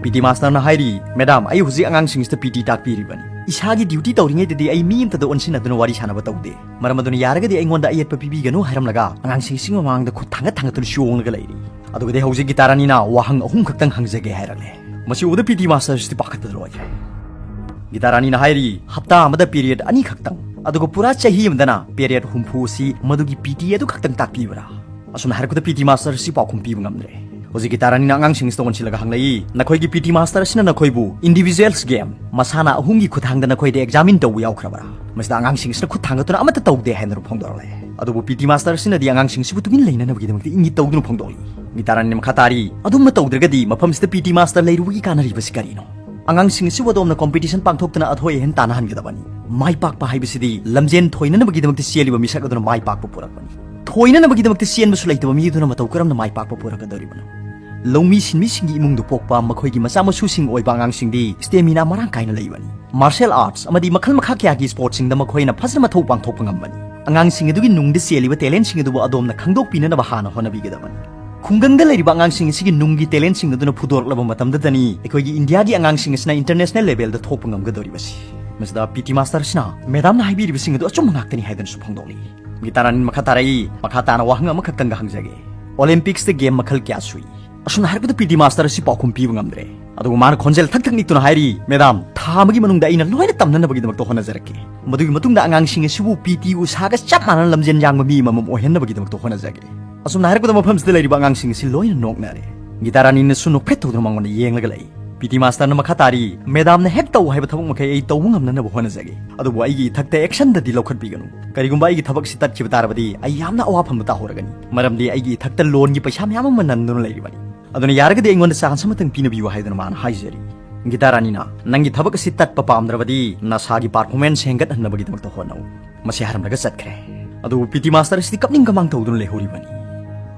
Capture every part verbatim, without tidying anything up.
P T ꯃꯥꯁꯇꯔꯅ ꯍꯥꯏꯔꯤ, "madam, ꯑꯩ ꯍꯧꯖꯤꯛ ꯑꯉꯥꯡꯁꯤꯡꯁꯤꯗ ꯄꯤ ꯇꯤ ꯇꯥꯛꯄꯤꯔꯤꯕꯅꯤ꯫ ꯏꯁꯥꯒꯤ ꯗ꯭ꯌꯨꯇꯤ ꯇꯧꯔꯤꯉꯩꯗꯗꯤ ꯑꯩ ꯃꯤ ꯑꯝꯇꯗ ꯑꯣꯟꯁꯤꯟꯅꯗꯨꯅ ꯋꯥꯔꯤ ꯁꯥꯟꯅꯕ ꯇꯧꯗꯦ꯫ ꯃꯔꯝ ꯑꯗꯨꯅ ꯌꯥꯔꯒꯗꯤ ꯑꯩꯉꯣꯟꯗ ꯑꯌꯦꯠꯄ ꯄꯤꯕꯤꯒꯅꯨ" ꯍꯥꯏꯔꯝꯂꯒ ꯑꯉꯥꯡꯁꯤꯡꯁꯤꯒꯤ ꯃꯃꯥꯡꯗ ꯈꯨꯠ ꯊꯥꯡꯒꯠ ꯊꯥꯡꯒꯠꯇꯨꯅ ꯆꯣꯡꯂꯒ ꯂꯩꯔꯤ꯫ ꯑꯗꯨꯒꯗꯤ ꯍꯧꯖꯤꯛ ꯒꯤꯇꯥ ꯔꯥꯅꯤꯅ ꯋꯥꯍꯪ ꯑꯍꯨꯝ ꯈꯛꯇꯪ ꯍꯪꯖꯒꯦ ꯍꯥꯏꯔꯛꯂꯦ꯫ ꯃꯁꯤ ꯎꯕꯗ ꯄꯤ ꯇꯤ ꯃꯥꯁꯇꯔꯁꯤꯗꯤ ꯄꯥꯈꯠꯄꯗ ꯂꯣꯏꯔꯦ꯫ ꯒꯤꯇꯥ ꯔꯥꯅꯤꯅ ꯍꯥꯏꯔꯤ, "ꯍꯞꯇꯥ ꯑꯃꯗ ꯄꯤꯔꯤꯌꯗ ꯑꯅꯤꯈꯛꯇꯪ, ꯑꯗꯨꯒ ꯄꯨꯔꯥ ꯆꯍꯤ ꯑꯃꯗꯅ ꯄꯤꯔꯤꯌꯗ ꯍꯨꯝꯐꯨ ꯑꯁꯤ ꯃꯗꯨꯒꯤ ꯄꯤ ꯇꯤ ꯑꯗꯨ ꯈꯛꯇꯪ ꯇꯥꯛꯄꯤꯕ꯭ꯔꯥ?" ꯑꯁꯨꯝꯅ ꯍꯥꯏꯔꯛꯄꯗ ꯄꯤ ꯇꯤ ꯃꯥꯁꯇꯔꯁꯤ ꯄꯥꯎꯈꯨꯝ ꯄꯤꯕ ꯉꯝꯗ꯭ꯔꯦ꯫ ꯍꯧꯖꯤꯛ ꯒꯤꯇꯥ ꯔꯥꯅꯤꯅ ꯑꯉꯥꯡꯁꯤꯡꯁꯤꯗ ꯑꯣꯟꯁꯤꯜꯂꯒ ꯍꯪꯂꯛꯏ, "ꯅꯈꯣꯏꯒꯤ ꯄꯤ ꯇꯤ ꯃꯥꯁꯇꯔ ꯑꯁꯤꯅ ꯅꯈꯣꯏꯕꯨ ꯏꯟꯗꯤꯚꯤꯖꯨꯋꯦꯜꯁ ꯒꯦꯝ, ꯃꯁꯥꯟꯅ ꯑꯍꯨꯝꯒꯤ ꯈꯨꯠꯊꯥꯡꯗ ꯅꯈꯣꯏꯗ ꯑꯦꯛꯖꯥꯃꯤꯟ ꯇꯧꯕ ꯌꯥꯎꯈ꯭ꯔꯕ꯭ꯔꯥ?" ꯃꯁꯤꯗ ꯑꯉꯥꯡꯁꯤꯡꯁꯤꯅ ꯈꯨꯠ ꯊꯥꯡꯒꯠꯇꯨꯅ ꯑꯃꯠꯇ ꯇꯧꯗꯦ ꯍꯥꯏꯅ ꯐꯣꯡꯗꯣꯔꯛꯂꯦ꯫ ꯑꯗꯨꯕꯨ ꯄꯤ ꯇꯤ ꯃꯥꯁꯇꯔ ꯑꯁꯤꯅꯗꯤ ꯑꯉꯥꯡꯁꯤꯡꯁꯤꯕꯨ ꯇꯨꯃꯤꯟ ꯂꯩꯅꯅꯕꯒꯤꯗꯃꯛꯇ ꯏꯪꯒꯤꯠ ꯇꯧꯗꯨꯅ ꯐꯣꯡꯗꯣꯛꯂꯤ꯫ ꯒꯤꯇꯥ ꯔꯥꯅꯤꯅ ꯃꯈꯥ ꯇꯥꯔꯤ, "ꯑꯗꯨꯝꯅ ꯇꯧꯗ꯭ꯔꯒꯗꯤ ꯃꯐꯝꯁꯤꯗ ꯄꯤ ꯇꯤ ꯃꯥꯁꯇꯔ ꯂꯩꯔꯨꯕꯒꯤ ꯀꯥꯟꯅꯔꯤꯕꯁꯤ ꯀꯔꯤꯅꯣ? ꯑꯉꯥꯡꯁꯤꯡ ꯑꯁꯤꯕꯨ ꯑꯗꯣꯝꯅ ꯀꯣꯝꯄꯤꯇꯤꯁꯟ ꯄꯥꯡꯊꯣꯛꯇꯨꯅ ꯑꯊꯣꯏ ꯑꯍꯦꯟ ꯇꯥꯟꯅꯍꯟꯒꯗꯕꯅꯤ꯫ ꯃꯥꯏ ꯄꯥꯛꯄ ꯍꯥꯏꯕꯁꯤꯗꯤ ꯂꯝꯖꯦꯟ ꯊꯣꯏꯅꯅꯕꯒꯤꯗꯃꯛꯇ ꯆꯦꯜꯂꯤꯕ ꯃꯤꯁꯛ ꯑꯗꯨꯅ ꯃꯥꯏ ꯄꯥꯛꯄ ꯄꯨꯔꯛꯄꯅꯤ꯫ ꯊꯣꯏꯅꯅꯕꯒꯤꯗꯃꯛꯇ ꯆꯦꯟꯕꯁꯨ ꯂꯩꯇꯕ ꯃꯤ ꯑꯗꯨꯅ ꯃꯇꯧ ꯀꯔꯝꯅ ꯃꯥꯏ ꯄꯥꯛꯄ ꯄꯨꯔꯛꯀꯗꯧꯔꯤꯕꯅꯣ?" ꯂꯧꯃꯤ ꯁꯤꯟꯃꯤꯁꯤꯡꯒꯤ ꯏꯃꯨꯡꯗ ꯄꯣꯛꯄ ꯃꯈꯣꯏꯒꯤ ꯃꯆꯥ ꯃꯁꯨꯁꯤꯡ ꯑꯣꯏꯕ ꯑꯉꯥꯡꯁꯤꯡꯗꯤ ꯁ꯭ꯇꯦꯃꯤꯅꯥ ꯃꯔꯥꯡ ꯀꯥꯏꯅ ꯂꯩꯕꯅꯤ꯫ ꯃꯥꯔꯁꯦꯜ ꯑꯥꯔꯠꯁ ꯑꯃꯗꯤ ꯃꯈꯜ ꯃꯈꯥ ꯀꯌꯥꯒꯤ ꯁ꯭ꯄꯣꯔꯠꯁꯤꯡꯗ ꯃꯈꯣꯏꯅ ꯐꯖꯅ ꯃꯊꯧ ꯄꯥꯡꯊꯣꯛꯄ ꯉꯝꯕꯅꯤ꯫ ꯑꯉꯥꯡꯁꯤꯡ ꯑꯗꯨꯒꯤ ꯅꯨꯡꯗ ꯆꯦꯜꯂꯤꯕ ꯇꯦꯂꯦꯟꯠꯁꯤꯡ ꯑꯗꯨꯕꯨ ꯑꯗꯣꯝꯅ ꯈꯪꯗꯣꯛꯄꯤꯅꯅꯕ ꯍꯥꯟꯅ ꯍꯣꯠꯅꯕꯤꯒꯗꯕꯅꯤ꯫ ꯈꯨꯡꯒꯪꯗ ꯂꯩꯔꯤꯕ ꯑꯉꯥꯡꯁꯤꯡ ꯑꯁꯤꯒꯤ ꯅꯨꯡꯒꯤ ꯇꯦꯂꯦꯟꯠꯁꯤꯡ ꯑꯗꯨꯅ ꯐꯨꯗꯣꯔꯛꯂꯕ ꯃꯇꯝꯗꯗꯅꯤ ꯑꯩꯈꯣꯏꯒꯤ ꯏꯟꯗꯤꯌꯥꯒꯤ ꯑꯉꯥꯡꯁꯤꯡ ꯑꯁꯤꯅ ꯏꯟꯇꯔꯅꯦꯁꯅꯦꯜ ꯂꯦꯚꯦꯜꯗ ꯊꯣꯛꯄ ꯉꯝꯒꯗꯧꯔꯤꯕꯁꯤ꯫ ꯃꯁꯤꯗ ꯄꯤ ꯇꯤ ꯃꯥꯁꯇꯔꯁꯤꯅ ꯃꯦꯗꯥꯝꯅ ꯍꯥꯏꯕꯤꯔꯤꯕꯁꯤꯡ ꯑꯗꯨ ꯑꯆꯨꯝꯕ ꯉꯥꯛꯇꯅꯤ ꯍꯥꯏꯗꯨꯅꯁꯨ ꯐꯣꯡꯗꯣꯛꯂꯤ꯫ ꯒꯤꯇꯥ ꯔꯥꯅꯤ ꯃꯈꯥ ꯇꯥꯔꯛꯏ, "ꯃꯈꯥ ꯇꯥꯅ ꯋꯥꯍꯪ ꯑꯃꯈꯛꯇꯪꯒ ꯍꯪꯖꯒꯦ꯫ ꯑꯣꯂꯦꯝꯄꯤꯛꯁꯇ ꯒꯦꯝ ꯃꯈꯜ ꯀꯌꯥ ꯁꯨꯏ?" ꯑꯁꯨꯝꯅ ꯍꯥꯏꯔꯛꯄꯗ ꯄꯤ ꯇꯤ ꯃꯥꯁꯇꯔ ꯑꯁꯤ ꯄꯥꯎꯈꯨꯝ ꯄꯤꯕ ꯉꯝꯗ꯭ꯔꯦ꯫ ꯑꯗꯨꯕꯨ ꯃꯥꯅ ꯈꯣꯟꯖꯦꯜ ꯊꯛ ꯊꯛ ꯅꯤꯛꯇꯨꯅ ꯍꯥꯏꯔꯤ, "ꯃꯦꯗꯥꯝ, ꯊꯥ ꯑꯃꯒꯤ ꯃꯅꯨꯡꯗ ꯑꯩꯅ ꯂꯣꯏꯅ ꯇꯝꯅꯅꯕꯒꯤꯗꯃꯛꯇ ꯍꯣꯠꯅꯖꯔꯛꯀꯦ꯫ ꯃꯗꯨꯒꯤ ꯃꯇꯨꯡꯗ ꯑꯉꯥꯡꯁꯤꯡ ꯑꯁꯤꯕꯨ ꯄꯤ ꯇꯤ ꯎꯁꯥꯒ ꯆꯞ ꯃꯥꯟꯅꯅ ꯂꯝꯖꯦꯟ ꯌꯥꯡꯕ ꯃꯤ ꯑꯃꯃꯝ ꯑꯣꯏꯍꯟꯅꯕꯒꯤꯗꯃꯛꯇ ꯍꯣꯠꯅꯖꯒꯦ꯫" ꯑꯁꯨꯝꯅ ꯍꯥꯏꯔꯛꯄꯗ ꯃꯐꯝꯁꯤꯗ ꯂꯩꯔꯤꯕ ꯑꯉꯥꯡꯁꯤꯡ ꯑꯁꯤ ꯂꯣꯏꯅ ꯅꯣꯛꯅꯔꯦ꯫ ꯒꯤꯇꯥ ꯔꯥꯅꯤꯅꯁꯨ ꯅꯣꯛꯐꯦꯠ ꯇꯧꯗꯨꯅ ꯃꯉꯣꯟꯗ ꯌꯦꯡꯂꯒ ꯂꯩ꯫ ꯄꯤ ꯇꯤ ꯃꯥꯁꯇꯔꯅ ꯃꯈꯥ ꯇꯥꯔꯤ, "ꯃꯦꯗꯥꯝꯅ ꯍꯦꯛ ꯇꯧ ꯍꯥꯏꯕ ꯊꯕꯛ ꯃꯈꯩ ꯑꯩ ꯇꯧꯕ ꯉꯝꯅꯅꯕ ꯍꯣꯠꯅꯖꯒꯦ꯫ ꯑꯗꯨꯕꯨ ꯑꯩꯒꯤ ꯏꯊꯛꯇ ꯑꯦꯛꯁꯟꯗꯗꯤ ꯂꯧꯈꯠꯄꯤꯒꯅꯨ꯫ ꯀꯔꯤꯒꯨꯝꯕ ꯑꯩꯒꯤ ꯊꯕꯛꯁꯤ ꯇꯠꯈꯤꯕ ꯇꯥꯔꯕꯗꯤ ꯑꯩ ꯌꯥꯝꯅ ꯑꯋꯥꯐꯝꯗ ꯇꯥꯍꯧꯔꯒꯅꯤ꯫ ꯃꯔꯝꯗꯤ ꯑꯩꯒꯤ ꯏꯊꯛꯇ ꯂꯣꯟꯒꯤ ꯄꯩꯁꯥ ꯃꯌꯥꯝ ꯑꯃ ꯅꯟꯗꯨꯅ ꯂꯩꯔꯤꯕꯅꯤ꯫ ꯑꯗꯨꯅ ꯌꯥꯔꯒꯗꯤ ꯑꯩꯉꯣꯟꯗ ꯆꯥꯟꯁ ꯑꯃꯇꯪ ꯄꯤꯅꯕꯤꯌꯨ" ꯍꯥꯏꯗꯨꯅ ꯃꯥꯅ ꯍꯥꯏꯖꯔꯤ꯫ ꯒꯤꯇꯥ ꯔꯥꯅꯤꯅ, "ꯅꯪꯒꯤ ꯊꯕꯛ ꯑꯁꯤ ꯇꯠꯄ ꯄꯥꯝꯗ꯭ꯔꯕꯗꯤ ꯅꯁꯥꯒꯤ ꯄꯔꯐꯣꯔꯃꯦꯟꯁ ꯍꯦꯟꯒꯠꯍꯟꯅꯕꯒꯤꯗꯃꯛꯇ ꯍꯣꯠꯅꯧ꯫" ꯃꯁꯤ ꯍꯥꯏꯔꯝꯂꯒ ꯆꯠꯈ꯭ꯔꯦ꯫ ꯑꯗꯨꯕꯨ ꯄꯤ ꯇꯤ ꯃꯥꯁꯇꯔ ꯑꯁꯤꯗꯤ ꯀꯞꯅꯤꯡ ꯀꯃꯥꯡ ꯇꯧꯗꯨꯅ ꯂꯩꯍꯧꯔꯤꯕꯅꯤ꯫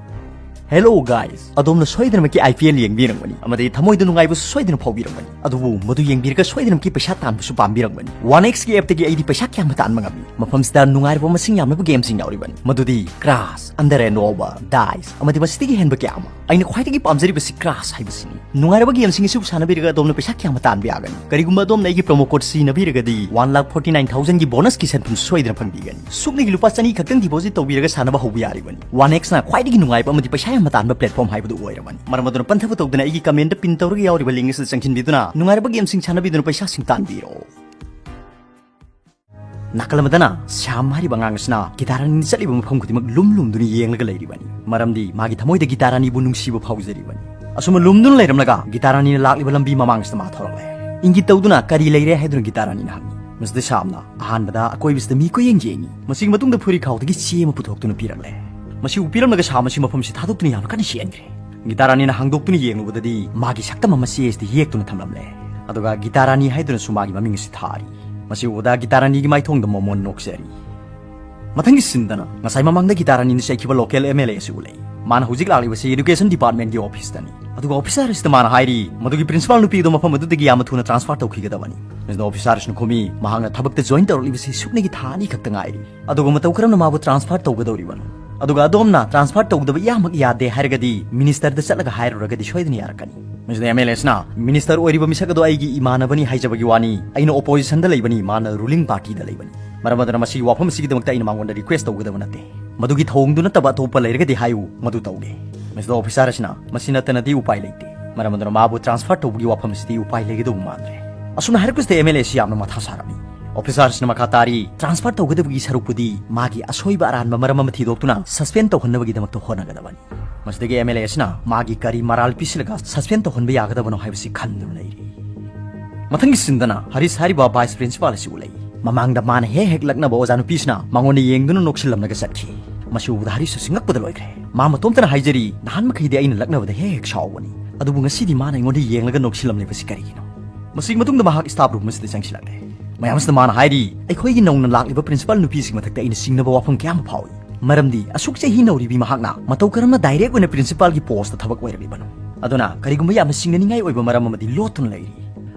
Hello guys, ꯑꯗꯣꯝꯅ ꯁꯣꯏꯗꯅꯃꯛꯀꯤ I P L ꯌꯦꯡꯕꯤꯔꯝꯒꯅꯤ ꯑꯃꯗꯤ ꯊꯃꯣꯏꯗ ꯅꯨꯡꯉꯥꯏꯕꯁꯨ ꯁꯣꯏꯗꯅ ꯐꯥꯎꯕꯤꯔꯝꯒꯅꯤ꯫ ꯑꯗꯨꯕꯨ ꯃꯗꯨ ꯌꯦꯡꯕꯤꯔꯒ ꯁꯣꯏꯗꯅꯃꯛꯀꯤ ꯄꯩꯁꯥ ꯇꯥꯟꯕꯁꯨ ꯄꯥꯝꯕꯤꯔꯝꯒꯅꯤ꯫ One X ꯀꯤ app ꯇꯒꯤ ꯑꯩꯗꯤ ꯄꯩꯁꯥ ꯀꯌꯥ ꯑꯃ ꯇꯥꯟꯕ ꯉꯝꯃꯤ꯫ ꯃꯐꯝꯁꯤꯗ ꯅꯨꯡꯉꯥꯏꯔꯕ ꯃꯁꯤꯡ ꯌꯥꯝꯂꯕ game ꯁꯤꯡ ꯌꯥꯎꯔꯤꯕꯅꯤ, ꯃꯗꯨꯗꯤ Crash, Under and Over, Dice ꯑꯃꯗꯤ ꯃꯁꯤꯗꯒꯤ ꯍꯦꯟꯕ ꯀꯌꯥ ꯑꯃ꯫ ꯑꯩꯅ ꯈ꯭ꯋꯥꯏꯗꯒꯤ ꯄꯥꯝꯖꯔꯤꯕꯁꯤ Crash ꯍꯥꯏꯕꯁꯤꯅꯤ꯫ ꯅꯨꯡꯉꯥꯏꯔꯕ game ꯁꯤꯡ ꯑꯁꯤꯕꯨ ꯁꯥꯟꯅꯕꯤꯔꯒ ꯑꯗꯣꯝꯅ ꯄꯩꯁꯥ ꯀꯌꯥ ꯑꯃ ꯇꯥꯟꯕ ꯌꯥꯒꯅꯤ꯫ ꯀꯔꯤꯒꯨꯝꯕ ꯑꯗꯣꯝꯅ ꯑꯩꯒꯤ promo code ꯁꯤꯖꯤꯟꯅꯕꯤꯔꯒꯗꯤ one lakh forty nine thousand ꯒꯤ bonus ꯀꯤ ꯁꯦꯟꯐꯝꯁꯨ ꯁꯣꯏꯗꯅ ꯐꯪꯕꯤꯒꯅꯤ꯫ ꯁꯨꯞꯅꯒꯤ ꯂꯨꯄꯥ ꯆꯅꯤ ꯈꯛꯇꯪ deposit ꯇꯧꯕꯤꯔꯒ ꯁꯥꯟꯅꯕ ꯍꯧꯕ ꯌꯥꯔꯤꯕꯅꯤ꯫ One X ꯅ ꯈ꯭ꯋꯥꯏꯗꯒꯤ ꯅꯨꯡꯉꯥꯏꯕ ꯑꯃꯗꯤ ꯄꯩꯁꯥ ꯌꯥꯝꯅ ꯇꯥꯟꯕ platform ꯍꯥꯏꯕꯗꯨ ꯑꯣꯏꯔꯕꯅꯤ꯫ ꯃꯔꯝ ꯑꯗꯨꯅ ꯄꯟꯊꯕ ꯇꯧꯗꯅ ꯑꯩꯒꯤ comment ꯗ pin ꯇꯧꯔꯒ ꯌꯥꯎꯔꯤꯕ link ꯑꯁꯤꯗ ꯆꯪꯁꯤꯟꯕꯤꯗꯨꯅ ꯅꯨꯡꯉꯥꯏꯔꯕ game ꯁꯤꯡ ꯁꯥꯟꯅꯕꯤꯗꯨꯅ ꯄꯩꯁꯥꯁꯤꯡ ꯇꯥꯟꯕꯤꯔꯣ꯫ ꯅꯥꯀꯜ ꯑꯃꯗꯅ ꯁ꯭ꯌꯥꯝ ꯍꯥꯏꯔꯤꯕ ꯑꯉꯥꯡ ꯑꯁꯤꯅ ꯒꯤꯇꯥꯔꯥꯅꯤꯅ ꯆꯠꯂꯤꯕ ꯃꯐꯝ ꯈꯨꯗꯤꯡꯃꯛ ꯂꯨꯝ ꯂꯨꯝꯗꯨꯅ ꯌꯦꯡꯂꯒ ꯂꯩꯔꯤꯕꯅꯤ, ꯃꯔꯝꯗꯤ ꯃꯥꯒꯤ ꯊꯃꯣꯏꯗ ꯒꯤꯇꯥꯔꯥꯅꯤꯕꯨ ꯅꯨꯡꯁꯤꯕ ꯐꯥꯎꯖꯔꯤꯕꯅꯤ꯫ ꯑꯁꯨꯝꯅ ꯂꯨꯝꯗꯨꯅ ꯂꯩꯔꯝꯂꯒ ꯒꯤꯇꯥꯔꯥꯅꯤꯅ ꯂꯥꯛꯂꯤꯕ ꯂꯝꯕꯤ ꯃꯃꯥꯡꯁꯤꯗ ꯃꯥ ꯊꯣꯔꯛꯂꯦ꯫ ꯏꯪꯒꯤꯠ ꯇꯧꯗꯨꯅ "ꯀꯔꯤ ꯂꯩꯔꯦ?" ꯍꯥꯏꯗꯨꯅ ꯒꯤꯇꯥꯔꯥꯅꯤꯅ ꯍꯪꯉꯤ꯫ ꯃꯁꯤꯗ ꯁ꯭ꯌꯥꯝꯅ ꯑꯍꯥꯟꯕꯗ ꯑꯀꯣꯏꯕꯁꯤꯗ ꯃꯤ ꯀꯣꯏꯌꯦꯡ ꯌꯦꯡꯉꯤ꯫ ꯃꯁꯤꯒꯤ ꯃꯇꯨꯡꯗ ꯐꯨꯔꯤꯈꯥꯎꯗꯒꯤ ꯆꯦ ꯑꯃ ꯄꯨꯊꯣꯛꯇꯨꯅ ꯄꯤꯔꯛꯂꯦ꯫ ꯃꯁꯤ ꯎ ꯄꯤꯔꯝꯂꯒ ꯁ꯭ꯌꯥꯝ ꯑꯁꯤ ꯃꯐꯝꯁꯤ ꯊꯥꯗꯣꯛꯇꯨꯅ ꯌꯥꯝꯅ ꯀꯟꯅ ꯆꯦꯟꯈ꯭ꯔꯦ꯫ ꯒꯤꯇꯥꯔꯥꯅꯤꯅ ꯍꯥꯡꯗꯣꯛꯇꯨꯅ ꯌꯦꯡꯂꯨꯕꯗꯗꯤ ꯃꯥꯒꯤ ꯁꯛꯇꯝ ꯑꯃ ꯆꯦ ꯑꯁꯤꯗ ꯌꯦꯛꯇꯨꯅ ꯊꯝꯂꯝꯂꯦ꯫ ꯑꯗꯨꯒ ꯒꯤꯇꯥꯔꯥꯅꯤ ꯍꯥꯏꯗꯨꯅꯁꯨ ꯃꯥꯒꯤ ꯃꯃꯤꯡ ꯑꯁꯤ ꯊꯥꯔꯤ꯫ ꯃꯁꯤ ꯎꯕꯗ ꯒꯤꯇꯥꯔꯥꯅꯤꯒꯤ ꯃꯥꯏꯊꯣꯡꯗ ꯃꯣꯃꯣꯟ ꯅꯣꯛꯆꯔꯤ꯫ ꯃꯊꯪꯒꯤ ꯁꯤꯟꯗꯅ ꯉꯁꯥꯏ ꯃꯃꯥꯡꯗ ꯒꯤꯇꯥꯔꯥꯅꯤꯅ ꯆꯩꯈꯤꯕ local M L A ꯑꯁꯤ ꯎꯠꯂꯛꯏ꯫ ꯃꯥꯅ ꯍꯧꯖꯤꯛ ꯂꯥꯛꯂꯤꯕꯁꯤ education department ꯀꯤ office ꯇꯅꯤ꯫ ꯑꯗꯨꯒ officer ꯑꯁꯤꯗ ꯃꯥꯅ ꯍꯥꯏꯔꯤ, ꯃꯗꯨꯒꯤ principal ꯅꯨꯄꯤ ꯑꯗꯨ ꯃꯐꯝ ꯑꯗꯨꯗꯒꯤ ꯌꯥꯝꯅ ꯊꯨꯅ transfer ꯇꯧꯈꯤꯒꯗꯕꯅꯤ꯫ ꯃꯁꯤꯗ officer ꯑꯁꯤꯅ ꯈꯨꯝꯃꯤ, ꯃꯍꯥꯛꯅ ꯊꯕꯛꯇ join ꯇꯧꯔꯛꯂꯤꯕꯁꯤ ꯁꯨꯞꯅꯒꯤ ꯊꯥ ꯑꯅꯤ ꯈꯛꯇ ꯉꯥꯏꯔꯤ꯫ ꯑꯗꯨꯒ ꯃꯇꯧ ꯀꯔꯝꯅ ꯃꯥꯕꯨ transfer ꯇꯧꯒꯗꯧꯔꯤꯕꯅꯣ? ꯑꯗꯨꯒ ꯑꯗꯣꯝꯅ transfer ꯇꯧꯗꯕ ꯏꯌꯥꯃꯛ ꯌꯥꯗꯦ ꯍꯥꯏꯔꯒꯗꯤ minister ꯗ ꯆꯠꯂꯒ ꯍꯥꯏꯔꯨꯔꯒꯗꯤ ꯁꯣꯏꯗꯅ ꯌꯥꯔꯛꯀꯅꯤ꯫ ꯃꯁꯤꯗ M L A ꯁꯤꯅ, "Minister ꯑꯣꯏꯔꯤꯕ ꯃꯤꯁꯛ ꯑꯗꯣ ꯑꯩꯒꯤ ꯏꯃꯥꯟꯅꯕꯅꯤ ꯍꯥꯏꯖꯕꯒꯤ ꯋꯥꯅꯤ, ꯑꯩꯅ opposition ꯗ ꯂꯩꯕꯅꯤ, ꯃꯥꯅ ruling party ꯗ ꯂꯩꯕꯅꯤ꯫ ꯃꯔꯝ ꯑꯗꯨꯅ ꯃꯁꯤꯒꯤ ꯋꯥꯐꯝ ꯑꯁꯤꯒꯤꯗꯃꯛꯇ ꯑꯩꯅ ꯃꯉꯣꯟꯗ request ꯇꯧꯒꯗꯕ ꯅꯠꯇꯦ꯫ ꯃꯗꯨꯒꯤ ꯊꯧꯑꯣꯡꯗꯨ ꯅꯠꯇꯕ ꯑꯇꯣꯞꯄ ꯂꯩꯔꯒꯗꯤ ꯍꯥꯏꯌꯨ, ꯃꯗꯨ ꯇꯧꯒꯦ꯫" ꯃꯁꯤꯗ officer ꯑꯁꯤꯅ, "ꯃꯁꯤ ꯅꯠꯇꯅꯗꯤ ꯎꯄꯥꯏ ꯂꯩꯇꯦ꯫ ꯃꯔꯝ ꯑꯗꯨꯅ ꯃꯥꯕꯨ transfer ꯇꯧꯕꯒꯤ ꯋꯥꯐꯝ ꯑꯁꯤꯗꯤ ꯎꯄꯥꯏ ꯂꯩꯒꯗꯧꯕ ꯃꯥꯟꯗ꯭ꯔꯦ꯫" ꯑꯁꯨꯝꯅ ꯍꯥꯏꯔꯛꯄꯁꯤꯗ M L A ꯑꯁꯤ ꯌꯥꯝꯅ ꯃꯊꯥ ꯁꯥꯔꯝꯃꯤ꯫ Officer ꯑꯁꯤꯅ ꯃꯈꯥ ꯇꯥꯔꯤ, "Transfer ꯇꯧꯒꯗꯕꯒꯤ ꯁꯔꯨꯛꯄꯨꯗꯤ ꯃꯥꯒꯤ ꯑꯁꯣꯏꯕ ꯑꯔꯥꯟꯕ ꯃꯔꯝ ꯑꯃ ꯊꯤꯗꯣꯛꯇꯨꯅ suspend ꯇꯧꯍꯟꯅꯕꯒꯤꯗꯃꯛꯇ ꯍꯣꯠꯅꯒꯗꯕꯅꯤ꯫" ꯃꯁꯤꯗꯒꯤ M L A ꯑꯁꯤꯅ ꯃꯥꯒꯤ ꯀꯔꯤ ꯃꯔꯥꯜ ꯄꯤꯁꯤꯜꯂꯒ suspend ꯇꯧꯍꯟꯕ ꯌꯥꯒꯗꯕꯅꯣ ꯍꯥꯏꯕꯁꯤ ꯈꯟꯗꯨꯅ ꯂꯩꯔꯤ꯫ ꯃꯊꯪꯒꯤ ꯁꯤꯟꯗꯅ ꯍꯔꯤꯁ ꯍꯥꯏꯔꯤꯕ vice principal ꯑꯁꯤ ꯎꯠꯂꯛꯏ꯫ ꯃꯃꯥꯡꯗ ꯃꯥꯅ ꯍꯦꯛ ꯍꯦꯛ ꯂꯛꯅꯕ ꯑꯣꯖꯥ ꯅꯨꯄꯤꯁꯤꯅ ꯃꯉꯣꯟꯗ ꯌꯦꯡꯗꯨꯅ ꯅꯣꯛꯁꯤꯜꯂꯝꯂꯒ ꯆꯠꯈꯤ꯫ ꯃꯁꯤ ꯎꯕꯗ ꯍꯔꯤꯁ ꯑꯁꯤ ꯉꯛꯄꯗ ꯂꯣꯏꯈ꯭ꯔꯦ꯫ ꯃꯥ ꯃꯇꯣꯝꯇꯅ ꯍꯥꯏꯖꯔꯤ, "ꯅꯍꯥꯟ ꯃꯈꯩꯗꯤ ꯑꯩꯅ ꯂꯛꯅꯕꯗ ꯍꯦꯛ ꯍꯦꯛ ꯁꯥꯎꯕꯅꯤ, ꯑꯗꯨꯕꯨ ꯉꯁꯤꯗꯤ ꯃꯥꯅ ꯑꯩꯉꯣꯟꯗ ꯌꯦꯡꯂꯒ ꯅꯣꯛꯁꯤꯜꯂꯝꯂꯤꯕꯁꯤ ꯀꯔꯤꯒꯤꯅꯣ?" ꯃꯁꯤꯒꯤ ꯃꯇꯨꯡꯗ ꯃꯍꯥꯛ staff room ꯑꯁꯤꯗ ꯆꯪꯁꯤꯜꯂꯛꯂꯦ꯫ ꯃꯌꯥꯝ ꯑꯁꯤꯗ ꯃꯥꯅ ꯍꯥꯏꯔꯤ, "ꯑꯩꯈꯣꯏꯒꯤ ꯅꯧꯅ ꯂꯥꯛꯂꯤꯕ principal ꯅꯨꯄꯤꯁꯤꯒꯤ ꯃꯊꯛꯇ ꯑꯩꯅ ꯆꯤꯡꯅꯕ ꯋꯥꯐꯝ ꯀꯌꯥ ꯑꯃ ꯐꯥꯎꯏ꯫ ꯃꯔꯝꯗꯤ ꯑꯁꯨꯛ ꯆꯍꯤ ꯅꯧꯔꯤꯕꯤ ꯃꯍꯥꯛꯅ ꯃꯇꯧ ꯀꯔꯝꯅ ꯗꯥꯏꯔꯦꯛ ꯑꯣꯏꯅ ꯄ꯭ꯔꯤꯟꯁꯤꯄꯥꯜꯒꯤ ꯄꯣꯁꯇ ꯊꯕꯛ ꯑꯣꯏꯔꯛꯂꯤꯕꯅꯣ? ꯑꯗꯨꯅ ꯀꯔꯤꯒꯨꯝꯕ ꯌꯥꯝꯅ ꯆꯤꯡꯅꯅꯤꯡꯉꯥꯏ ꯑꯣꯏꯕ ꯃꯔꯝ ꯑꯃꯗꯤ ꯂꯣꯠꯇꯨꯅ ꯂꯩꯔꯤ꯫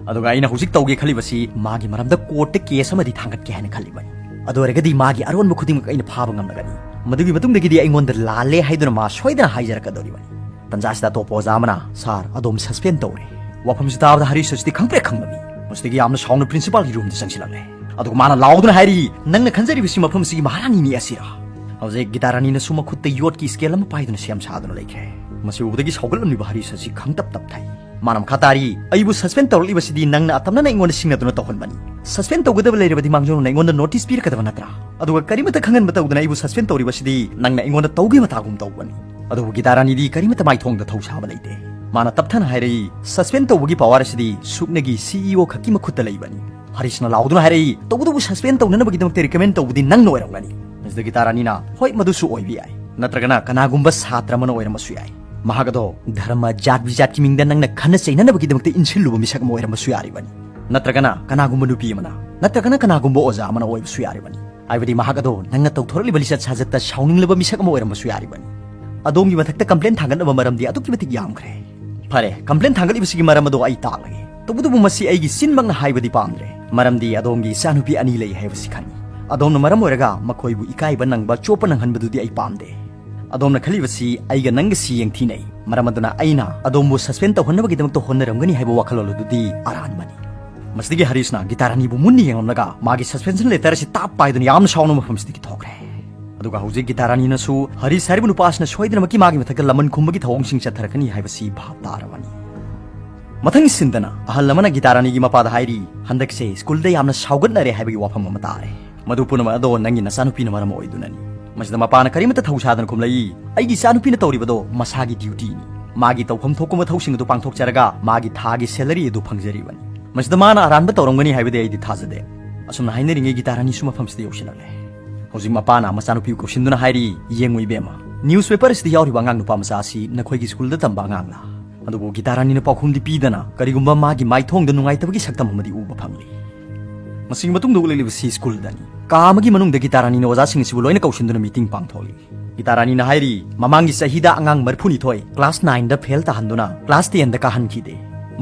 ꯑꯗꯨꯒ ꯑꯩꯅ ꯍꯧꯖꯤꯛ ꯇꯧꯒꯦ ꯈꯜꯂꯤꯕꯁꯤ ꯃꯥꯒꯤ ꯃꯔꯝꯗ ꯀꯣꯔꯠꯇ ꯀꯦꯁ ꯑꯃꯗꯤ ꯊꯥꯡꯒꯠꯀꯦ ꯍꯥꯏꯅ ꯈꯜꯂꯤꯕꯅꯤ꯫ ꯑꯗꯨ ꯑꯣꯏꯔꯒꯗꯤ ꯃꯥꯒꯤ ꯑꯔꯣꯟꯕ ꯈꯨꯗꯤꯡꯃꯛ ꯑꯩꯅ ꯐꯥꯕ ꯉꯝꯂꯒꯅꯤ꯫ ꯃꯗꯨꯒꯤ ꯃꯇꯨꯡꯗꯒꯤꯗꯤ ꯑꯩꯉꯣꯟꯗ ꯂꯥꯜꯂꯦ ꯍꯥꯏꯗꯨꯅ ꯃꯥ ꯁꯣꯏꯗꯅ ꯍꯥꯏꯖꯔꯛꯀꯗꯧꯔꯤꯕꯅꯤ꯫ ꯇꯟꯖꯥꯁꯤꯗ ꯑꯇꯣꯞꯄ ꯑꯣꯖꯥ ꯑꯃꯅ, "ꯁꯥꯔ, ꯑꯗꯣꯝ ꯁꯁꯄꯦꯟ ꯇꯧꯔꯦ"꯫ ꯋꯥꯐꯝꯁꯤ ꯇꯥꯕꯗ ꯍꯔꯤꯁ ꯑꯁꯤꯗꯤ ꯈꯪꯄ꯭ꯔꯦꯛ ꯈꯪꯂꯝꯃꯤ꯫ ꯃꯁꯤꯗꯒꯤ ꯌꯥꯝꯅ ꯁꯥꯎꯅ ꯄ꯭ꯔꯤꯟꯁꯤꯄꯥꯜꯒꯤ ꯔꯨꯝꯗ ꯆꯪꯁꯤꯜꯂꯛꯂꯦ꯫ ꯑꯗꯨꯒ ꯃꯥꯅ ꯂꯥꯎꯗꯨꯅ ꯍꯥꯏꯔꯤ, "ꯅꯪꯅ ꯈꯟꯖꯔꯤꯕꯁꯤ ꯃꯐꯝ ꯑꯁꯤꯒꯤ ꯃꯍꯥꯔꯥꯅꯤꯅꯤ ꯑꯁꯤꯔꯥ? ꯍꯧꯖꯤꯛ ꯒꯤꯇꯥꯔꯥꯅꯤꯅꯁꯨ ꯃꯈꯨꯠꯇ ꯌꯣꯠꯀꯤ ꯁ꯭ꯀꯦꯜ ꯑꯃ ꯄꯥꯏꯗꯨꯅ ꯁꯦꯝ ꯁꯥꯗꯨꯅ ꯂꯩꯈ꯭ꯔꯦ"꯫ ꯃꯁꯤ ꯎꯕꯗꯒꯤ ꯁꯥꯎꯒꯠꯂꯝꯂꯤꯕ ꯍꯔꯤꯁ ꯑꯁꯤ ꯈꯪꯇꯞ ꯇꯞꯊꯩ꯫ ꯃꯥꯅ ꯃꯈꯥ ꯇꯥꯔꯤ, "ꯑꯩꯕꯨ ꯁꯁꯄꯦꯟ ꯇꯧꯔꯛꯂꯤꯕꯁꯤꯗꯤ ꯅꯪꯅ ꯑꯇꯝꯅꯅ ꯑꯩꯉꯣꯟꯗ ꯁꯤꯡꯅꯗꯨꯅ ꯇꯧꯍꯟꯕꯅꯤ꯫ ꯁꯁꯄꯦꯟ ꯇꯧꯒꯗꯕ ꯂꯩꯔꯕꯗꯤ ꯃꯥꯡꯖꯧꯅꯅ ꯑꯩꯉꯣꯟꯗ ꯅꯣꯇꯤꯁ ꯄꯤꯔꯛꯀꯗꯕ ꯅꯠꯇ꯭ꯔꯥ? ꯑꯗꯨꯒ ꯀꯔꯤꯃꯠꯇ ꯈꯪꯍꯟꯕ ꯇꯧꯗꯅ ꯑꯩꯕꯨ ꯁꯁꯄꯦꯟ ꯇꯧꯔꯤꯕꯁꯤꯗꯤ ꯅꯪꯅ ꯑꯩꯉꯣꯟꯗ ꯇꯧꯒꯦ ꯃꯇꯥꯒꯨꯝ ꯇꯧꯕꯅꯤ"꯫ ꯑꯗꯨꯕꯨ ꯒꯤꯇꯥꯔꯥꯅꯤꯗꯤ ꯀꯔꯤꯃꯠꯇ ꯃꯥꯏꯊꯣꯡꯗ ꯊꯧ ꯁꯥꯕ ꯂꯩꯇꯦ꯫ ꯃꯥꯅ ꯇꯞꯊꯅ ꯍꯥꯏꯔꯛꯏ, "ꯁꯁꯄꯦꯟ ꯇꯧꯕꯒꯤ ꯄꯋꯥꯔ ꯑꯁꯤꯗꯤ ꯁꯨꯞꯅꯒꯤ ꯁꯤ ꯏ ꯑꯣ ꯈꯛꯀꯤ ꯃꯈꯨꯠꯇ ꯂꯩꯕꯅꯤ"꯫ ꯍꯔꯤꯁꯅ ꯂꯥꯎꯗꯨꯅ ꯍꯥꯏꯔꯛꯏ, "ꯇꯧꯕꯇꯕꯨ ꯁꯁꯄꯦꯟ ꯇꯧꯅꯅꯕꯒꯤꯗꯃꯛꯇ ꯔꯤꯀꯃꯦꯟ ꯇꯧꯕꯗꯤ ꯅꯪꯅ ꯑꯣꯏꯔꯝꯒꯅꯤ"꯫ ꯃꯁꯤꯗ ꯒꯤꯇꯥꯔꯥꯅꯤꯅ, "ꯍꯣꯏ, ꯃꯗꯨꯁꯨ ꯑꯣꯏꯕ ꯌꯥꯏ꯫ ꯅꯠꯇ꯭ꯔꯒꯅ ꯀꯅꯥꯒꯨꯝꯕ ꯁꯥꯇ꯭ꯔ ꯑꯃꯅ ꯑꯣꯏꯔꯝꯕꯁꯨ ꯌꯥꯏ꯫ ꯃꯍꯥꯛ ꯑꯗꯣ ꯙꯔꯃ, ꯖꯥꯠ ꯕꯤꯖꯥꯠꯀꯤ ꯃꯤꯡꯗ ꯅꯪꯅ ꯈꯟꯅ ꯆꯩꯅꯅꯕꯒꯤꯗꯃꯛꯇ ꯏꯟꯁꯤꯜꯂꯨꯕ ꯃꯤꯁꯛ ꯑꯃ ꯑꯣꯏꯔꯝꯕꯁꯨ ꯌꯥꯔꯤꯕꯅꯤ꯫ ꯅꯠꯇ꯭ꯔꯒꯅ ꯀꯅꯥꯒꯨꯝꯕ ꯅꯨꯄꯤ ꯑꯃꯅ, ꯅꯠꯇ꯭ꯔꯒꯅ ꯀꯅꯥꯒꯨꯝꯕ ꯑꯣꯖꯥ ꯑꯃꯅ ꯑꯣꯏꯕꯁꯨ ꯌꯥꯔꯤꯕꯅꯤ꯫ ꯍꯥꯏꯕꯗꯤ ꯃꯍꯥꯛ ꯑꯗꯣ ꯅꯪꯅ ꯇꯧꯊꯣꯔꯛꯂꯤꯕ ꯂꯤꯆꯠ ꯁꯥꯖꯠꯇ ꯁꯥꯎꯅꯤꯡꯂꯕ ꯃꯤꯁꯛ ꯑꯃ ꯑꯣꯏꯔꯝꯕꯁꯨ ꯌꯥꯔꯤꯕꯅꯤ꯫ ꯑꯗꯣꯝꯒꯤ ꯃꯊꯛꯇ ꯀꯝꯄ꯭ꯂꯦꯟ ꯊꯥꯡꯒꯠꯅꯕ ꯃꯔꯝꯗꯤ ꯑꯗꯨꯛꯀꯤ ꯃꯇꯤꯛ ꯌꯥꯝꯈ꯭ꯔꯦ꯫ ꯐꯔꯦ, ꯀꯝꯄ꯭ꯂꯦꯟ ꯊꯥꯡꯒꯠꯂꯤꯕꯁꯤꯒꯤ ꯃꯔꯝ ꯑꯗꯣ ꯑꯩ ꯇꯥꯛꯂꯒꯦ꯫ ꯇꯧꯕꯇꯕꯨ ꯃꯁꯤ ꯑꯩꯒꯤ ꯆꯤꯟꯃꯛꯅ ꯍꯥꯏꯕꯗꯤ ꯄꯥꯝꯗ꯭ꯔꯦ, ꯃꯔꯝꯗꯤ ꯑꯗꯣꯝꯒꯤ ꯏꯆꯥꯅꯨꯄꯤ ꯑꯅꯤ ꯂꯩ ꯍꯥꯏꯕꯁꯤ ꯈꯪꯏ꯫ ꯑꯗꯣꯝꯅ ꯃꯔꯝ ꯑꯣꯏꯔꯒ ꯃꯈꯣꯏꯕꯨ ꯏꯀꯥꯏꯕ ꯅꯪꯕ, ꯆꯣꯞꯄ ꯅꯪꯍꯟꯕꯗꯨꯗꯤ ꯑꯩ ꯄꯥꯝꯗꯦ꯫ ꯑꯗꯣꯝꯅ ꯈꯜꯂꯤꯕꯁꯤ ꯑꯩꯒ ꯅꯪꯒꯁꯤ ꯌꯦꯡꯊꯤꯅꯩ꯫ ꯃꯔꯝ ꯑꯗꯨꯅ ꯑꯩꯅ ꯑꯗꯣꯝꯕꯨ ꯁꯁꯄꯦꯟ ꯇꯧꯍꯟꯅꯕꯒꯤꯗꯃꯛꯇ ꯍꯣꯠꯅꯔꯝꯒꯅꯤ ꯍꯥꯏꯕ ꯋꯥꯈꯜꯂꯣꯟ ꯑꯗꯨꯗꯤ ꯑꯔꯥꯟꯕꯅꯤ꯫ ꯃꯁꯤꯗꯒꯤ ꯍꯔꯤꯁꯅ ꯒꯤꯇꯥꯔꯥꯅꯤꯕꯨ ꯃꯨꯟꯅ ꯌꯦꯡꯂꯝꯂꯒ ꯃꯥꯒꯤ ꯁꯁꯄꯦꯟꯁꯟ ꯂꯦꯇꯔ ꯑꯁꯤ ꯇꯥꯞ ꯄꯥꯏꯗꯨꯅ ꯌꯥꯝꯅ ꯁꯥꯎꯅ ꯃꯐꯝꯁꯤꯗꯒꯤ ꯊꯣꯛꯈ꯭ꯔꯦ꯫ ꯑꯗꯨꯒ ꯍꯧꯖꯤꯛ ꯒꯤꯇꯥꯔꯥꯅꯤꯅꯁꯨ ꯍꯔꯤꯁ ꯍꯥꯏꯔꯤꯕ ꯅꯨꯄꯥ ꯑꯁꯤꯅ ꯁꯣꯏꯗꯅꯃꯛꯀꯤ ꯃꯥꯒꯤ ꯃꯊꯛꯇ ꯂꯃꯟ ꯈꯨꯝꯕꯒꯤ ꯊꯧꯑꯣꯡꯁꯤꯡ ꯆꯠꯊꯔꯛꯀꯅꯤ ꯍꯥꯏꯕꯁꯤ ꯚꯥꯞ ꯇꯥꯔꯕꯅꯤ꯫ ꯃꯊꯪ ꯁꯤꯟꯗꯅ ꯑꯍꯜ ꯑꯃꯅ ꯒꯤꯇꯥꯔꯥꯅꯤꯒꯤ ꯃꯄꯥꯗ ꯍꯥꯏꯔꯤ, "ꯍꯟꯗꯛꯁꯦ ꯁ꯭ꯀꯨꯜꯗ ꯌꯥꯝꯅ ꯁꯥꯎꯒꯠꯅꯔꯦ ꯍꯥꯏꯕꯒꯤ ꯋꯥꯐꯝ ꯑꯃ ꯇꯥꯔꯦ꯫ ꯃꯗꯨ ꯄꯨꯝꯅꯃꯛ ꯑꯗꯣ ꯅꯪꯒꯤ ꯅꯆꯥꯅꯨꯄꯤꯅ ꯃꯔꯝ ꯑꯣꯏꯗꯨꯅꯅꯤ"꯫ ꯃꯁꯤꯗ ꯃꯄꯥꯅ ꯀꯔꯤꯃꯠꯇ ꯊꯧꯁꯥꯗꯅ ꯈꯨꯝꯂꯛꯏ, "ꯑꯩꯒꯤ ꯏꯆꯥꯅꯨꯄꯤꯅ ꯇꯧꯔꯤꯕꯗꯣ ꯃꯁꯥꯒꯤ ꯗ꯭ꯌꯨꯇꯤꯅꯤ꯫ ꯃꯥꯒꯤ ꯇꯧꯐꯝ ꯊꯣꯛꯄ ꯃꯊꯧꯁꯤꯡ ꯑꯗꯨ ꯄꯥꯡꯊꯣꯛꯆꯔꯒ ꯃꯥꯒꯤ ꯊꯥꯒꯤ ꯁꯦꯂꯔꯤ ꯑꯗꯨ ꯐꯪꯖꯔꯤꯕꯅꯤ꯫ ꯃꯁꯤꯗ ꯃꯥꯅ ꯑꯔꯥꯟꯕ ꯇꯧꯔꯝꯒꯅꯤ ꯍꯥꯏꯕꯗꯤ ꯑꯩꯗꯤ ꯊꯥꯖꯗꯦ"꯫ ꯑꯁꯨꯝꯅ ꯍꯥꯏꯅꯔꯤꯉꯩ ꯒꯤꯇꯥꯔꯥꯅꯤꯁꯨ ꯃꯐꯝꯁꯤꯗ ꯌꯧꯁꯤꯜꯂꯛꯂꯦ꯫ ꯍꯧꯖꯤꯛ ꯃꯄꯥꯅ ꯃꯆꯥꯅꯨꯄꯤꯕꯨ ꯀꯧꯁꯤꯟꯗꯨꯅ ꯍꯥꯏꯔꯤ, "ꯌꯦꯡꯉꯨ ꯏꯕꯦꯝꯃ, ꯅ꯭ꯌꯨꯁꯄꯦꯄꯔ ꯑꯁꯤꯗ ꯌꯥꯎꯔꯤꯕ ꯑꯉꯥꯡ ꯅꯨꯄꯥ ꯃꯆꯥ ꯑꯁꯤ ꯅꯈꯣꯏꯒꯤ ꯁ꯭ꯀꯨꯜꯗ ꯇꯝꯕ ꯑꯉꯥꯡꯂꯥ?" ꯑꯗꯨꯕꯨ ꯒꯤꯇꯥꯔꯥꯅꯤꯅ ꯄꯥꯎꯈꯨꯝꯗꯤ ꯄꯤꯗꯅ ꯀꯔꯤꯒꯨꯝꯕ ꯃꯥꯒꯤ ꯃꯥꯏꯊꯣꯡꯗ ꯅꯨꯡꯉꯥꯏꯇꯕꯒꯤ ꯁꯛꯇꯝ ꯑꯃꯗꯤ ꯎꯕ ꯐꯪꯂꯤ꯫ ꯃꯁꯤꯒꯤ ꯃꯇꯨꯡꯗ ꯎꯠꯂꯛꯂꯤꯕꯁꯤ ꯁ꯭ꯀꯨꯜꯗꯅꯤ꯫ ꯀꯥ ꯑꯃꯒꯤ ꯃꯅꯨꯡꯗ ꯒꯤꯇꯥ ꯔꯥꯅꯤꯅ ꯑꯣꯖꯥꯁꯤꯡ ꯑꯁꯤꯕꯨ ꯂꯣꯏꯅ ꯀꯧꯁꯤꯟꯗꯨꯅ ꯃꯤꯇꯤꯡ ꯄꯥꯡꯊꯣꯛꯂꯤ꯫ ꯒꯤꯇꯥ ꯔꯥꯅꯤꯅ ꯍꯥꯏꯔꯤ, ꯃꯃꯥꯡꯒꯤ ꯆꯍꯤꯗ ꯑꯉꯥꯡ ꯃꯔꯤꯐꯨꯅꯤꯊꯣꯏ class nineꯗ fail ꯇꯥꯍꯟꯗꯨꯅ class tenꯗ ꯀꯥꯍꯟꯈꯤꯗꯦ꯫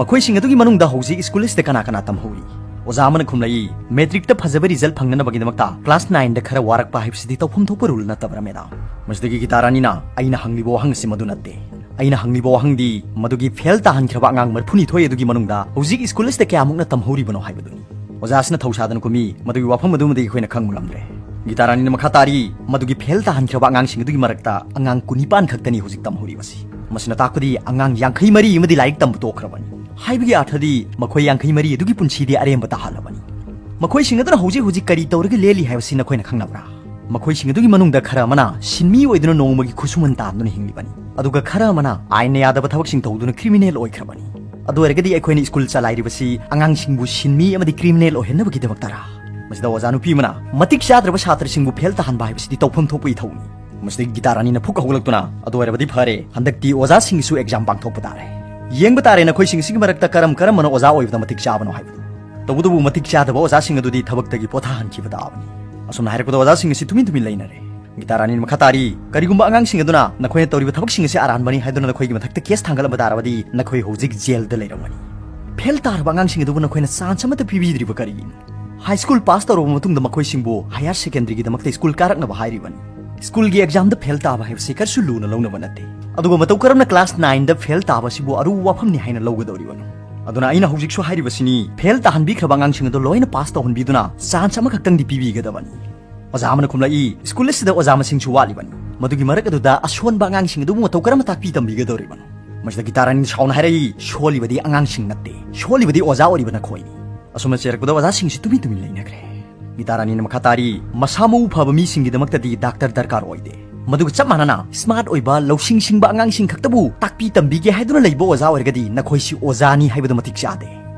ꯃꯈꯣꯏꯁꯤꯡ ꯑꯗꯨꯒꯤ ꯃꯅꯨꯡꯗ ꯍꯧꯖꯤꯛ ꯁ꯭ꯀꯨꯜ ꯑꯁꯤꯗ ꯀꯅꯥ ꯀꯅꯥ ꯇꯝꯍꯧꯔꯤ? ꯑꯣꯖꯥ ꯑꯃꯅ ꯈꯨꯝꯂꯛꯏ, ꯃꯦꯇ꯭ꯔꯤꯛꯇ ꯐꯖꯕ ꯔꯤꯖꯜ ꯐꯪꯅꯅꯕꯒꯤꯗꯃꯛꯇ class nineꯗ ꯈꯔ ꯋꯥꯔꯛꯄ ꯍꯥꯏꯕꯁꯤꯗꯤ ꯇꯧꯐꯝ ꯊꯣꯛꯄ ꯔꯨꯜ ꯅꯠꯇꯕ꯭ꯔꯥ, ꯃꯦꯗꯥꯝ? ꯃꯁꯤꯗꯒꯤ ꯒꯤꯇꯥ ꯔꯥꯅꯤꯅ, ꯑꯩꯅ ꯍꯪꯂꯤꯕ ꯋꯥꯍꯪ ꯑꯁꯤ ꯃꯗꯨ ꯅꯠꯇꯦ꯫ ꯑꯩꯅ ꯍꯪꯂꯤꯕ ꯋꯥꯍꯪꯗꯤ ꯃꯗꯨꯒꯤ ꯐꯦꯜ ꯇꯥꯍꯟꯈ꯭ꯔꯕ ꯑꯉꯥꯡ ꯃꯔꯤꯐꯨꯅꯤꯊꯣꯏ ꯑꯗꯨꯒꯤ ꯃꯅꯨꯡꯗ ꯍꯧꯖꯤꯛ ꯁ꯭ꯀꯨꯜ ꯑꯁꯤꯗ ꯀꯌꯥꯃꯨꯛꯅ ꯇꯝꯍꯧꯔꯤꯕꯅꯣ ꯍꯥꯏꯕꯗꯨꯅꯤ꯫ ꯑꯣꯖꯥ ꯑꯁꯤꯅ ꯊꯧꯁꯥꯗꯅ ꯈꯨꯝꯃꯤ, ꯃꯗꯨꯒꯤ ꯋꯥꯐꯝ ꯑꯗꯨꯃꯗꯤ ꯑꯩꯈꯣꯏꯅ ꯈꯪꯂꯝꯗ꯭ꯔꯦ꯫ ꯒꯤꯇꯥ ꯔꯥꯅꯤꯅ ꯃꯈꯥ ꯇꯥꯔꯤ, ꯃꯗꯨꯒꯤ ꯐꯦꯜ ꯇꯥꯍꯟꯈ꯭ꯔꯕ ꯑꯉꯥꯡꯁꯤꯡ ꯑꯗꯨꯒꯤ ꯃꯔꯛꯇ ꯑꯉꯥꯡ ꯀꯨꯟꯅꯤꯄꯥꯟ ꯈꯛꯇꯅꯤ ꯍꯧꯖꯤꯛ ꯇꯝꯍꯧꯔꯤꯕꯁꯤ꯫ ꯃꯁꯤꯅ ꯇꯥꯛꯄꯗꯤ ꯑꯉꯥꯡ ꯌꯥꯡꯈꯩ ꯃꯔꯤ ꯑꯃꯗꯤ ꯂꯥꯏꯔꯤꯛ ꯇꯝꯕ ꯇꯣꯛꯈ꯭ꯔꯕꯅꯤ꯫ ꯍꯥꯏꯕꯒꯤ ꯑꯥꯔꯊꯗꯤ ꯃꯈꯣꯏ ꯌꯥꯡꯈꯩ ꯃꯔꯤ ꯑꯗꯨꯒꯤ ꯄꯨꯟꯁꯤꯗꯤ ꯑꯔꯦꯝꯕ ꯇꯥꯍꯜꯂꯕꯅꯤ꯫ ꯃꯈꯣꯏꯁꯤꯡ ꯑꯗꯨꯅ ꯍꯧꯖꯤꯛ ꯍꯧꯖꯤꯛ ꯀꯔꯤ ꯇꯧꯔꯒ ꯂꯦꯜꯂꯤ ꯍꯥꯏꯕꯁꯤ ꯅꯈꯣꯏꯅ ꯈꯪꯅꯕ꯭ꯔꯥ? ꯃꯈꯣꯏꯁꯤꯡ ꯑꯗꯨꯒꯤ ꯃꯅꯨꯡꯗ ꯈꯔ ꯑꯃꯅ ꯁꯤꯟꯃꯤ ꯑꯣꯏꯗꯨꯅ ꯅꯣꯡꯃꯒꯤ ꯈꯨꯠꯁꯨꯃꯟ ꯇꯥꯟꯗꯨꯅ ꯍꯤꯡꯂꯤꯕꯅꯤ꯫ ꯑꯗꯨꯒ ꯈꯔ ꯑꯃꯅ ꯑꯥꯏꯟꯅ ꯌꯥꯗꯕ ꯊꯕꯛꯁꯤꯡ ꯇꯧꯗꯨꯅ ꯀ꯭ꯔꯤꯃꯤꯅꯦꯜ ꯑꯣꯏꯈ꯭ꯔꯕꯅꯤ꯫ ꯑꯗꯨ ꯑꯣꯏꯔꯒꯗꯤ ꯑꯩꯈꯣꯏꯅ ꯁ꯭ꯀꯨꯜ ꯆꯂꯥꯏꯔꯤꯕꯁꯤ ꯑꯉꯥꯡꯁꯤꯡꯕꯨ ꯁꯤꯟꯃꯤ ꯑꯃꯗꯤ ꯀ꯭ꯔꯤꯃꯤꯅꯦꯜ ꯑꯣꯏꯍꯟꯅꯕꯒꯤꯗꯃꯛꯇꯔꯥ? ꯃꯁꯤꯗ ꯑꯣꯖꯥ ꯅꯨꯄꯤ ꯑꯃꯅ, ꯃꯇꯤꯛ ꯆꯥꯗ꯭ꯔꯕ ꯁꯥꯇ꯭ꯔꯁꯤꯡꯕꯨ ꯐꯦꯜ ꯇꯥꯍꯟꯕ ꯍꯥꯏꯕꯁꯤꯗꯤ ꯇꯧꯐꯝ ꯊꯣꯛꯄ ꯏꯊꯧꯅꯤ꯫ ꯃꯁꯤꯗꯒꯤ ꯒꯤꯇꯥ ꯔꯥꯅꯤꯅ ꯐꯨꯛ ꯍꯧꯒꯠꯂꯛꯇꯨꯅ, ꯑꯗꯨ ꯑꯣꯏꯔꯕꯗꯤ ꯐꯔꯦ, ꯍꯟꯗꯛꯇꯤ ꯑꯣꯖꯥꯁꯤꯡꯒꯤꯁꯨ ꯑꯦꯛꯖꯥꯝ ꯄꯥꯡꯊꯣꯛꯄ ꯇꯥꯔꯦ꯫ ꯌꯦꯡꯕ ꯇꯥꯔꯦ ꯅꯈꯣꯏꯁꯤꯡ ꯑꯁꯤꯒꯤ ꯃꯔꯛꯇ ꯀꯔꯝ ꯀꯔꯝꯕꯅ ꯑꯣꯖꯥ ꯑꯣꯏꯕꯗ ꯃꯇꯤꯛ ꯆꯥꯕꯅꯣ ꯍꯥꯏꯕꯗꯨ꯫ ꯇꯧꯕꯇꯕꯨ ꯃꯇꯤꯛ ꯆꯥꯗꯕ ꯑꯣꯖꯥꯁꯤꯡ ꯑꯗꯨꯗꯤ ꯊꯕꯛꯇꯒꯤ ꯄꯣꯊꯥꯍꯟꯈꯤꯕ ꯇꯥꯕꯅꯤ꯫ ꯑꯁꯨꯝꯅ ꯍꯥꯏꯔꯛꯄꯗ ꯑꯣꯖꯥꯁꯤꯡ ꯑꯁꯤ ꯇꯨꯃꯤꯟ ꯇꯨꯃꯤꯟ ꯂꯩꯅꯔꯦ꯫ ꯒꯤꯇꯥ ꯔꯥꯅꯤꯅ ꯃꯈꯥ ꯇꯥꯔꯤ, ꯀꯔꯤꯒꯨꯝꯕ ꯑꯉꯥꯡꯁꯤꯡ ꯑꯗꯨꯅ ꯅꯈꯣꯏꯅ ꯇꯧꯔꯤꯕ ꯊꯕꯛꯁꯤꯡ ꯑꯁꯤ ꯑꯔꯥꯟꯕꯅꯤ ꯍꯥꯏꯗꯨꯅ ꯅꯈꯣꯏꯒꯤ ꯃꯊꯛꯇ ꯀꯦꯁ ꯊꯥꯡꯒꯠꯂꯝꯕ ꯇꯥꯔꯕꯗꯤ ꯅꯈꯣꯏ ꯍꯧꯖꯤꯛ ꯖꯦꯜꯗ ꯂꯩꯔꯝꯒꯅꯤ꯫ ꯐꯦꯜ ꯇꯥꯔꯕ ꯑꯉꯥꯡꯁꯤꯡ ꯑꯗꯨꯕꯨ ꯅꯈꯣꯏꯅ ꯆꯥꯟꯁ ꯑꯃꯠꯇ ꯄꯤꯕꯤꯗ꯭ꯔꯤꯕ ꯀꯔꯤꯒꯤꯅꯣ? ꯍꯥꯏ ꯁ꯭ꯀꯨꯜ ꯄꯥꯁ ꯇꯧꯔꯕ ꯃꯇꯨꯡꯗ ꯃꯈꯣꯏꯁꯤꯡꯕꯨ ꯍꯥꯌꯔ ꯁꯦꯀꯦꯟꯗꯔꯤꯒꯤꯗꯃꯛꯇ ꯁ꯭ꯀꯨꯜ ꯀꯥꯔꯛꯅꯕ ꯍꯥꯏꯔꯤꯕꯅꯤ꯫ ꯁ꯭ꯀꯨꯜꯒꯤ ꯑꯦꯛꯖꯥꯝꯗ ꯐꯦꯜ ꯇꯥꯕ ꯍꯥꯏꯕꯁꯤ ꯀꯔꯤꯁꯨ ꯂꯨꯅ ꯂꯧꯅꯕ ꯅꯠꯇꯦ꯫ ꯑꯗꯨꯒ ꯃꯇꯧ ꯀꯔꯝꯅ ꯀ꯭ꯂꯥꯁ ꯅꯥꯏꯟꯗ ꯐꯦꯜ ꯇꯥꯕ ꯑꯁꯤꯕꯨ ꯑꯔꯨꯕ ꯋꯥꯐꯝꯅꯤ ꯍꯥꯏꯅ ꯂꯧꯒꯗꯧꯔꯤꯕꯅꯣ? ꯑꯗꯨꯅ ꯑꯩꯅ ꯍꯧꯖꯤꯛꯁꯨ ꯍꯥꯏꯔꯤꯕꯁꯤꯅꯤ, ꯐꯦꯜ ꯇꯥꯍꯟꯕꯤꯈ꯭ꯔꯕ ꯑꯉꯥꯡꯁꯤꯡ ꯑꯗꯨ ꯂꯣꯏꯅ ꯄꯥꯁ ꯇꯧꯍꯟꯕꯤꯗꯨꯅ ꯆꯥꯟꯁ ꯑꯃꯈꯛꯇꯪꯗꯤ ꯄꯤꯕꯤꯒꯗꯕꯅꯤ꯫ ꯑꯣꯖꯥ ꯑꯃꯅ ꯈꯨꯝꯂꯛꯏ, ꯁ꯭ꯀꯨꯜ ꯑꯁꯤꯗ ꯑꯣꯖꯥ ꯃꯁꯤꯡꯁꯨ ꯋꯥꯠꯂꯤꯕꯅꯤ꯫ ꯃꯗꯨꯒꯤ ꯃꯔꯛ ꯑꯗꯨꯗ ꯑꯁꯣꯟꯕ ꯑꯉꯥꯡꯁꯤꯡ ꯑꯗꯨꯕꯨ ꯃꯇꯧ ꯀꯔꯝꯅ ꯇꯥꯛꯄꯤ ꯇꯝꯕꯤꯒꯗꯧꯔꯤꯕꯅꯣ? ꯃꯁꯤꯗ ꯒꯤꯇꯥ ꯔꯥꯅꯤꯅ ꯁꯥꯎꯅ ꯍꯥꯏꯔꯛꯏ, ꯁꯣꯜꯂꯤꯕꯗꯤ ꯑꯉꯥꯡꯁꯤꯡ ꯅꯠꯇꯦ, ꯁꯣꯜꯂꯤꯕꯗꯤ ꯑꯣꯖꯥ ꯑꯣꯏꯔꯤꯕ ꯅꯈꯣꯏꯅꯤ꯫ ꯑꯁꯨꯝꯅ ꯆꯩꯔꯛꯄꯗ ꯑꯣꯖꯥꯁꯤꯡ ꯑꯁꯤ ꯇꯨꯃꯤꯟ ꯇꯨꯃꯤꯟ ꯂꯩꯅꯈ꯭ꯔꯦ꯫ ꯒꯤꯇꯥ ꯔꯥꯅꯤꯅ ꯃꯈꯥ ꯇꯥꯔꯤ, ꯃꯁꯥ ꯃꯎ ꯐꯕ ꯃꯤꯁꯤꯡꯒꯤꯗꯃꯛꯇꯗꯤ ꯗꯥꯛꯇꯔ ꯗꯔꯀꯥꯔ ꯑꯣꯏꯗꯦ꯫ ꯃꯗꯨꯒ ꯆꯞ ꯃꯥꯟꯅꯅ ꯁ꯭ꯃꯥꯔꯠ ꯑꯣꯏꯕ, ꯂꯧꯁꯤꯡ ꯁꯤꯡꯕ ꯑꯉꯥꯡꯁꯤꯡ ꯈꯛꯇꯕꯨ ꯇꯥꯛꯄꯤ ꯇꯝꯕꯤꯒꯦ ꯍꯥꯏꯗꯨꯅ ꯂꯩꯕ ꯑꯣꯖꯥ ꯑꯣꯏꯔꯒꯗꯤ ꯅꯈꯣꯏꯁꯤ ꯑꯣꯖꯥꯅꯤ ꯍꯥꯏꯕꯗꯨ ꯃꯇꯤꯛ ꯆꯥꯗꯦ꯫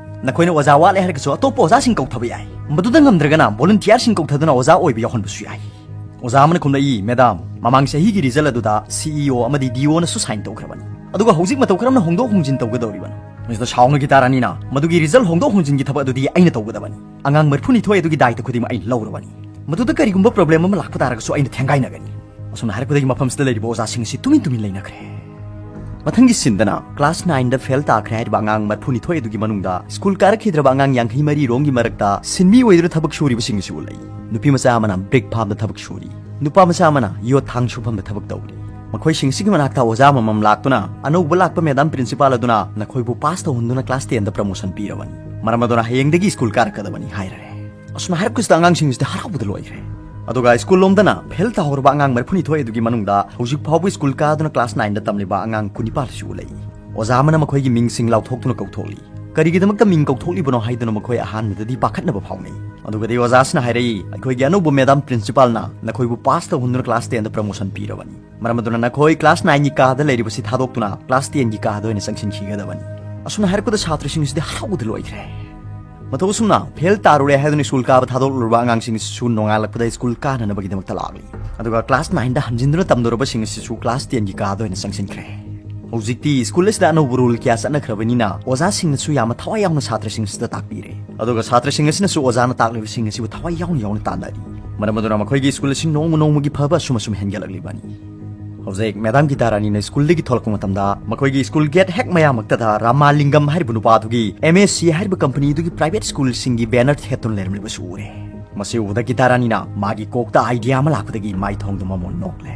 ꯅꯈꯣꯏꯅ ꯑꯣꯖꯥ ꯋꯥꯠꯂꯦ ꯍꯥꯏꯔꯒꯁꯨ ꯑꯇꯣꯞꯄ ꯑꯣꯖꯥꯁꯤꯡ ꯀꯧꯊꯕ ꯌꯥꯏ꯫ ꯃꯗꯨꯗ ꯉꯝꯗ꯭ꯔꯒꯅ ꯚꯣꯂꯨꯟꯇꯤꯌꯥꯔꯁꯤꯡ ꯀꯧꯊꯗꯨꯅ ꯑꯣꯖꯥ ꯑꯣꯏꯕ ꯌꯥꯎꯍꯟꯕꯁꯨ ꯌꯥꯏ꯫ ꯑꯣꯖꯥ ꯑꯃꯅ ꯈꯨꯝꯂꯛꯏ, ꯃꯦꯗꯥꯝ, ꯃꯃꯥꯡ ꯆꯍꯤꯒꯤ ꯔꯤꯖꯜ ꯑꯗꯨꯗ CEO ꯑꯃꯗꯤ DOꯅꯁꯨ ꯁꯥꯏꯟ ꯇꯧꯈ꯭ꯔꯕꯅꯤ꯫ ꯑꯗꯨꯒ ꯍꯧꯖꯤꯛ ꯃꯇꯧ ꯀꯔꯝꯅ ꯍꯣꯡꯗꯣꯛ ꯍꯣꯡꯖꯤꯟ ꯇꯧꯒꯗꯧꯔꯤꯕꯅꯣ? ꯃꯁꯤꯗ ꯁꯥꯎꯅ ꯒꯤꯇꯥ ꯔꯥꯅꯤꯅ, ꯃꯗꯨꯒꯤ ꯔꯤꯖꯜ ꯍꯣꯡꯗꯣꯛ ꯍꯣꯡꯖꯤꯟꯒꯤ ꯊꯕꯛ ꯑꯗꯨꯗꯤ ꯑꯩꯅ ꯇꯧꯒꯗꯕꯅꯤ꯫ ꯑꯉꯥꯡ ꯃꯔꯤꯐꯨꯅꯤꯊꯣꯏ ꯑꯗꯨꯒꯤ ꯗꯥꯏꯇ ꯈꯨꯗꯤꯡꯃꯛ ꯑꯩꯅ ꯂꯧꯔꯕꯅꯤ꯫ ꯃꯗꯨꯗ ꯀꯔꯤꯒꯨꯝꯕ ꯄ꯭ꯔꯣꯕ꯭ꯂꯦꯝ ꯑꯃ ꯂꯥꯛꯄ ꯇꯥꯔꯒꯁꯨ ꯑꯩꯅ ꯊꯦꯡꯒꯥꯏꯅꯒꯅꯤ꯫ ꯑꯁꯨꯝꯅ ꯍꯥꯏꯔꯛꯄꯗꯒꯤ ꯃꯐꯝꯁꯤꯗ ꯂꯩꯔꯤꯕ ꯑꯣꯖꯥꯁꯤꯡ ꯑꯁꯤ ꯇꯨꯃꯤꯟ ꯇꯨꯃꯤꯟ ꯂꯩꯅꯈ꯭ꯔꯦ꯫ ꯃꯊꯪꯒꯤ ꯁꯤꯟꯗꯅ ꯀ꯭ꯂꯥꯁ ꯅꯥꯏꯟꯗ ꯐꯦꯜ ꯇꯥꯈ꯭ꯔꯦ ꯍꯥꯏꯔꯤꯕ ꯑꯉꯥꯡ ꯃꯔꯤꯐꯨꯅꯤꯊꯣꯏ ꯑꯗꯨꯒꯤ ꯃꯅꯨꯡꯗ ꯁ꯭ꯀꯨꯜ ꯀꯥꯔꯛꯈꯤꯗ꯭ꯔꯕ ꯑꯉꯥꯡ ꯌꯥꯡꯈꯩ ꯃꯔꯤ ꯔꯣꯝꯒꯤ ꯃꯔꯛꯇ ꯁꯤꯟꯃꯤ ꯑꯣꯏꯗꯨꯅ ꯊꯕꯛ ꯁꯨꯔꯤꯕꯁꯤꯡ ꯑꯁꯤ ꯎꯠꯂꯛꯏ꯫ ꯅꯨꯄꯤ ꯃꯆꯥ ꯑꯃꯅ ꯕ꯭ꯔꯤꯛ ꯐꯥꯝꯗ ꯊꯕꯛ ꯁꯨꯔꯤ꯫ ꯅꯨꯄꯥ ꯃꯆꯥ ꯑꯃꯅ ꯌꯣꯠ ꯊꯥꯡ ꯁꯨꯐꯝꯗ ꯊꯕꯛ ꯇꯧꯔꯤ꯫ ꯃꯈꯣꯏꯁꯤꯡꯁꯤꯒꯤ ꯃꯅꯥꯛꯇ ꯑꯣꯖꯥ ꯑꯃꯃꯝ ꯂꯥꯛꯇꯨꯅ ꯑꯅꯧꯕ ꯂꯥꯛꯄ ꯃꯦꯗꯥꯝ ꯄ꯭ꯔꯤꯟꯁꯤꯄꯥꯜ ꯑꯗꯨꯅ ꯅꯈꯣꯏꯕꯨ ꯄꯥꯁ ꯇꯧꯍꯟꯗꯨꯅ ꯀ꯭ꯂꯥꯁ ꯇꯦꯟꯗ ꯄ꯭ꯔꯃꯣꯁꯟ ꯄꯤꯔꯕꯅꯤ꯫ ꯃꯔꯝ ꯑꯗꯨꯅ ꯍꯌꯦꯡꯗꯒꯤ ꯁ꯭ꯀꯨꯜ ꯀꯥꯔꯛꯀꯗꯕꯅꯤ ꯍꯥꯏꯔꯔꯦ꯫ ꯑꯁꯨꯝꯅ ꯍꯥꯏꯔꯛꯄꯁꯤꯗ ꯑꯉꯥꯡꯁꯤꯡꯁꯤꯗꯤ ꯍꯔꯥꯎꯕꯗ ꯂꯣꯏꯈ꯭ꯔꯦ꯫ ꯑꯗꯨꯒ ꯁ꯭ꯀꯨꯜ ꯂꯣꯝꯗꯅ ꯐꯦꯜ ꯇꯥꯍꯧꯔꯕ ꯑꯉꯥꯡ ꯃꯔꯤꯐꯨꯅꯤꯊꯣꯏ ꯑꯗꯨꯒꯤ ꯃꯅꯨꯡꯗ ꯍꯧꯖꯤꯛ ꯐꯥꯎꯕ ꯁ꯭ꯀꯨꯜ ꯀꯥꯗꯨꯅ ꯀ꯭ꯂꯥꯁ ꯅꯥꯏꯟꯗ ꯇꯝꯂꯤꯕ ꯑꯉꯥꯡ ꯀꯨꯟꯅꯤꯄꯥꯜꯁꯨ ꯎꯠꯂꯛꯏ꯫ ꯑꯣꯖꯥ ꯑꯃꯅ ꯃꯈꯣꯏꯒꯤ ꯃꯤꯡꯁꯤꯡ ꯂꯥꯎꯊꯣꯛꯇꯨꯅ ꯀꯧꯊꯣꯛꯂꯤ꯫ ꯀꯔꯤꯒꯤꯗꯃꯛꯇ ꯃꯤꯡ ꯀꯧꯊꯣꯛꯂꯤꯕꯅꯣ ꯍꯥꯏꯗꯨꯅ ꯃꯈꯣꯏ ꯑꯍꯥꯟꯕꯗꯗꯤ ꯄꯥꯈꯠꯅꯕ ꯐꯥꯎꯅꯩ꯫ ꯑꯗꯨꯒꯗꯤ ꯑꯣꯖꯥꯁꯤꯅ ꯍꯥꯏꯔꯛꯏ, "ꯑꯩꯈꯣꯏꯒꯤ ꯑꯅꯧꯕ ꯃꯦꯗꯥꯝ ꯄ꯭ꯔꯤꯟꯁꯤꯄꯥꯜꯅ ꯅꯈꯣꯏꯕꯨ ꯄꯥꯁ ꯇꯧꯍꯟꯗꯨꯅ ꯀ꯭ꯂꯥꯁ ꯇꯦꯟꯗ ꯄ꯭ꯔꯃꯣꯁꯟ ꯄꯤꯔꯕꯅꯤ꯫ ꯃꯔꯝ ꯑꯗꯨꯅ ꯅꯈꯣꯏ ꯀ꯭ꯂꯥꯁ ꯅꯥꯏꯟꯒꯤ ꯀꯥꯗ ꯂꯩꯔꯤꯕꯁꯤ ꯊꯥꯗꯣꯛꯇꯨꯅ ꯀ꯭ꯂꯥꯁ ꯇꯦꯟꯒꯤ ꯀꯥꯗ ꯑꯣꯏꯅ ꯆꯪꯁꯤꯟꯈꯤꯒꯗꯕꯅꯤ"꯫ ꯑꯁꯨꯝꯅ ꯍꯥꯏꯔꯛꯄꯗ ꯁꯥꯇ꯭ꯔꯁꯤꯡꯁꯤꯗꯤ ꯍꯔꯥꯎꯕꯗ ꯂꯣꯏꯈ꯭ꯔꯦ꯫ ꯃꯇꯧ ꯑꯁꯨꯝꯅ ꯐꯦꯜ ꯇꯥꯔꯨꯔꯦ ꯍꯥꯏꯗꯨꯅ ꯁ꯭ꯀꯨꯜ ꯀꯥꯕ ꯊꯥꯗꯣꯛꯂꯨꯔꯕ ꯑꯉꯥꯡꯁꯤꯡꯁꯤꯁꯨ ꯅꯣꯡꯉꯥꯜꯂꯛꯄꯗ ꯁ꯭ꯀꯨꯜ ꯀꯥꯅꯅꯕꯒꯤꯗꯃꯛꯇ ꯂꯥꯛꯂꯤ꯫ ꯑꯗꯨꯒ ꯀ꯭ꯂꯥꯁ ꯅꯥꯏꯟꯗ ꯍꯟꯖꯤꯟꯗꯨꯅ ꯇꯝꯗꯧꯔꯕꯁꯤꯡ ꯑꯁꯤꯁꯨ ꯀ꯭ꯂꯥꯁ ꯇꯦꯟꯒꯤ ꯀꯥꯗ ꯑꯣꯏꯅ ꯆꯪꯁꯤꯟꯈ꯭ꯔꯦ꯫ ꯍꯧꯖꯤꯛꯇꯤ ꯁ꯭ꯀꯨꯜ ꯑꯁꯤꯗ ꯑꯅꯧꯕ ꯔꯨꯜ ꯀꯌꯥ ꯆꯠꯅꯈ꯭ꯔꯕꯅꯤꯅ ꯑꯣꯖꯥꯁꯤꯡꯅꯁꯨ ꯌꯥꯝꯅ ꯊꯋꯥꯏ ꯌꯥꯎꯅ ꯁꯥꯇ꯭ꯔꯁꯤꯡ ꯑꯁꯤꯗ ꯇꯥꯛꯄꯤꯔꯦ꯫ ꯑꯗꯨꯒ ꯁꯥꯇ꯭ꯔꯁꯤꯡ ꯑꯁꯤꯅꯁꯨ ꯑꯣꯖꯥꯅ ꯇꯥꯛꯂꯤꯕꯁꯤꯡ ꯑꯁꯤꯕꯨ ꯊꯋꯥꯏ ꯌꯥꯎꯅ ꯌꯥꯎꯅ ꯇꯥꯟꯅꯔꯤ꯫ ꯃꯔꯝ ꯑꯗꯨꯅ ꯃꯈꯣꯏꯒꯤ ꯁ꯭ꯀꯨꯜ ꯑꯁꯤ ꯅꯣꯡꯃ ꯅꯣꯡꯃꯒꯤ ꯐꯕ ꯑꯁꯨꯝ ꯑꯁꯨꯝ ꯍꯦꯟꯒꯠꯂꯛꯂꯤꯕꯅꯤ꯫ ꯍꯧꯖꯤꯛ ꯃꯦꯗꯥꯝ ꯒꯤꯇꯥꯔꯥꯅꯤꯅ ꯁ꯭ꯀꯨꯜꯗꯒꯤ ꯊꯣꯛꯂꯛꯄ ꯃꯇꯝꯗ ꯃꯈꯣꯏꯒꯤ ꯁ꯭ꯀꯨꯜ ꯒꯦꯠ ꯍꯦꯛ ꯃꯌꯥꯃꯛꯇꯗ ꯔꯥꯃꯥꯂꯤꯡꯒꯝ ꯍꯥꯏꯔꯤꯕ ꯅꯨꯄꯥ ꯑꯗꯨꯒꯤ ꯑꯦꯝ ꯑꯦꯁ ꯁꯤ ꯍꯥꯏꯔꯤꯕ ꯀꯝꯄꯅꯤ ꯑꯗꯨꯒꯤ ꯄ꯭ꯔꯥꯏꯚꯦꯠ ꯁ꯭ꯀꯨꯜꯁꯤꯡꯒꯤ ꯕꯦꯅꯔ ꯊꯦꯠꯇꯨꯅ ꯂꯩꯔꯝꯂꯤꯕꯁꯨ ꯎꯔꯦ꯫ ꯃꯁꯤ ꯎꯕꯗ ꯒꯤꯇꯥꯔꯥꯅꯤꯅ ꯃꯥꯒꯤ ꯀꯣꯛꯇ ꯑꯥꯏꯗꯤꯌꯥ ꯑꯃ ꯂꯥꯛꯄꯗꯒꯤ ꯃꯥꯏ ꯊꯣꯡꯗ ꯃꯃꯣꯟ ꯅꯣꯛꯂꯦ꯫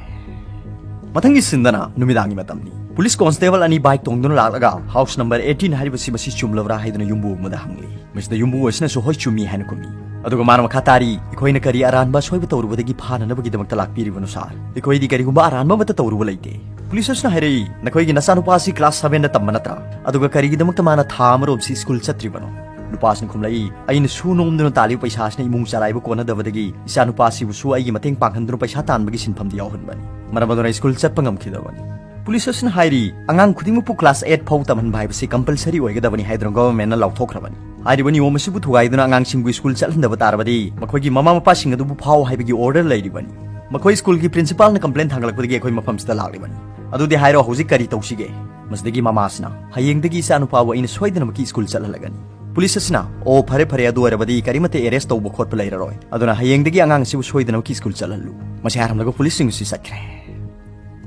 ꯃꯊꯪꯒꯤ ꯁꯤꯟꯗꯅ ꯅꯨꯃꯤꯗꯥꯡꯒꯤ ꯃꯇꯝꯅꯤ꯫ ꯄꯨꯂꯤꯁ ꯀꯣꯟꯁꯇꯦꯕꯜ ꯑꯅꯤ ꯕꯥꯏꯛ ꯇꯣꯡꯗꯨꯅ ꯂꯥꯛꯂꯒ ꯍꯥꯎꯁ ꯅꯝꯕꯔ ꯑꯩꯠꯇꯤꯟ ꯍꯥꯏꯔꯤꯕꯁꯤ ꯃꯁꯤ ꯆꯨꯝꯂꯕ꯭ꯔꯥ ꯍꯥꯏꯗꯨꯅ ꯌꯨꯝꯕꯨ ꯑꯃꯗ ꯍꯪꯂꯤ꯫ ꯃꯁꯤꯗ ꯌꯨꯝꯕꯨ ꯑꯁꯤꯅꯁꯨ "ꯍꯣꯏ, ꯆꯨꯝꯃꯤ" ꯍꯥꯏꯅ ꯈꯨꯝꯃꯤ꯫ ꯑꯗꯨꯒ ꯃꯥꯅ ꯃꯈꯥ ꯇꯥꯔꯤ, "ꯑꯩꯈꯣꯏꯅ ꯀꯔꯤ ꯑꯔꯥꯟꯕ ꯑꯁꯣꯏꯕ ꯇꯧꯔꯨꯕꯗꯒꯤ ꯐꯥꯅꯅꯕꯒꯤꯗꯃꯛꯇ ꯂꯥꯛꯄꯤꯔꯤꯕꯅꯣ ꯁꯥꯔ? ꯑꯩꯈꯣꯏꯗꯤ ꯀꯔꯤꯒꯨꯝꯕ ꯑꯔꯥꯟꯕ ꯑꯃꯠꯇ ꯇꯧꯔꯨꯕ ꯂꯩꯇꯦ"꯫ ꯄꯨꯂꯤꯁ ꯑꯁꯤꯅ ꯍꯥꯏꯔꯛꯏ, "ꯅꯈꯣꯏꯒꯤ ꯅꯆꯥꯅꯨꯄꯥ ꯑꯁꯤ ꯀ꯭ꯂꯥꯁ ꯁꯚꯦꯟꯗ ꯇꯝꯕ ꯅꯠꯇ꯭ꯔꯥ? ꯑꯗꯨꯒ ꯀꯔꯤꯒꯤꯗꯃꯛꯇ ꯃꯥꯅ ꯊꯥ ꯑꯃꯔꯣꯝꯁꯤ ꯁ꯭ꯀꯨꯜ ꯆꯠꯇ꯭ꯔꯤꯕꯅꯣ?" ꯅꯨꯄꯥꯁꯤꯅ ꯈꯨꯝꯂꯛꯏ, "ꯑꯩꯅ ꯁꯨ ꯅꯣꯝꯗꯨꯅ ꯇꯥꯜꯂꯤꯕ ꯄꯩꯁꯥ ꯑꯁꯤꯅ ꯏꯃꯨꯡ ꯆꯂꯥꯏꯕ ꯀꯣꯟꯅꯗꯕꯗꯒꯤ ꯏꯆꯥꯅꯨꯄꯥꯁꯤꯕꯨꯁꯨ ꯑꯩꯒꯤ ꯃꯇꯦꯡ ꯄꯥꯡꯍꯟꯗꯨꯅ ꯄꯩꯁꯥ ꯇꯥꯟꯕꯒꯤ ꯁꯤꯟꯐꯝꯗ ꯌꯥꯎꯍꯟꯕꯅꯤ꯫ ꯃꯔꯝ ꯑꯗꯨꯅ ꯁ꯭ꯀꯨꯜ ꯆꯠꯄ ꯉꯝꯈꯤꯗꯕꯅꯤ"꯫ ꯄꯨꯂꯤꯁ ꯑꯁꯤꯅ ꯍꯥꯏꯔꯤ, "ꯑꯉꯥꯡ ꯈꯨꯗꯤꯡꯃꯛꯄꯨ ꯀ꯭ꯂꯥꯁ ꯑꯩꯠ ꯐꯥꯎ ꯇꯝꯍꯟꯕ ꯍꯥꯏꯕꯁꯤ ꯀꯝꯄꯜꯁꯔꯤ ꯑꯣꯏꯒꯗꯕꯅꯤ ꯍꯥꯏꯗꯨꯅ ꯒꯚꯔꯟꯃꯦꯟꯠꯅ ꯂꯥꯎꯊꯣꯛꯈ꯭ꯔꯕꯅꯤ꯫ ꯍꯥꯏꯔꯤꯕ ꯅꯤꯌꯣꯝ ꯑꯁꯤꯕꯨ ꯊꯨꯒꯥꯏꯗꯨꯅ ꯑꯉꯥꯡꯁꯤꯡꯕꯨ ꯁ꯭ꯀꯨꯜ ꯆꯠꯍꯟꯗꯕ ꯇꯥꯔꯕꯗꯤ ꯃꯈꯣꯏꯒꯤ ꯃꯃꯥ ꯃꯄꯥꯁꯤꯡ ꯑꯗꯨꯕꯨ ꯐꯥꯎ ꯍꯥꯏꯕꯒꯤ ꯑꯣꯔꯗꯔ ꯂꯩꯔꯤꯕꯅꯤ꯫ ꯃꯈꯣꯏ ꯁ꯭ꯀꯨꯜꯒꯤ ꯄ꯭ꯔꯤꯟꯁꯤꯄꯥꯜꯅ ꯀꯝꯄ꯭ꯂꯦꯟ ꯊꯥꯡꯒꯠꯂꯛꯄꯗꯒꯤ ꯑꯩꯈꯣꯏ ꯃꯐꯝꯁꯤꯗ ꯂꯥꯛꯂꯤꯕꯅꯤ꯫ ꯑꯗꯨꯗꯤ ꯍꯥꯏꯔꯣ, ꯍꯧꯖꯤꯛ ꯀꯔꯤ ꯇꯧꯁꯤꯒꯦ?" ꯃꯁꯤꯗꯒꯤ ꯃꯃꯥꯁꯤꯅ, "ꯍꯌꯦꯡꯗꯒꯤ ꯏꯆꯥꯅꯨꯄꯥꯕꯨ ꯑꯩꯅ ꯁꯣꯏꯗꯅꯃꯛꯀꯤ ꯁ꯭ꯀꯨꯜ ꯆꯠꯍꯜꯂꯒꯅꯤ"꯫ ꯄꯨꯂꯤꯁ ꯑꯁꯤꯅ, "ꯑꯣ, ꯐꯔꯦ, ꯐꯔꯦ, ꯑꯗꯨ ꯑꯣꯏꯔꯕꯗꯤ ꯀꯔꯤꯃꯠꯇ ꯑꯦꯔꯦꯁ ꯇꯧꯕ ꯈꯣꯠꯄ ꯂꯩꯔꯔꯣꯏ, ꯑꯗꯨꯅ ꯍꯌꯦꯡꯗꯒꯤ ꯑꯉꯥꯡ ꯑꯁꯤꯕꯨ ꯁꯣꯏꯗꯅꯃꯛꯀꯤ ꯁ꯭ꯀꯨꯜ ꯆꯠꯍꯜꯂꯨ"꯫ ꯃꯁꯤ ꯍꯥꯏꯔꯝꯂꯒ ꯄꯨꯂꯤꯁꯁꯤꯡ ꯑꯁꯤ ꯆꯠꯈ꯭ꯔꯦ꯫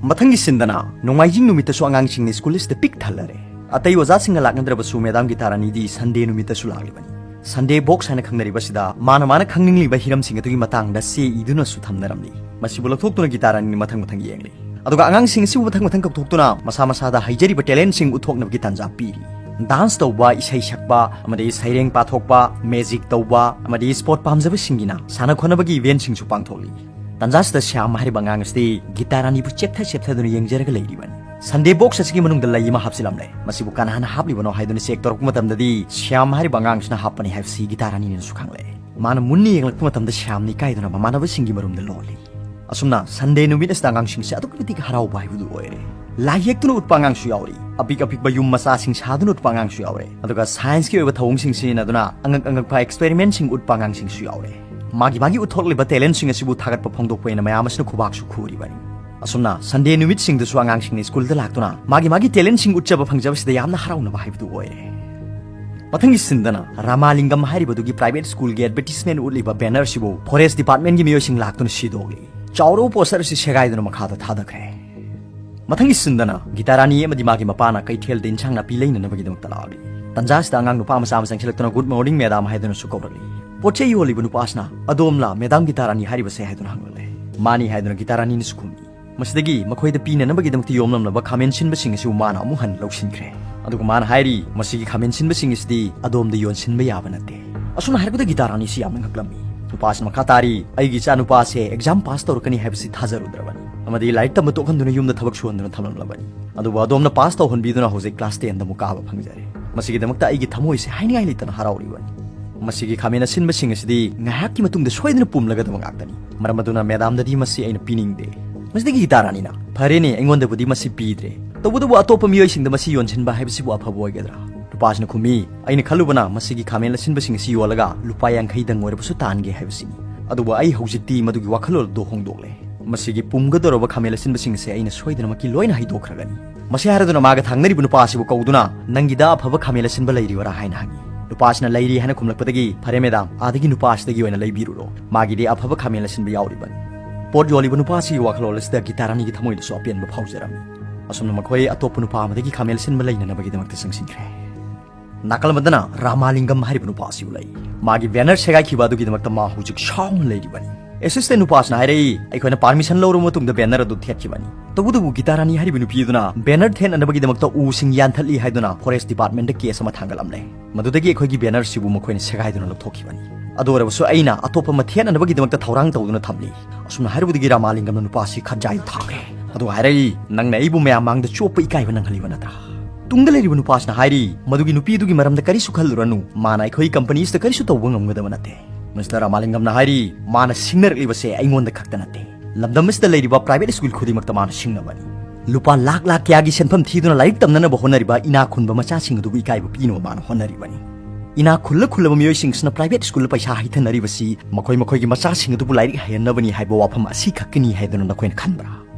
ꯃꯊꯪꯒꯤ ꯁꯤꯟꯗꯅ ꯅꯣꯡꯃꯥꯏꯖꯤꯡ ꯅꯨꯃꯤꯠꯇꯁꯨ ꯑꯉꯥꯡꯁꯤꯡꯅ ꯁ꯭ꯀꯨꯜ ꯑꯁꯤꯗ ꯄꯤꯛ ꯊꯜꯂꯔꯦ꯫ ꯑꯇꯩ ꯑꯣꯖꯥꯁꯤꯡꯅ ꯂꯥꯛꯅꯗ꯭ꯔꯕꯁꯨ ꯃꯦꯗꯥꯝ ꯒꯤꯇꯥꯔꯥꯅꯤꯗꯤ ꯁꯟꯗꯦ ꯅꯨꯃꯤꯠꯇꯁꯨ ꯂꯥꯛꯂꯤꯕꯅꯤ꯫ ꯁꯟꯗꯦ ꯕꯣꯛꯁ ꯍꯥꯏꯅ ꯈꯪꯅꯔꯤꯕꯁꯤꯗ ꯃꯥꯅ ꯃꯥꯅ ꯈꯪꯅꯤꯡꯂꯤꯕ ꯍꯤꯔꯝꯁꯤꯡ ꯑꯗꯨꯒꯤ ꯃꯇꯥꯡꯗ ꯆꯦ ꯏꯗꯨꯅꯁꯨ ꯊꯝꯅꯔꯝꯂꯤ꯫ ꯃꯁꯤꯕꯨ ꯂꯧꯊꯣꯛꯇꯨꯅ ꯒꯤꯇꯥꯔꯥꯅꯤꯅ ꯃꯊꯪ ꯃꯊꯪ ꯌꯦꯡꯂꯤ꯫ ꯑꯗꯨꯒ ꯑꯉꯥꯡꯁꯤꯡ ꯑꯁꯤꯕꯨ ꯃꯊꯪ ꯃꯊꯪ ꯀꯧꯊꯣꯛꯇꯨꯅ ꯃꯁꯥ ꯃꯁꯥꯗ ꯍꯩꯖꯔꯤꯕ ꯇꯦꯂꯦꯟꯁꯤꯡ ꯎꯠꯊꯣꯛꯅꯕꯒꯤ ꯇꯥꯟꯖꯥ ꯄꯤꯔꯤ꯫ ꯗꯥꯟꯁ ꯇꯧꯕ, ꯏꯁꯩ ꯁꯛꯄ, ꯑꯃꯗꯤ ꯁꯩꯔꯦꯡ ꯄꯥꯊꯣꯛꯄ, ꯃꯦꯖꯤꯛ ꯇꯧꯕ, ꯑꯃꯗꯤ ꯁ꯭ꯄꯣꯔꯠ ꯄꯥꯝꯖꯕꯁꯤꯡꯒꯤꯅ ꯁꯥꯟꯅ ꯈꯣꯠꯅꯕꯒꯤ ꯏꯚꯦꯟꯠꯁꯤꯡꯁꯨ ꯄꯥꯡꯊꯣꯛꯂꯤ꯫ ꯇꯥꯟꯖꯥꯁꯤꯗ ꯁ꯭ꯌꯥꯝ ꯍꯥꯏꯔꯤꯕ ꯑꯉꯥꯡ ꯑꯁꯤꯗꯤ ꯒꯤꯇꯥꯔꯥꯅꯤꯕꯨ ꯆꯦꯞꯊ ꯆꯦꯞꯊꯗꯨꯅ ꯌꯦꯡꯖꯔꯒ ꯂꯩꯔꯤꯕꯅꯤ꯫ ꯁꯟꯗꯦ ꯕꯣꯛꯁ ꯑꯁꯤꯒꯤ ꯃꯅꯨꯡꯗ ꯂꯩ ꯑꯃ ꯍꯥꯞꯆꯤꯜꯂꯝꯂꯦ꯫ ꯃꯁꯤꯕꯨ ꯀꯅꯥꯅ ꯍꯥꯞꯂꯤꯕꯅꯣ ꯍꯥꯏꯗꯨꯅ ꯆꯦꯛ ꯇꯧꯔꯛꯄ ꯃꯇꯝꯗꯗꯤ ꯁ꯭ꯌꯥꯝ ꯍꯥꯏꯔꯤꯕ ꯑꯉꯥꯡꯁꯤꯅ ꯍꯥꯞꯄꯅꯤ ꯍꯥꯏꯕꯁꯤ ꯒꯤꯇꯥꯔꯥꯅꯤꯅꯁꯨ ꯈꯪꯂꯦ꯫ ꯃꯥꯅ ꯃꯨꯟꯅ ꯌꯦꯡꯂꯛꯄ ꯃꯇꯝꯗ ꯁ꯭ꯌꯥꯝꯅ ꯏꯀꯥꯏꯗꯨꯅ ꯃꯃꯥꯟꯅꯕꯁꯤꯡꯒꯤ ꯃꯔꯨꯝꯗ ꯂꯣꯜꯂꯤ꯫ ꯑꯁꯨꯝꯅ ꯁꯟꯗꯦ ꯅꯨꯃꯤꯠ ꯑꯁꯤꯗ ꯑꯉꯥꯡꯁꯤꯡꯁꯦ ꯑꯗꯨꯛꯀꯤ ꯃꯇꯤꯛ ꯍꯔꯥꯎꯕ ꯍꯥꯏꯕꯗꯨ ꯑꯣꯏꯔꯦ꯫ ꯂꯥꯏ ꯌꯦꯛꯇꯨꯅ ꯎꯠꯄ ꯑꯉꯥꯡꯁꯨ ꯌꯥꯎꯔꯤ, ꯑꯄꯤꯛ ꯑꯄꯤꯛꯄ ꯌꯨꯝ ꯃꯆꯥꯁꯤꯡ ꯁꯥꯗꯨꯅ ꯎꯠꯄ ꯑꯉꯥꯡꯁꯨ ꯌꯥꯎꯔꯦ, ꯑꯗꯨꯒ ꯁꯥꯏꯟꯁꯀꯤ ꯑꯣꯏꯕ ꯊꯧꯑꯣꯡꯁꯤꯡ ꯁꯤꯖꯤꯟꯅꯗꯨꯅ ꯑꯉꯛ ꯑꯉꯛꯄ ꯑꯦꯛꯁꯄꯦꯔꯤꯃꯦꯟꯠꯁꯤꯡ ꯎꯠꯄ ꯑꯉꯥꯡꯁꯤꯡꯁꯨ ꯌꯥꯎꯔꯦ꯫ ꯃꯥꯒꯤ ꯃꯥꯒꯤ ꯎꯠꯊꯣꯛꯂꯤꯕ ꯇꯦꯂꯦꯟꯠꯁꯤꯡ ꯑꯁꯤꯕꯨ ꯊꯥꯒꯠꯄ ꯐꯣꯡꯗꯣꯛꯄ ꯑꯣꯏꯅ ꯃꯌꯥꯝ ꯑꯁꯤꯅ ꯈꯨꯕꯥꯛꯁꯨ ꯈꯨꯔꯤꯕꯅꯤ꯫ ꯑꯁꯨꯝꯅ ꯁꯟꯗꯦ ꯅꯨꯃꯤꯠꯁꯤꯡꯗꯁꯨ ꯑꯉꯥꯡꯁꯤꯡꯅ ꯁ꯭ꯀꯨꯜꯗ ꯂꯥꯛꯇꯨꯅ ꯃꯥꯒꯤ ꯃꯥꯒꯤ ꯇꯦꯂꯦꯟꯠꯁꯤꯡ ꯎꯠꯆꯕ ꯐꯪꯖꯕꯁꯤꯗ ꯌꯥꯝꯅ ꯍꯔꯥꯎꯅꯕ ꯍꯥꯏꯕꯗꯨ ꯑꯣꯏꯔꯦ꯫ ꯃꯊꯪꯒꯤ ꯁꯤꯟꯗꯅ ꯔꯥꯃꯥꯂꯤꯡꯒꯝ ꯍꯥꯏꯔꯤꯕꯗꯨꯒꯤ ꯄ꯭ꯔꯥꯏꯚꯦꯠ ꯁ꯭ꯀꯨꯜꯒꯤ ꯑꯦꯗꯚꯔꯇꯤꯁꯃꯦꯟꯠ ꯎꯠꯂꯤꯕ ꯕꯦꯅꯔꯁꯤꯕꯨ ꯐꯣꯔꯦꯁꯠ ꯗꯤꯄꯥꯔꯠꯃꯦꯟꯠꯀꯤ ꯃꯤꯑꯣꯏꯁꯤꯡ ꯂꯥꯛꯇꯨꯅ ꯁꯤꯗꯣꯛꯂꯤ꯫ ꯆꯥꯎꯔꯕ ꯄꯣꯁꯇꯔ ꯑꯁꯤ ꯁꯦꯒꯥꯏꯗꯨꯅ ꯃꯈꯥꯗ ꯊꯥꯗꯈ꯭ꯔꯦ꯫ ꯃꯊꯪꯒꯤ ꯁꯤꯟꯗꯅ ꯒꯤꯇꯥꯔꯥꯅꯤ ꯑꯃꯗꯤ ꯃꯥꯒꯤ ꯃꯄꯥꯅ ꯀꯩꯊꯦꯜꯗ ꯏꯟꯁꯥꯡ ꯅꯥꯄꯤ ꯂꯩꯅꯅꯕꯒꯤꯗꯃꯛꯇ ꯂꯥꯛꯂꯤ꯫ ꯇꯟꯖꯥꯁꯤꯗ ꯑꯉꯥꯡ ꯅꯨꯄꯥ ꯃꯆꯥ ꯑꯃ ꯆꯪꯁꯤꯜꯂꯛꯇꯨꯅ "ꯒꯨꯗ ꯃꯣꯔꯅꯤꯡ, ꯃꯦꯗꯥꯝ" ꯍꯥꯏꯗꯨꯅꯁꯨ ꯀꯧꯔꯛꯂꯤ꯫ ꯄꯣꯠ ꯆꯩ ꯌꯣꯜꯂꯤꯕ ꯅꯨꯄꯥ ꯑꯁꯤꯅ, "ꯑꯗꯣꯝꯂꯥ ꯃꯦꯗꯥꯝ ꯒꯤꯇꯥꯔꯥꯅꯤ ꯍꯥꯏꯔꯤꯕꯁꯦ?" ꯍꯥꯏꯗꯨꯅ ꯍꯪꯂꯛꯂꯦ꯫ "ꯃꯥꯅꯤ" ꯍꯥꯏꯗꯨꯅ ꯒꯤꯇꯥꯔꯥꯅꯤꯅꯁꯨ ꯈꯨꯝꯃꯤ꯫ ꯃꯁꯤꯗꯒꯤ ꯃꯈꯣꯏꯗ ꯄꯤꯅꯅꯕꯒꯤꯗꯃꯛꯇ ꯌꯣꯝꯂꯝꯂꯕ ꯈꯥꯃꯦꯟ ꯁꯤꯟꯕꯁꯤꯡ ꯑꯁꯤꯕꯨ ꯃꯥꯅ ꯑꯃꯨꯛ ꯍꯟꯅ ꯂꯧꯁꯤꯟꯈ꯭ꯔꯦ꯫ ꯑꯗꯨꯒ ꯃꯥꯅ ꯍꯥꯏꯔꯤ, "ꯃꯁꯤꯒꯤ ꯈꯥꯃꯦꯟ ꯁꯤꯟꯕꯁꯤꯡ ꯑꯁꯤꯗꯤ ꯑꯗꯣꯝꯗ ꯌꯣꯟꯁꯤꯟꯕ ꯌꯥꯕ ꯅꯠꯇꯦ"꯫ ꯑꯁꯨꯝꯅ ꯍꯥꯏꯔꯛꯄꯗ ꯒꯤꯇꯥꯔꯥꯅꯤꯁꯤ ꯌꯥꯝꯅ ꯉꯛꯂꯝꯃꯤ꯫ ꯅꯨꯄꯥꯁꯤꯅ ꯃꯈꯥ ꯇꯥꯔꯤ, "ꯑꯩꯒꯤ ꯏꯆꯥ ꯅꯨꯄꯥꯁꯦ ꯑꯦꯛꯖꯥꯝ ꯄꯥꯁ ꯇꯧꯔꯛꯀꯅꯤ ꯍꯥꯏꯕꯁꯤ ꯊꯥꯖꯔꯨꯗ꯭ꯔꯕꯅꯤ, ꯑꯃꯗꯤ ꯂꯥꯏꯔꯤꯛ ꯇꯝꯕ ꯇꯣꯛꯍꯟꯗꯨꯅ ꯌꯨꯝꯗ ꯊꯕꯛ ꯁꯨꯍꯟꯗꯨꯅ ꯊꯝꯂꯝꯂꯕꯅꯤ꯫ ꯑꯗꯨꯕꯨ ꯑꯗꯣꯝꯅ ꯄꯥꯁ ꯇꯧꯍꯟꯕꯤꯗꯨꯅ ꯍꯧꯖꯤꯛ ꯀ꯭ꯂꯥꯁ ꯇꯦꯟꯗ ꯑꯃꯨꯛ ꯀꯥꯕ ꯐꯪꯖꯔꯦ꯫ ꯃꯁꯤꯒꯤꯗꯃꯛꯇ ꯑꯩꯒꯤ ꯊꯃꯣꯏꯁꯦ ꯍꯥꯏꯅꯤꯡꯉꯥꯏ ꯂꯩꯇꯅ ꯍꯔꯥꯎꯔꯤꯕꯅꯤ꯫ ꯃꯁꯤꯒꯤ ꯈꯥꯃꯦꯟ ꯑꯁꯤꯟꯕꯁꯤꯡ ꯑꯁꯤꯗꯤ ꯉꯥꯏꯍꯥꯛꯀꯤ ꯃꯇꯨꯡꯗ ꯁꯣꯏꯗꯅ ꯄꯨꯝꯂꯒꯗꯕ ꯉꯥꯛꯇꯅꯤ꯫ ꯃꯔꯝ ꯑꯗꯨꯅ ꯃꯦꯗꯥꯝꯗꯗꯤ ꯃꯁꯤ ꯑꯩꯅ ꯄꯤꯅꯤꯡꯗꯦ"꯫ ꯃꯁꯤꯗꯒꯤ ꯒꯤꯇꯥꯔꯥꯅꯤꯅ, "ꯐꯔꯦꯅꯦ, ꯑꯩꯉꯣꯟꯗꯕꯨꯗꯤ ꯃꯁꯤ ꯄꯤꯗ꯭ꯔꯦ, ꯇꯧꯕꯇꯕꯨ ꯑꯇꯣꯞꯄ ꯃꯤꯑꯣꯏꯁꯤꯡꯗ ꯃꯁꯤ ꯌꯣꯟꯁꯤꯟꯕ ꯍꯥꯏꯕꯁꯤꯕꯨ ꯑꯐꯕ ꯑꯣꯏꯒꯗ꯭ꯔꯥ?" ꯅꯨꯄꯥꯁꯤꯅ ꯈꯨꯝꯃꯤ, "ꯑꯩꯅ ꯈꯜꯂꯨꯕꯅ ꯃꯁꯤꯒꯤ ꯈꯥꯃꯦꯟ ꯑꯁꯤꯟꯕꯁꯤꯡ ꯑꯁꯤ ꯌꯣꯜꯂꯒ ꯂꯨꯄꯥ ꯌꯥꯡꯈꯩꯗꯪ ꯑꯣꯏꯔꯕꯁꯨ ꯇꯥꯟꯒꯦ ꯍꯥꯏꯕꯁꯤꯅꯤ꯫ ꯑꯗꯨꯕꯨ ꯑꯩ ꯍꯧꯖꯤꯛꯇꯤ ꯃꯗꯨꯒꯤ ꯋꯥꯈꯜꯂꯣꯟ ꯑꯗꯨ ꯍꯣꯡꯗꯣꯛꯂꯦ꯫ ꯃꯁꯤꯒꯤ ꯄꯨꯝꯒꯗꯧꯔꯕ ꯈꯥꯃꯦꯟ ꯑꯁꯤꯟꯕꯁꯤꯡ ꯑꯁꯤ ꯑꯩꯅ ꯁꯣꯏꯗꯅꯃꯛꯀꯤ ꯂꯣꯏꯅ ꯍꯩꯗꯣꯛꯈ꯭ꯔꯒꯅꯤ"꯫ ꯃꯁꯤ ꯍꯥꯏꯔꯗꯨꯅ ꯃꯥꯒ ꯊꯪꯅꯔꯤꯕ ꯅꯨꯄꯥ ꯑꯁꯤꯕꯨ ꯀꯧꯗꯨꯅ, "ꯅꯪꯒꯤꯗ ꯑꯐꯕ ꯈꯥꯃꯦꯟ ꯑꯁꯤꯟꯕ ꯂꯩꯔꯤꯕꯔꯥ?" ꯍꯥꯏꯅ ꯍꯪꯉꯤ꯫ ꯅꯨꯄꯥꯁꯤꯅ ꯂꯩꯔꯤ ꯍꯥꯏꯅ ꯈꯨꯝꯂꯛꯄꯗꯒꯤ, "ꯐꯔꯦ ꯃꯦꯗꯥꯝ, ꯑꯥꯗꯒꯤ ꯅꯨꯄꯥꯁꯤꯗꯒꯤ ꯑꯣꯏꯅ ꯂꯩꯕꯤꯔꯨꯔꯣ, ꯃꯥꯒꯤꯗꯤ ꯑꯐꯕ ꯈꯥꯃꯦꯟ ꯑꯁꯤꯟꯕ ꯌꯥꯎꯔꯤꯕꯅꯤ"꯫ ꯄꯣꯠ ꯌꯣꯜꯂꯤꯕ ꯅꯨꯄꯥꯁꯤꯒꯤ ꯋꯥꯈꯜꯂꯣꯟ ꯑꯁꯤꯗ ꯒꯤꯇꯥꯔꯥꯅꯤꯒꯤ ꯊꯃꯣꯏꯗꯁꯨ ꯑꯄꯦꯟꯕ ꯐꯥꯎꯖꯔꯝꯃꯤ꯫ ꯑꯁꯨꯝꯅ ꯃꯈꯣꯏ ꯑꯇꯣꯞꯄ ꯅꯨꯄꯥ ꯑꯃꯗꯒꯤ ꯈꯥꯃꯦꯟ ꯑꯁꯤꯟꯕ ꯂꯩꯅꯅꯕꯒꯤꯗꯃꯛꯇ ꯆꯪꯁꯤꯟꯈ꯭ꯔꯦ꯫ ꯅꯥꯀꯜ ꯑꯃꯗꯅ ꯔꯥꯃꯥꯂꯤꯡꯒꯝ ꯍꯥꯏꯔꯤꯕ ꯅꯨꯄꯥ ꯑꯁꯤꯕꯨ ꯂꯩ꯫ ꯃꯥꯒꯤ ꯕꯦꯅꯔ ꯁꯦꯒꯥꯏꯈꯤꯕ ꯑꯗꯨꯒꯤꯗꯃꯛꯇ ꯃꯥ ꯍꯧꯖꯤꯛ ꯁꯥꯎꯅ ꯂꯩꯔꯤꯕꯅꯤ꯫ ꯑꯦꯁꯤꯁꯇꯦꯟ ꯅꯨꯄꯥꯁꯤꯅ ꯍꯥꯏꯔꯛꯏ, "ꯑꯩꯈꯣꯏꯅ ꯄꯥꯔꯃꯤꯁꯟ ꯂꯧꯔꯕ ꯃꯇꯨꯡꯗ ꯕꯦꯅꯔ ꯑꯗꯨ ꯊꯦꯠꯈꯤꯕꯅꯤ"꯫ ꯇꯧꯕꯇꯕꯨ ꯒꯤꯇꯥꯔꯥꯅꯤ ꯍꯥꯏꯔꯤꯕ ꯅꯨꯄꯤ ꯑꯗꯨꯅ ꯕꯦꯅꯔ ꯊꯦꯠꯅꯅꯕꯒꯤꯗꯃꯛꯇ ꯎꯁꯤꯡ ꯌꯥꯟꯊꯠꯂꯤ ꯍꯥꯏꯗꯨꯅ ꯐꯣꯔꯦꯁ ꯗꯤꯄꯥꯔꯠꯃꯦꯟꯠꯇ ꯀꯦꯁ ꯑꯃ ꯊꯥꯡꯒꯠꯂꯝꯂꯦ꯫ ꯃꯗꯨꯗꯒꯤ ꯑꯩꯈꯣꯏꯒꯤ ꯕꯦꯅꯔꯁꯤꯕꯨ ꯃꯈꯣꯏꯅ ꯁꯦꯒꯥꯏꯗꯨꯅ ꯂꯧꯊꯣꯛꯈꯤꯕꯅꯤ꯫ ꯑꯗꯨ ꯑꯣꯏꯔꯕꯁꯨ ꯑꯩꯅ ꯑꯇꯣꯞꯄ ꯑꯃ ꯊꯦꯠꯅꯅꯕꯒꯤꯗꯃꯛꯇ ꯊꯧꯔꯥꯡ ꯇꯧꯗꯨꯅ ꯊꯝꯂꯤ꯫ ꯑꯁꯨꯝꯅ ꯍꯥꯏꯔꯨꯕꯗꯒꯤ ꯔꯥꯃꯥꯂꯤꯡꯒꯝꯅ ꯅꯨꯄꯥꯁꯤ ꯈꯟꯖꯥꯏꯗ ꯊꯥꯈ꯭ꯔꯦ꯫ ꯑꯗꯨꯒ ꯍꯥꯏꯔꯛꯏ, "ꯅꯪꯅ ꯑꯩꯕꯨ ꯃꯌꯥꯝ ꯃꯥꯡꯗ ꯆꯣꯞꯄ ꯏꯀꯥꯏꯕ ꯅꯪꯍꯜꯂꯤꯕ ꯅꯠꯇ꯭ꯔꯥ?" ꯇꯨꯡꯗ ꯂꯩꯔꯤꯕ ꯅꯨꯄꯥꯁꯤꯅ ꯍꯥꯏꯔꯤ, "ꯃꯗꯨꯒꯤ ꯅꯨꯄꯤꯗꯨꯒꯤ ꯃꯔꯝꯗ ꯀꯔꯤꯁꯨ ꯈꯜꯂꯨꯔꯅꯨ, ꯃꯥꯅ ꯑꯩꯈꯣꯏ ꯀꯝꯄꯅꯤꯁꯤꯗ ꯀꯔꯤꯁꯨ ꯇꯧꯕ ꯉꯝꯒꯗꯕ ꯅꯠꯇꯦ"꯫ ꯃꯤꯁꯇꯔ ꯔꯥꯃꯥꯂꯤꯡꯒꯝꯅ ꯍꯥꯏꯔꯤ, "ꯃꯥꯅ ꯁꯤꯡꯅꯔꯛꯂꯤꯕꯁꯦ ꯑꯩꯉꯣꯟꯗ ꯈꯛꯇ ꯅꯠꯇꯦ, ꯂꯝꯗꯝ ꯑꯁꯤꯗ ꯂꯩꯔꯤꯕ ꯄ꯭ꯔꯥꯏꯚꯦꯠ ꯁ꯭ꯀꯨꯜ ꯈꯨꯗꯤꯡꯃꯛꯇ ꯃꯥꯅ ꯁꯤꯡꯅꯕꯅꯤ꯫ ꯂꯨꯄꯥ ꯂꯥꯈ ꯂꯥꯈ ꯀꯌꯥꯒꯤ ꯁꯦꯟꯐꯝ ꯊꯤꯗꯨꯅ ꯂꯥꯏꯔꯤꯛ ꯇꯝꯅꯅꯕ ꯍꯣꯠꯅꯔꯤꯕ ꯏꯅꯥꯛ ꯈꯨꯟꯕ ꯃꯆꯥꯁꯤꯡ ꯑꯗꯨꯕꯨ ꯏꯀꯥꯏꯕ ꯄꯤꯅꯕ ꯃꯥꯅ ꯍꯣꯠꯅꯔꯤꯕꯅꯤ꯫ ꯏꯅꯥꯛ ꯈꯨꯜꯂ ꯈꯨꯜꯂꯕ ꯃꯤꯑꯣꯏꯁꯤꯡꯁꯤꯅ ꯄ꯭ꯔꯥꯏꯚꯦꯠ ꯁ꯭ꯀꯨꯜꯗ ꯄꯩꯁꯥ ꯍꯩꯊꯅꯔꯤꯕꯁꯤ ꯃꯈꯣꯏ ꯃꯈꯣꯏꯒꯤ ꯃꯆꯥꯁꯤꯡ ꯑꯗꯨꯕꯨ ꯂꯥꯏꯔꯤꯛ ꯍꯩꯍꯟꯅꯕꯅꯤ ꯍꯥꯏꯕ ꯋꯥꯐꯝ ꯑꯁꯤ ꯈꯛꯀꯤꯅꯤ ꯍꯥꯏꯗꯨꯅ ꯅꯈꯣꯏꯅ ꯈꯟꯕ꯭ꯔꯥ?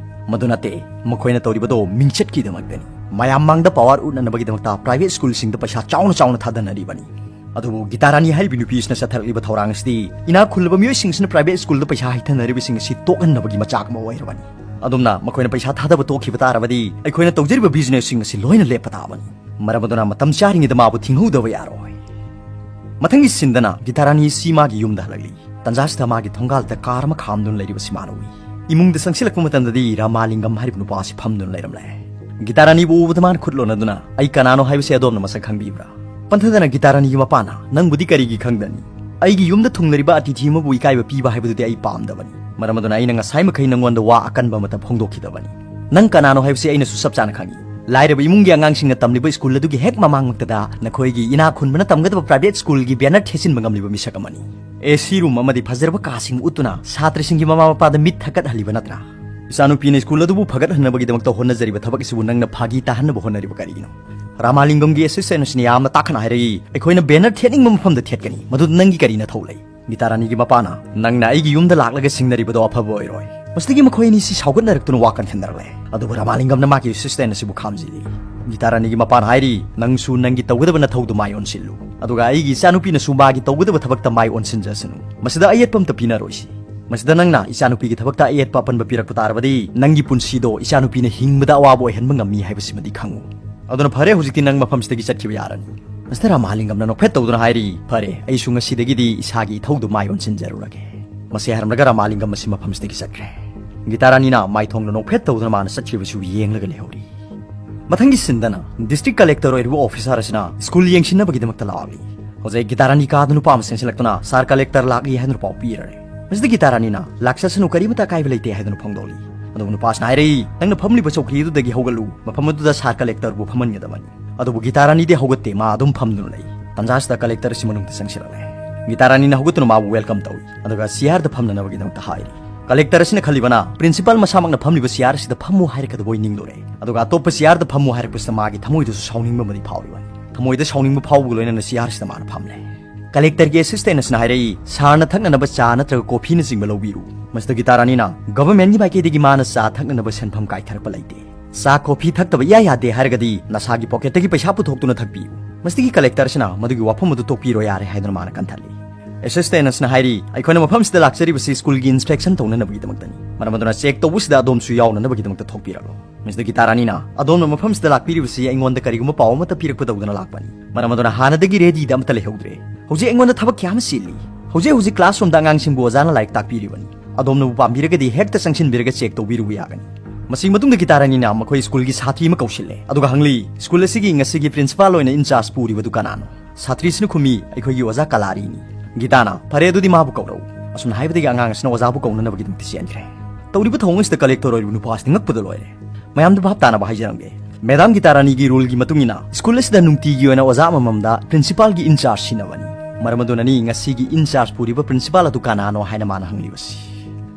ꯃꯗꯨ ꯅꯠꯇꯦ, ꯃꯈꯣꯏꯅ ꯇꯧꯔꯤꯕꯗꯣ ꯃꯤꯡꯆꯠꯀꯤꯗꯃꯛꯇꯅꯤ꯫ ꯃꯌꯥꯝ ꯃꯥꯡꯗ ꯄꯋꯥꯔ ꯎꯠꯅꯅꯕꯒꯤꯗꯃꯛꯇ ꯄ꯭ꯔꯥꯏꯚꯦꯠ ꯁ꯭ꯀꯨꯜꯁꯤꯡꯗ ꯄꯩꯁꯥ ꯆꯥꯎꯅ ꯆꯥꯎꯅ ꯊꯥꯗꯅꯔꯤꯕꯅꯤ꯫ ꯑꯗꯨꯕꯨ ꯒꯤꯇꯥꯔꯥꯅꯤ ꯍꯥꯏꯔꯤꯕ ꯅꯨꯄꯤꯁꯤꯅ ꯆꯠꯊꯔꯛꯂꯤꯕ ꯊꯧꯔꯥꯡ ꯑꯁꯤꯗꯤ ꯏꯅꯥꯛ ꯈꯨꯜꯂꯕ ꯃꯤꯑꯣꯏꯁꯤꯡꯁꯤꯅ ꯄ꯭ꯔꯥꯏꯚꯦꯠ ꯁ꯭ꯀꯨꯜꯗ ꯄꯩꯁꯥ ꯍꯩꯊꯅꯔꯤꯕꯁꯤꯡ ꯑꯁꯤ ꯇꯣꯛꯍꯟꯅꯕꯒꯤ ꯃꯆꯥꯛ ꯑꯃ ꯑꯣꯏꯔꯕꯅꯤ꯫ ꯑꯗꯨꯝꯅ ꯃꯈꯣꯏꯅ ꯄꯩꯁꯥ ꯊꯥꯗꯕ ꯇꯣꯛꯈꯤꯕ ꯇꯥꯔꯕꯗꯤ ꯑꯩꯈꯣꯏꯅ ꯇꯧꯖꯔꯤꯕ ꯕꯤꯖꯤꯅꯦꯁꯁꯤꯡ ꯑꯁꯤ ꯂꯣꯏꯅ ꯂꯦꯞꯄ ꯇꯥꯕꯅꯤ꯫ ꯃꯔꯝ ꯑꯗꯨꯅ ꯃꯇꯝ ꯆꯥꯔꯤꯉꯩꯗ ꯃꯥꯕꯨ ꯊꯤꯡꯍꯧꯗꯕ ꯌꯥꯔꯣꯏ꯫ ꯃꯊꯪꯒꯤ ꯁꯤꯟꯗꯅ ꯒꯤꯇꯥꯔꯥꯅꯤ ꯑꯁꯤ ꯃꯥꯒꯤ ꯌꯨꯝꯗ ꯍꯜꯂꯛꯂꯤ꯫ ꯇꯟꯖꯥꯁꯤꯗ ꯃꯥꯒꯤ ꯊꯣꯡꯒꯥꯜꯗ ꯀꯥꯔ ꯑꯃ ꯈꯥꯝꯗꯨꯅ ꯂꯩꯔꯤꯕꯁꯤ ꯃꯥꯅ ꯎꯏ꯫ ꯏꯃꯨꯡꯗ ꯆꯪꯁꯤꯜꯂꯛꯄ ꯃꯇꯝꯗꯗꯤ ꯔꯥꯃꯥꯂꯤꯡꯒꯝ ꯍꯥꯏꯔꯤꯕ ꯅꯨꯄꯥ ꯑꯁꯤ ꯐꯝꯗꯨꯅ ꯂꯩꯔꯝꯂꯦ꯫ ꯒꯤꯇꯥꯔꯥꯅꯤꯕꯨ ꯎꯕꯗ ꯃꯥꯅ ꯈꯨꯠ ꯂꯣꯟꯅꯗꯨꯅ, "ꯑꯩ ꯀꯅꯥꯅꯣ ꯍꯥꯏꯕꯁꯤ ꯑꯗꯣꯝꯅ ꯃꯁꯛ ꯈꯪꯕꯤꯕ꯭ꯔꯥ?" ꯄꯟꯊꯗꯅ ꯒꯤꯇꯥꯔꯥꯅꯤꯒꯤ ꯃꯄꯥꯅ, "ꯅꯪꯕꯨꯗꯤ ꯀꯔꯤꯒꯤ ꯈꯪꯗꯅꯤ? ꯑꯩꯒꯤ ꯌꯨꯝꯗ ꯊꯨꯡꯂꯔꯤꯕ ꯑꯇꯤꯊꯤ ꯑꯃꯕꯨ ꯏꯀꯥꯏꯕ ꯄꯤꯕ ꯍꯥꯏꯕꯗꯨꯗꯤ ꯑꯩ ꯄꯥꯝꯗꯕꯅꯤ꯫ ꯃꯔꯝ ꯑꯗꯨꯅ ꯑꯩꯅ ꯉꯁꯥꯏ ꯃꯈꯩ ꯅꯪꯉꯣꯟꯗ ꯋꯥ ꯑꯀꯟꯕ ꯑꯃꯠꯇ ꯐꯣꯡꯗꯣꯛꯈꯤꯗꯕꯅꯤ꯫ ꯅꯪ ꯀꯅꯥꯅꯣ ꯍꯥꯏꯕꯁꯤ ꯑꯩꯅꯁꯨ ꯆꯞ ꯆꯥꯅ ꯈꯪꯏ꯫ ꯂꯥꯏꯔꯕ ꯏꯃꯨꯡꯒꯤ ꯑꯉꯥꯡꯁꯤꯡꯅ ꯇꯝꯂꯤꯕ ꯁ꯭ꯀꯨꯜ ꯑꯗꯨꯒꯤ ꯍꯦꯛ ꯃꯃꯥꯡꯃꯛꯇꯗ ꯅꯈꯣꯏꯒꯤ ꯏꯅꯥꯛ ꯈꯨꯟꯕꯅ ꯇꯝꯒꯗꯕ ꯄ꯭ꯔꯥꯏꯚꯦꯠ ꯁ꯭ꯀꯨꯜꯒꯤ ꯕꯦꯅꯔ ꯊꯦꯠꯆꯤꯟꯕ ꯉꯝꯂꯤꯕ ꯃꯤꯁꯛ ꯑꯃꯅꯤ꯫ ꯑꯦ ꯁꯤ ꯔꯨꯝ ꯑꯃꯗꯤ ꯐꯖꯔꯕ ꯀꯥꯁꯤꯡ ꯎꯠꯇꯨꯅ ꯁꯥꯇ꯭ꯔꯁꯤꯡꯒꯤ ꯃꯃꯥ ꯃꯄꯥꯗ ꯃꯤꯠ ꯊꯛꯀꯠꯍꯜꯂꯤꯕ ꯅꯠꯇ꯭ꯔꯥ? ꯏꯆꯥꯅꯨꯄꯤꯅ ꯁ꯭ꯀꯨꯜ ꯑꯗꯨꯕꯨ ꯐꯒꯠꯍꯟꯅꯕꯒꯤꯗꯃꯛꯇ ꯍꯣꯠꯅꯖꯔꯤꯕ ꯊꯕꯛ ꯑꯁꯤꯕꯨ ꯅꯪꯅ ꯐꯥꯒꯤ ꯇꯥꯍꯟꯅꯕ ꯍꯣꯠꯅꯔꯤꯕ ꯀꯔꯤꯒꯤꯅꯣ?" ꯔꯥꯃꯥꯂꯤꯡꯒꯝꯒꯤ ꯑꯦꯁꯤꯁꯇꯦꯟ ꯑꯁꯤꯅ ꯌꯥꯝꯅ ꯇꯥꯈꯠꯅ ꯍꯥꯏꯔꯛꯏ, "ꯑꯩꯈꯣꯏꯅ ꯕꯦꯅꯔ ꯊꯦꯠꯅꯤꯡꯕ ꯃꯐꯝꯗ ꯊꯦꯠꯀꯅꯤ, ꯃꯗꯨꯗ ꯅꯪꯒꯤ ꯀꯔꯤ ꯅꯊꯧ ꯂꯩ?" ꯒꯤꯇꯥꯔꯥꯅꯤꯒꯤ ꯃꯄꯥꯅ, "ꯅꯪꯅ ꯑꯩꯒꯤ ꯌꯨꯝꯗ ꯂꯥꯛꯂꯒ ꯁꯤꯡꯅꯔꯤꯕꯗꯣ ꯑꯐꯕ ꯑꯣꯏꯔꯣꯏ"꯫ ꯃꯁꯤꯗꯒꯤ ꯃꯈꯣꯏ ꯑꯅꯤꯁꯤ ꯁꯥꯎꯒꯠꯅꯔꯛꯇꯨꯅ ꯋꯥ ꯀꯟꯈꯠꯅꯔꯛꯂꯦ꯫ ꯑꯗꯨꯕꯨ ꯔꯥꯃꯥꯂꯤꯡꯒꯝꯅ ꯃꯥꯒꯤ ꯑꯦꯁꯤꯁꯇꯦꯟ ꯑꯁꯤꯕꯨ ꯈꯥꯝꯖꯤꯜꯂꯤ꯫ ꯒꯤꯇꯥꯔꯥꯅꯤꯒꯤ ꯃꯄꯥꯅ ꯍꯥꯏꯔꯤ, "ꯅꯪꯁꯨ ꯅꯪꯒꯤ ꯇꯧꯒꯗꯕ ꯅꯊꯧꯗꯨ ꯃꯥꯏ ꯑꯣꯟꯁꯤꯜꯂꯨ, ꯑꯗꯨꯒ ꯑꯩꯒꯤ ꯏꯆꯥꯅꯨꯄꯤꯅꯁꯨ ꯃꯥꯒꯤ ꯇꯧꯒꯗꯕ ꯊꯕꯛꯇ ꯃꯥꯏ ꯑꯣꯟꯁꯤꯟꯖꯁꯅꯨ꯫ ꯃꯁꯤꯗ ꯑꯌꯦꯠꯄ ꯑꯝꯇ ꯄꯤꯅꯔꯣꯏꯁꯤ꯫ ꯃꯁꯤꯗ ꯅꯪꯅ ꯏꯆꯥꯅꯨꯄꯤꯒꯤ ꯊꯕꯛꯇ ꯑꯌꯦꯠꯄ ꯑꯄꯟꯕ ꯄꯤꯔꯛꯄ ꯇꯥꯔꯕꯗꯤ, ꯅꯪꯒꯤ ꯄꯨꯟꯁꯤꯗꯣ ꯏꯆꯥꯅꯨꯄꯤꯅ ꯍꯤꯡꯕꯗ ꯑꯋꯥꯕ ꯑꯣꯏꯍꯟꯕ ꯉꯝꯃꯤ ꯍꯥꯏꯕꯁꯤꯃꯗꯤ ꯈꯪꯉꯨ꯫ ꯑꯗꯨꯅ ꯐꯔꯦ, ꯍꯧꯖꯤꯛꯇꯤ ꯅꯪ ꯃꯐꯝꯁꯤꯗꯒꯤ ꯆꯠꯈꯤꯕ ꯌꯥꯔꯅꯤ꯫" ꯃꯤꯁꯇꯔ ꯔꯥꯃꯥꯂꯤꯡꯒꯝꯅ ꯅꯣꯛꯐꯦꯠ ꯇꯧꯗꯨꯅ ꯍꯥꯏꯔꯤ, "ꯐꯔꯦ, ꯑꯩꯁꯨ ꯉꯁꯤꯗꯒꯤꯗꯤ ꯏꯁꯥꯒꯤ ꯏꯊꯧꯗꯨ ꯃꯥꯏ ꯑꯣꯟꯁꯤꯟꯖꯔꯨꯔꯒꯦ꯫" ꯃꯁꯤ ꯍꯥꯏꯔꯝꯂꯒ ꯔꯥꯃꯥꯂꯤꯡꯒꯝ ꯑꯁꯤ ꯃꯐꯝꯁꯤꯗꯒꯤ ꯆꯠꯈ꯭ꯔꯦ꯫ ꯒꯤꯇꯥꯔꯥꯅꯤꯅ ꯃꯥꯏꯊꯣꯡꯗ ꯅꯣꯛꯐꯦꯠ ꯇꯧꯗꯨꯅ ꯃꯥꯅ ꯆꯠꯈꯤꯕꯁꯨ ꯌꯦꯡꯂꯒ ꯂꯩꯍꯧꯔꯤ꯫ ꯃꯊꯪꯒꯤ ꯁꯤꯟꯗꯅ ꯗꯤꯁꯇ꯭ꯔꯤꯛ ꯀꯂꯦꯛꯇꯔ ꯑꯣꯏꯔꯤꯕ ꯑꯣꯐꯤꯁꯥꯔ ꯑꯁꯤꯅ ꯁ꯭ꯀꯨꯜ ꯌꯦꯡꯁꯤꯟꯅꯕꯒꯤꯗꯃꯛꯇ ꯂꯥꯛꯂꯤ꯫ ꯍꯧꯖꯤꯛ ꯒꯤꯇꯥꯔꯥꯅꯤ ꯀꯥꯗ ꯅꯨꯄꯥ ꯑꯃ ꯆꯦꯟꯁꯤꯜꯂꯛꯇꯨꯅ, "ꯁꯥꯔ ꯀꯂꯦꯛꯇꯔ ꯂꯥꯛꯂꯤ" ꯍꯥꯏꯗꯨꯅ ꯄꯥꯎ ꯄꯤꯔꯔꯦ꯫ ꯃꯁꯤꯗ ꯒꯤꯇꯥꯔꯥꯅꯤꯅ, "ꯂꯥꯛꯆꯁꯅꯨ, ꯀꯔꯤꯃꯇ ꯑꯀꯥꯏꯕ ꯂꯩꯇꯦ" ꯍꯥꯏꯗꯨꯅ ꯐꯣꯡꯗꯣꯛꯂꯤ꯫ ꯑꯗꯨꯕꯨ ꯅꯨꯄꯥꯁꯤꯅ ꯍꯥꯏꯔꯛꯏ, "ꯅꯪꯅ ꯐꯝꯂꯤꯕ ꯆꯧꯀ꯭ꯔꯤ ꯑꯗꯨꯗꯒꯤ ꯍꯧꯒꯠꯂꯨ, ꯃꯐꯝ ꯑꯗꯨꯗ ꯁꯥꯔ ꯀꯂꯦꯛꯇꯔꯕꯨ ꯐꯝꯍꯟꯒꯗꯕꯅꯤ꯫" ꯑꯗꯨꯕꯨ ꯒꯤꯇꯥꯔꯥꯅꯤꯗꯤ ꯍꯧꯒꯠꯇꯦ, ꯃꯥ ꯑꯗꯨꯝ ꯐꯝꯗꯨꯅ ꯂꯩ꯫ ꯇꯟꯖꯥꯁꯤꯗ ꯀꯂꯦꯛꯇꯔ ꯑꯁꯤ ꯃꯅꯨꯡꯗ ꯆꯪꯁꯤꯜꯂꯛꯂꯦ꯫ ꯒꯤꯇꯥꯔꯥꯅꯤꯅ ꯍꯧꯒꯠꯇꯨꯅ ꯃꯥꯕꯨ ꯋꯦꯜꯀꯝ ꯇꯧꯏ, ꯑꯗꯨꯒ ꯆꯤꯌꯥꯔꯗ ꯐꯝꯅꯅꯕꯒꯤꯗꯃꯛꯇ ꯍꯥꯏꯔꯤ꯫ ꯀꯂꯦꯛꯇꯔ ꯑꯁꯤꯅ ꯈꯜꯂꯤꯕꯅ, ꯄ꯭ꯔꯤꯟꯁꯤꯄꯥꯜ ꯃꯁꯥꯃꯛꯅ ꯐꯝꯂꯤꯕ ꯆꯤꯌꯥꯔ ꯑꯁꯤꯗ ꯐꯝꯃꯨ ꯍꯥꯏꯔꯛꯀꯗꯕ ꯑꯣꯏ ꯅꯤꯡꯂꯨꯔꯦ꯫ ꯑꯗꯨꯒ ꯑꯇꯣꯞꯄ ꯆꯤꯌꯥꯔꯗ ꯐꯝꯃꯨ ꯍꯥꯏꯔꯛꯄꯁꯤꯗ ꯃꯥꯒꯤ ꯊꯃꯣꯏꯗꯁꯨ ꯁꯥꯎꯅꯤꯡꯕ ꯑꯃꯗꯤ ꯐꯥꯎꯔꯤꯕꯅꯤ꯫ ꯊꯃꯣꯏꯗ ꯁꯥꯎꯅꯤꯡꯕ ꯐꯥꯎꯕꯒ ꯂꯣꯏꯅꯅ ꯆꯤꯌꯥꯔꯁꯤꯗ ꯃꯥꯅ ꯐꯝꯂꯦ꯫ ꯀꯂꯦꯛꯇꯔꯒꯤ ꯑꯦꯁꯤꯁꯇꯦꯟ ꯑꯁꯤꯅ ꯍꯥꯏꯔꯛꯏ, "ꯁꯥꯔꯅ ꯊꯛꯅꯅꯕ ꯆꯥ ꯅꯠꯇ꯭ꯔꯒ ꯀꯣꯐꯤꯅꯆꯤꯡꯕ ꯂꯧꯕꯤꯔꯨ꯫" ꯃꯁꯤꯗ ꯒꯤꯇꯥꯔꯥꯅꯤꯅ, "ꯒꯚꯔꯟꯃꯦꯟꯒꯤ ꯃꯥꯏꯀꯩꯗꯒꯤ ꯃꯥꯅ ꯆꯥ ꯊꯛꯅꯅꯕ ꯁꯦꯟꯐꯝ ꯀꯥꯏꯊꯔꯛꯄ ꯂꯩꯇꯦ꯫ ꯆꯥ ꯀꯣꯐꯤ ꯊꯛꯇꯕ ꯏꯌꯥ ꯌꯥꯗꯦ ꯍꯥꯏꯔꯒꯗꯤ ꯅꯁꯥꯒꯤ ꯄꯣꯀꯦꯠꯇꯒꯤ ꯄꯩꯁꯥ ꯄꯨꯊꯣꯛꯇꯨꯅ ꯊꯛꯄꯤꯌꯨ꯫" ꯃꯁꯤꯗꯒꯤ ꯀꯂꯦꯛꯇꯔ ꯑꯁꯤꯅ, "ꯃꯗꯨꯒꯤ ꯋꯥꯐꯝ ꯑꯗꯨ ꯇꯣꯛꯄꯤꯔꯣ ꯌꯥꯔꯦ" ꯍꯥꯏꯗꯨꯅ ꯃꯥꯅ ꯀꯟꯊꯠꯂꯤ꯫ ꯑꯦꯁꯤꯁꯇꯦꯟ ꯑꯁꯤꯅ ꯍꯥꯏꯔꯤ, "ꯑꯩꯈꯣꯏꯅ ꯃꯐꯝꯁꯤꯗ ꯂꯥꯛꯆꯔꯤꯕꯁꯤ ꯁ꯭ꯀꯨꯜꯒꯤ ꯏꯟꯁꯄꯦꯛꯁꯟ ꯇꯧꯅꯅꯕꯒꯤꯗꯃꯛꯇꯅꯤ꯫ ꯃꯔꯝ ꯑꯗꯨꯅ ꯆꯦꯛ ꯇꯧꯕꯁꯤꯗ ꯑꯗꯣꯝꯁꯨ ꯌꯥꯎꯅꯅꯕꯒꯤꯗꯃꯛꯇ ꯊꯣꯛꯄꯤꯔꯛꯂꯣ꯫" ꯃꯤꯁꯇꯔ ꯒꯤꯇꯥꯔꯥꯅꯤꯅ, "ꯑꯗꯣꯝꯅ ꯃꯐꯝꯁꯤꯗ ꯂꯥꯛꯄꯤꯔꯤꯕꯁꯤ ꯑꯩꯉꯣꯟꯗ ꯀꯔꯤꯒꯨꯝꯕ ꯄꯥꯎ ꯑꯃꯠꯇ ꯄꯤꯔꯛꯄ ꯇꯧꯗꯅ ꯂꯥꯛꯄꯅꯤ꯫ ꯃꯔꯝ ꯑꯗꯨꯅ ꯍꯥꯟꯅꯗꯒꯤ ꯔꯦꯗꯤꯗ ꯑꯃꯠꯇ ꯂꯩꯍꯧꯗ꯭ꯔꯦ꯫ ꯍꯧꯖꯤꯛ ꯑꯩꯉꯣꯟꯗ ꯊꯕꯛ ꯀꯌꯥ ꯑꯃ ꯆꯤꯜꯂꯤ꯫ ꯍꯧꯖꯤꯛ ꯍꯧꯖꯤꯛ ꯀ꯭ꯂꯥꯁꯔꯨꯝꯗ ꯑꯉꯥꯡꯁꯤꯡꯕꯨ ꯑꯣꯖꯥꯅ ꯂꯥꯏꯔꯤꯛ ꯇꯥꯛꯄꯤꯔꯤꯕꯅꯤ꯫ ꯑꯗꯣꯝꯅꯕꯨ ꯄꯥꯝꯕꯤꯔꯒꯗꯤ ꯍꯦꯛꯇ ꯆꯪꯁꯤꯟꯕꯤꯔꯒ ꯆꯦꯛ ꯇꯧꯕꯤꯔꯨꯕ ꯌꯥꯒꯅꯤ꯫" ꯃꯁꯤꯒꯤ ꯃꯇꯨꯡꯗ ꯒꯤꯇꯥꯔꯥꯅꯤꯅ ꯃꯈꯣꯏ ꯁ꯭ꯀꯨꯜꯒꯤ ꯁꯥꯊꯤ ꯑꯃ ꯀꯧꯁꯤꯜꯂꯦ, ꯑꯗꯨꯒ ꯍꯪꯂꯤ, "ꯁ꯭ꯀꯨꯜ ꯑꯁꯤꯒꯤ ꯉꯁꯤꯒꯤ ꯄ꯭ꯔꯤꯟꯁꯤꯄꯥꯜ ꯑꯣꯏꯅ ꯏꯟꯆꯥꯔꯖ ꯄꯨꯔꯤꯕꯗꯨ ꯀꯅꯥꯅꯣ?" ꯁꯥꯇ꯭ꯔꯤꯁꯤꯅ ꯈꯨꯝꯃꯤ, "ꯑꯩꯈꯣꯏꯒꯤ ꯑꯣꯖꯥ ꯀꯂꯥꯔꯤꯅꯤ꯫" ꯒꯤꯇꯥꯅ, "ꯐꯔꯦ, ꯑꯗꯨꯗꯤ ꯃꯥꯕꯨ ꯀꯧꯔꯛꯎ꯫" ꯑꯁꯨꯝꯅ ꯍꯥꯏꯕꯗꯒꯤ ꯑꯉꯥꯡ ꯑꯁꯤꯅ ꯑꯣꯖꯥꯕꯨ ꯀꯧꯅꯅꯕꯒꯤꯗꯃꯛꯇ ꯆꯦꯟꯈ꯭ꯔꯦ꯫ ꯇꯧꯔꯤꯕ ꯊꯧꯑꯣꯡ ꯑꯁꯤꯗ ꯀꯂꯦꯛꯇꯔ ꯑꯣꯏꯔꯤꯕ ꯅꯨꯄꯥ ꯑꯁꯤꯗꯤ ꯉꯛꯄꯗ ꯂꯣꯏꯔꯦ꯫ ꯃꯌꯥꯝꯗ ꯚꯥꯞ ꯇꯥꯅꯕ ꯍꯥꯏꯖꯔꯝꯒꯦ꯫ ꯃꯦꯗꯥꯝ ꯒꯤꯇꯥꯔꯥꯅꯤꯒꯤ ꯔꯨꯜꯒꯤ ꯃꯇꯨꯡ ꯏꯟꯅ ꯁ꯭ꯀꯨꯜ ꯑꯁꯤꯗ ꯅꯨꯡꯇꯤꯒꯤ ꯑꯣꯏꯅ ꯑꯣꯖꯥ ꯑꯃꯃꯝꯗ ꯄ꯭ꯔꯤꯟꯁꯤꯄꯥꯜꯒꯤ ꯏꯟꯆꯥꯔꯖ ꯁꯤꯟꯅꯕꯅꯤ꯫ ꯃꯔꯝ ꯑꯗꯨꯅꯅꯤ ꯉꯁꯤꯒꯤ ꯏꯟꯆꯥꯔꯖ ꯄꯨꯔꯤꯕ ꯄ꯭ꯔꯤꯟꯁꯤꯄꯥꯜ ꯑꯗꯨ ꯀꯅꯥꯅꯣ ꯍꯥꯏꯅ ꯃꯥꯅ ꯍꯪꯂꯤꯕꯁꯤ꯫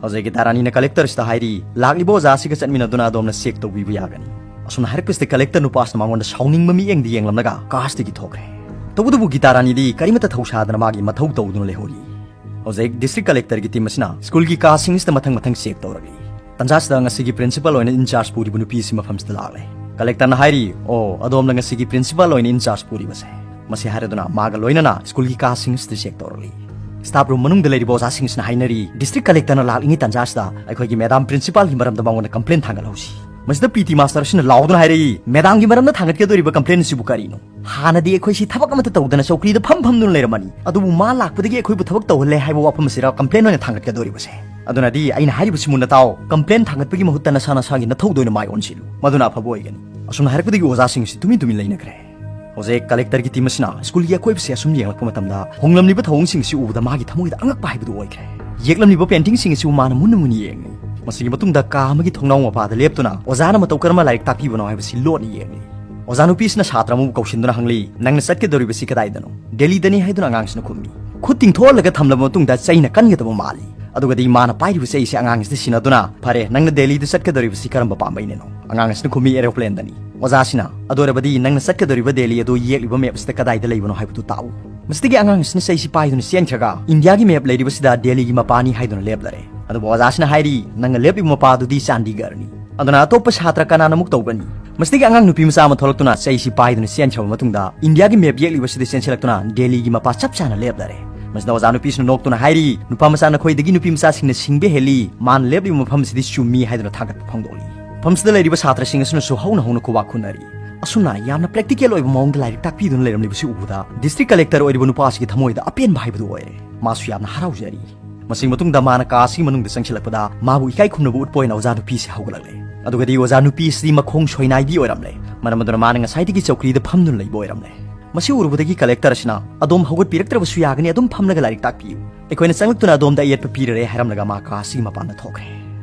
ꯍꯧꯖꯤꯛ ꯒꯤꯇꯥꯔꯥꯅꯤꯅ ꯀꯂꯦꯛꯇꯔꯁꯤꯗ ꯍꯥꯏꯔꯤ, "ꯂꯥꯛꯂꯤꯕ ꯑꯣꯖꯥꯁꯤꯒ ꯆꯠꯃꯤꯟꯅꯗꯨꯅ ꯑꯗꯣꯝꯅ ꯆꯦꯛ ꯇꯧꯕꯤꯕ ꯌꯥꯒꯅꯤ꯫" ꯑꯁꯨꯝꯅ ꯍꯥꯏꯔꯛꯄꯁꯤꯗ ꯀꯂꯦꯛꯇꯔ ꯅꯨꯄꯥꯁꯤꯅ ꯃꯉꯣꯟꯗ ꯁꯥꯎꯅꯤꯡꯕ ꯃꯤꯠꯌꯦꯡꯗ ꯌꯦꯡꯂꯝꯂꯒ ꯀꯥꯁꯇꯒꯤ ꯊꯣꯛꯈ꯭ꯔꯦ꯫ ꯇꯧꯕꯇꯕꯨ ꯒꯤꯇꯥꯔꯥꯅꯤꯗꯤ ꯀꯔꯤꯃꯠꯇ ꯊꯧꯁꯥꯗꯅ ꯃꯥꯒꯤ ꯃꯊꯧ ꯇꯧꯗꯨꯅ ꯂꯩꯍꯧꯔꯤ꯫ ꯍꯧꯖꯤꯛ ꯗꯤꯁꯇ꯭ꯔꯤꯛ ꯀꯂꯦꯛꯇꯔꯒꯤ ꯇꯤꯝ ꯑꯁꯤꯅ ꯁ꯭ꯀꯨꯜꯒꯤ ꯀꯥꯁꯤꯡ ꯑꯁꯤꯗ ꯃꯊꯪ ꯃꯊꯪ ꯆꯦꯛ ꯇꯧꯔꯛꯂꯤ꯫ ꯇꯟꯖꯥꯁꯤꯗ ꯉꯁꯤꯒꯤ ꯄ꯭ꯔꯤꯟꯁꯤꯄꯥꯜ ꯑꯣꯏꯅ ꯏꯟꯆꯥꯔꯖ ꯄꯨꯔꯤꯕ ꯅꯨꯄꯤ ꯑꯁꯤ ꯃꯐꯝꯁꯤꯗ ꯂꯥꯛꯂꯦ꯫ ꯀꯂꯦꯛꯇꯔꯅ ꯍꯥꯏꯔꯤ, "ꯑꯣ, ꯑꯗꯣꯝꯅ ꯉꯁꯤꯒꯤ ꯄ꯭ꯔꯤꯟꯁꯤꯄꯥꯜ ꯑꯣꯏꯅ ꯏꯟꯆꯥꯔꯖ ꯄꯨꯔꯤꯕꯁꯦ?" ꯃꯁꯤ ꯍꯥꯏꯔꯗꯨꯅ ꯃꯥꯒ ꯂꯣꯏꯅꯅ ꯁ꯭ꯀꯨꯜꯒꯤ ꯀꯥꯁꯤꯡ ꯑꯁꯤꯗ ꯆꯦꯛ ꯇꯧꯔꯛꯂꯤ꯫ ꯁ꯭ꯇꯥꯐ ꯔꯨꯝ ꯃꯅꯨꯡꯗ ꯂꯩꯔꯤꯕ ꯑꯣꯖꯥꯁꯤꯡꯁꯤꯅ ꯍꯥꯏꯅꯔꯤ, "ꯗꯤꯁꯇ꯭ꯔꯤꯛ ꯀꯂꯦꯛꯇꯔꯅ ꯂꯥꯛꯂꯤꯉꯩ ꯇꯥꯟꯖꯥꯁꯤꯗ ꯑꯩꯈꯣꯏꯒꯤ ꯃꯦꯗꯥꯝ ꯄ꯭ꯔꯤꯟꯁꯤꯄꯥꯜꯒꯤ ꯃꯔꯝꯗ ꯃꯉꯣꯟꯗ ꯀꯝꯄ꯭ꯂꯦꯟ ꯊꯥꯡꯒꯠꯍꯧꯁꯤ꯫" ꯃꯁꯤꯗ ꯄꯤ ꯇꯤ ꯃꯥꯁꯇꯔ ꯑꯁꯤꯅ ꯂꯥꯎꯗꯨꯅ ꯍꯥꯏꯔꯛꯏ, "ꯃꯦꯗꯥꯝꯒꯤ ꯃꯔꯝꯗ ꯊꯥꯡꯒꯠꯀꯗꯧꯔꯤꯕ ꯀꯝꯄ꯭ꯂꯦꯟ ꯑꯁꯤꯕꯨ ꯀꯔꯤꯅꯣ? ꯍꯥꯟꯅꯗꯤ ꯑꯩꯈꯣꯏꯁꯤ ꯊꯕꯛ ꯑꯃꯠꯇ ꯇꯧꯗꯅ ꯆꯧꯀ꯭ꯔꯤꯗ ꯐꯝ ꯐꯝꯗꯨꯅ ꯂꯩꯔꯝꯃꯅꯤ, ꯑꯗꯨꯕꯨ ꯃꯥ ꯂꯥꯛꯄꯗꯒꯤ ꯑꯩꯈꯣꯏꯕꯨ ꯊꯕꯛ ꯇꯧꯍꯜꯂꯦ ꯍꯥꯏꯕ ꯋꯥꯐꯝ ꯑꯁꯤꯔ ꯀꯝꯄ꯭ꯂꯦꯟ ꯑꯣꯏꯅ ꯊꯥꯡꯒꯠꯀꯗꯧꯔꯤꯕꯁꯦ? ꯑꯗꯨꯅꯗꯤ ꯑꯩꯅ ꯍꯥꯏꯔꯤꯕꯁꯤ ꯃꯨꯟꯅ ꯇꯥꯎ, ꯀꯝꯄ꯭ꯂꯦꯟ ꯊꯥꯡꯒꯠꯄꯒꯤ ꯃꯍꯨꯠꯇ ꯅꯁꯥ ꯅꯁꯥꯒꯤ ꯅꯊꯧꯗ ꯑꯣꯏꯅ ꯃꯥꯏ ꯑꯣꯟꯁꯤꯜꯂꯨ, ꯃꯗꯨꯅ ꯑꯐꯕ ꯑꯣꯏꯒꯅꯤ꯫" ꯑꯁꯨꯝꯅ ꯍꯥꯏꯔꯛꯄꯗꯒꯤ ꯑꯣꯖꯥꯁꯤꯡ ꯑꯁꯤ ꯇꯨꯃꯤꯟ ꯇꯨꯃꯤꯟ ꯂꯩꯅꯈ꯭ꯔꯦ꯫ ꯍꯧꯖꯤꯛ ꯀꯂꯦꯛꯇꯔꯒꯤ ꯇꯤꯝ ꯑꯁꯤꯅ ꯁ꯭ꯀꯨꯜꯒꯤ ꯑꯀꯣꯏꯕꯁꯦ ꯑꯁꯨꯝ ꯌꯦꯡꯂꯛꯄ ꯃꯇꯝꯗ ꯍꯣꯡꯂꯝꯂꯤꯕ ꯊꯧꯑꯣꯡꯁꯤꯡ ꯑꯁꯤ ꯎꯕꯗ ꯃꯥꯒꯤ ꯊꯃꯣꯏꯗ ꯑꯉꯛꯄ ꯍꯥꯏꯕꯗꯨ ꯑꯣꯏꯈ꯭ꯔꯦ꯫ ꯌꯦꯛꯂꯝꯂꯤꯕ ꯄꯦꯟꯇꯤꯡꯁꯤꯡ ꯑꯁꯤꯕꯨ ꯃꯥꯅ ꯃꯨꯟꯅ ꯃꯨꯟꯅ ꯌꯦꯡꯂꯤ꯫ ꯃꯁꯤꯒꯤ ꯃꯇꯨꯡꯗ ꯀꯥ ꯑꯃꯒꯤ ꯊꯣꯡꯅꯥꯎ ꯃꯄꯥꯗ ꯂꯦꯞꯇꯨꯅ ꯑꯣꯖꯥꯅ ꯃꯇꯧ ꯀꯔꯝꯅ ꯂꯥꯏꯔꯤꯛ ꯇꯥꯛꯄꯤꯕꯅꯣ ꯍꯥꯏꯕꯁꯤ ꯂꯣꯠꯅ ꯌꯦꯡꯂꯤ꯫ ꯑꯣꯖꯥ ꯅꯨꯄꯤꯁꯤꯅ ꯁꯥꯇ꯭ꯔ ꯑꯃꯕꯨ ꯀꯧꯁꯤꯟꯗꯨꯅ ꯍꯪꯂꯤ, "ꯅꯪꯅ ꯆꯠꯀꯗꯧꯔꯤꯕꯁꯤ ꯀꯗꯥꯏꯗꯅꯣ? ꯗꯦꯜꯂꯤꯗꯅꯤ" ꯍꯥꯏꯗꯨꯅ ꯑꯉꯥꯡꯁꯤꯅ ꯈꯨꯝꯃꯤ꯫ ꯈꯨꯠ ꯇꯤꯡꯊꯣꯛꯍꯜꯂꯒ ꯊꯝꯂꯕ ꯃꯇꯨꯡꯗ ꯆꯩꯅ ꯀꯟꯒꯗꯕ ꯃꯥꯜꯂꯤ꯫ ꯑꯗꯨꯒꯗꯤ ꯃꯥꯅ ꯄꯥꯏꯔꯤꯕ ꯆꯩꯁꯤ ꯑꯉꯥꯡꯁꯤꯗ ꯁꯤꯟꯅꯗꯨꯅ, "ꯐꯔꯦ, ꯅꯪꯅ ꯗꯦꯜꯂꯤꯗ ꯆꯠꯀꯗꯧꯔꯤꯕꯁꯤ ꯀꯔꯝꯕ ꯄꯥꯝꯕꯩꯅꯅꯣ?" ꯑꯉꯥꯡ ꯑꯁꯤꯅ ꯈꯨꯝꯃꯤ, "ꯑꯦꯔꯣꯄ꯭ꯂꯦꯟꯗꯅꯤ꯫" ꯑꯣꯖꯥꯁꯤꯅ, "ꯑꯗꯨ ꯑꯣꯏꯔꯕꯗꯤ ꯅꯪꯅ ꯆꯠꯀꯗꯧꯔꯤꯕ ꯗꯦꯜꯂꯤ ꯑꯗꯨ ꯌꯦꯛꯂꯤꯕ ꯃꯦꯞ ꯑꯁꯤꯗ ꯀꯗꯥꯏꯗ ꯂꯩꯕꯅꯣ ꯍꯥꯏꯕꯗꯨ ꯇꯥꯛꯎ꯫" ꯃꯁꯤꯗꯒꯤ ꯑꯉꯥꯡ ꯑꯁꯤꯅ ꯆꯩꯁꯤ ꯄꯥꯏꯗꯨꯅ ꯆꯦꯟꯈ꯭ꯔꯒ ꯏꯟꯗꯤꯌꯥꯒꯤ ꯃꯦꯞ ꯂꯩꯔꯤꯕꯁꯤꯗ ꯗꯦꯜꯂꯤꯒꯤ ꯃꯄꯥꯅꯤ ꯍꯥꯏꯗꯨꯅ ꯂꯦꯞꯂꯔꯦ꯫ ꯑꯗꯨꯕꯨ ꯑꯣꯖꯥꯁꯤꯅ ꯍꯥꯏꯔꯤ, "ꯅꯪꯅ ꯂꯦꯞꯂꯤꯕ ꯃꯄꯥ ꯑꯗꯨꯗꯤ ꯆꯥꯟꯗꯤꯒꯔꯅꯤ꯫ ꯑꯗꯨꯅ ꯑꯇꯣꯞꯄ ꯁꯥꯇ꯭ꯔ ꯀꯅꯥꯅ ꯑꯃꯨꯛ ꯇꯧꯒꯅꯤ?" ꯃꯁꯤꯗꯒꯤ ꯑꯉꯥꯡ ꯅꯨꯄꯤ ꯃꯆꯥ ꯑꯃ ꯊꯣꯛꯂꯛꯇꯨꯅ ꯆꯩꯁꯤ ꯄꯥꯏꯗꯨꯅ ꯆꯦꯟꯈ꯭ꯔꯕ ꯃꯇꯨꯡꯗ ꯏꯟꯗꯤꯌꯥꯒꯤ ꯃꯦꯞ ꯌꯦꯛꯂꯤꯕꯁꯤꯗ ꯆꯦꯟꯁꯤꯜꯂꯛꯇꯨꯅ ꯗꯦꯜꯂꯤꯒꯤ ꯃꯄꯥ ꯆꯞ ꯆꯥꯅ ꯂꯦꯞꯂꯔꯦ꯫ ꯃꯁꯤꯗ ꯑꯣꯖꯥ ꯅꯨꯄꯤꯁꯤꯅ ꯅꯣꯛꯇꯨꯅ ꯍꯥꯏꯔꯤ, "ꯅꯨꯄꯥ ꯃꯆꯥ ꯅꯈꯣꯏꯗꯒꯤ ꯅꯨꯄꯤ ꯃꯆꯥꯁꯤꯡꯅ ꯁꯤꯡꯕ ꯍꯦꯜꯂꯤ, ꯃꯥꯅ ꯂꯦꯞꯂꯤꯕ ꯃꯐꯝꯁꯤꯗꯤ ꯆꯨꯝꯃꯤ" ꯍꯥꯏꯗꯨꯅ ꯊꯥꯒꯠꯄ ꯐꯣꯡꯗꯣꯛꯂꯤ꯫ ꯃꯐꯝꯁꯤꯗ ꯂꯩꯔꯤꯕ ꯁꯥꯇ꯭ꯔꯁꯤꯡ ꯑꯁꯤꯅꯁꯨ ꯍꯧꯅ ꯍꯧꯅ ꯈꯨꯕꯥꯛ ꯈꯨꯅꯔꯤ꯫ ꯑꯁꯨꯝꯅ ꯌꯥꯝꯅ ꯄ꯭ꯔꯦꯛꯇꯤꯀꯦꯜ ꯑꯣꯏꯕ ꯃꯑꯣꯡꯗ ꯂꯥꯏꯔꯤꯛ ꯇꯥꯛꯄꯤꯗꯨꯅ ꯂꯩꯔꯝꯂꯤꯕꯁꯤ ꯎꯕꯗ ꯗꯤꯁꯇ꯭ꯔꯤꯛ ꯀꯂꯦꯛꯇꯔ ꯑꯣꯏꯔꯤꯕ ꯅꯨꯄꯥ ꯑꯁꯤꯒꯤ ꯊꯃꯣꯏꯗ ꯑꯄꯦꯟꯕ ꯍꯥꯏꯕꯗꯨ ꯑꯣꯏꯔꯦ꯫ ꯃꯥꯁꯨ ꯌꯥꯝꯅ ꯍꯔꯥꯎꯖꯔꯤ꯫ ꯃꯁꯤꯒꯤ ꯃꯇꯨꯡꯗ ꯃꯥꯅ ꯀꯥ ꯑꯁꯤꯒꯤ ꯃꯅꯨꯡꯗ ꯆꯪꯁꯤꯜꯂꯛꯄꯗ ꯃꯥꯕꯨ ꯏꯀꯥꯏ ꯈꯨꯝꯅꯕ ꯎꯠꯄ ꯑꯣꯏꯅ ꯑꯣꯖꯥ ꯅꯨꯄꯤ ꯑꯁꯤ ꯍꯧꯒꯠꯂꯛꯂꯦ꯫ ꯑꯗꯨꯒꯗꯤ ꯑꯣꯖꯥ ꯅꯨꯄꯤ ꯑꯁꯤꯗꯤ ꯃꯈꯣꯡ ꯁꯣꯏꯅꯥꯏꯕꯤ ꯑꯣꯏꯔꯝꯂꯦ꯫ ꯃꯔꯝ ꯑꯗꯨꯅ ꯃꯥꯅ ꯉꯁꯥꯏꯗꯒꯤ ꯆꯧꯀ꯭ꯔꯤꯗ ꯐꯝꯗꯨꯅ ꯂꯩꯕ ꯑꯣꯏꯔꯝꯂꯦ꯫ ꯃꯁꯤ ꯎꯔꯨꯕꯗꯒꯤ ꯀꯂꯦꯛꯇꯔ ꯑꯁꯤꯅ "ꯑꯗꯣꯝ ꯍꯧꯒꯠꯄꯤꯔꯛꯇ꯭ꯔꯕꯁꯨ ꯌꯥꯒꯅꯤ, ꯑꯗꯨꯝ ꯐꯝꯂꯒ ꯂꯥꯏꯔꯤꯛ ꯇꯥꯛꯄꯤꯌꯨ꯫ ꯑꯩꯈꯣꯏꯅ ꯆꯪꯂꯛꯇꯨꯅ ꯑꯗꯣꯝꯗ ꯑꯌꯦꯠꯄ ꯄꯤꯔꯔꯦ" ꯍꯥꯏꯔꯝꯂꯒ ꯃꯥ ꯀꯥ ꯑꯁꯤꯒꯤ ꯃꯄꯥꯟꯗ ꯊꯣꯛꯈ꯭ꯔꯦ꯫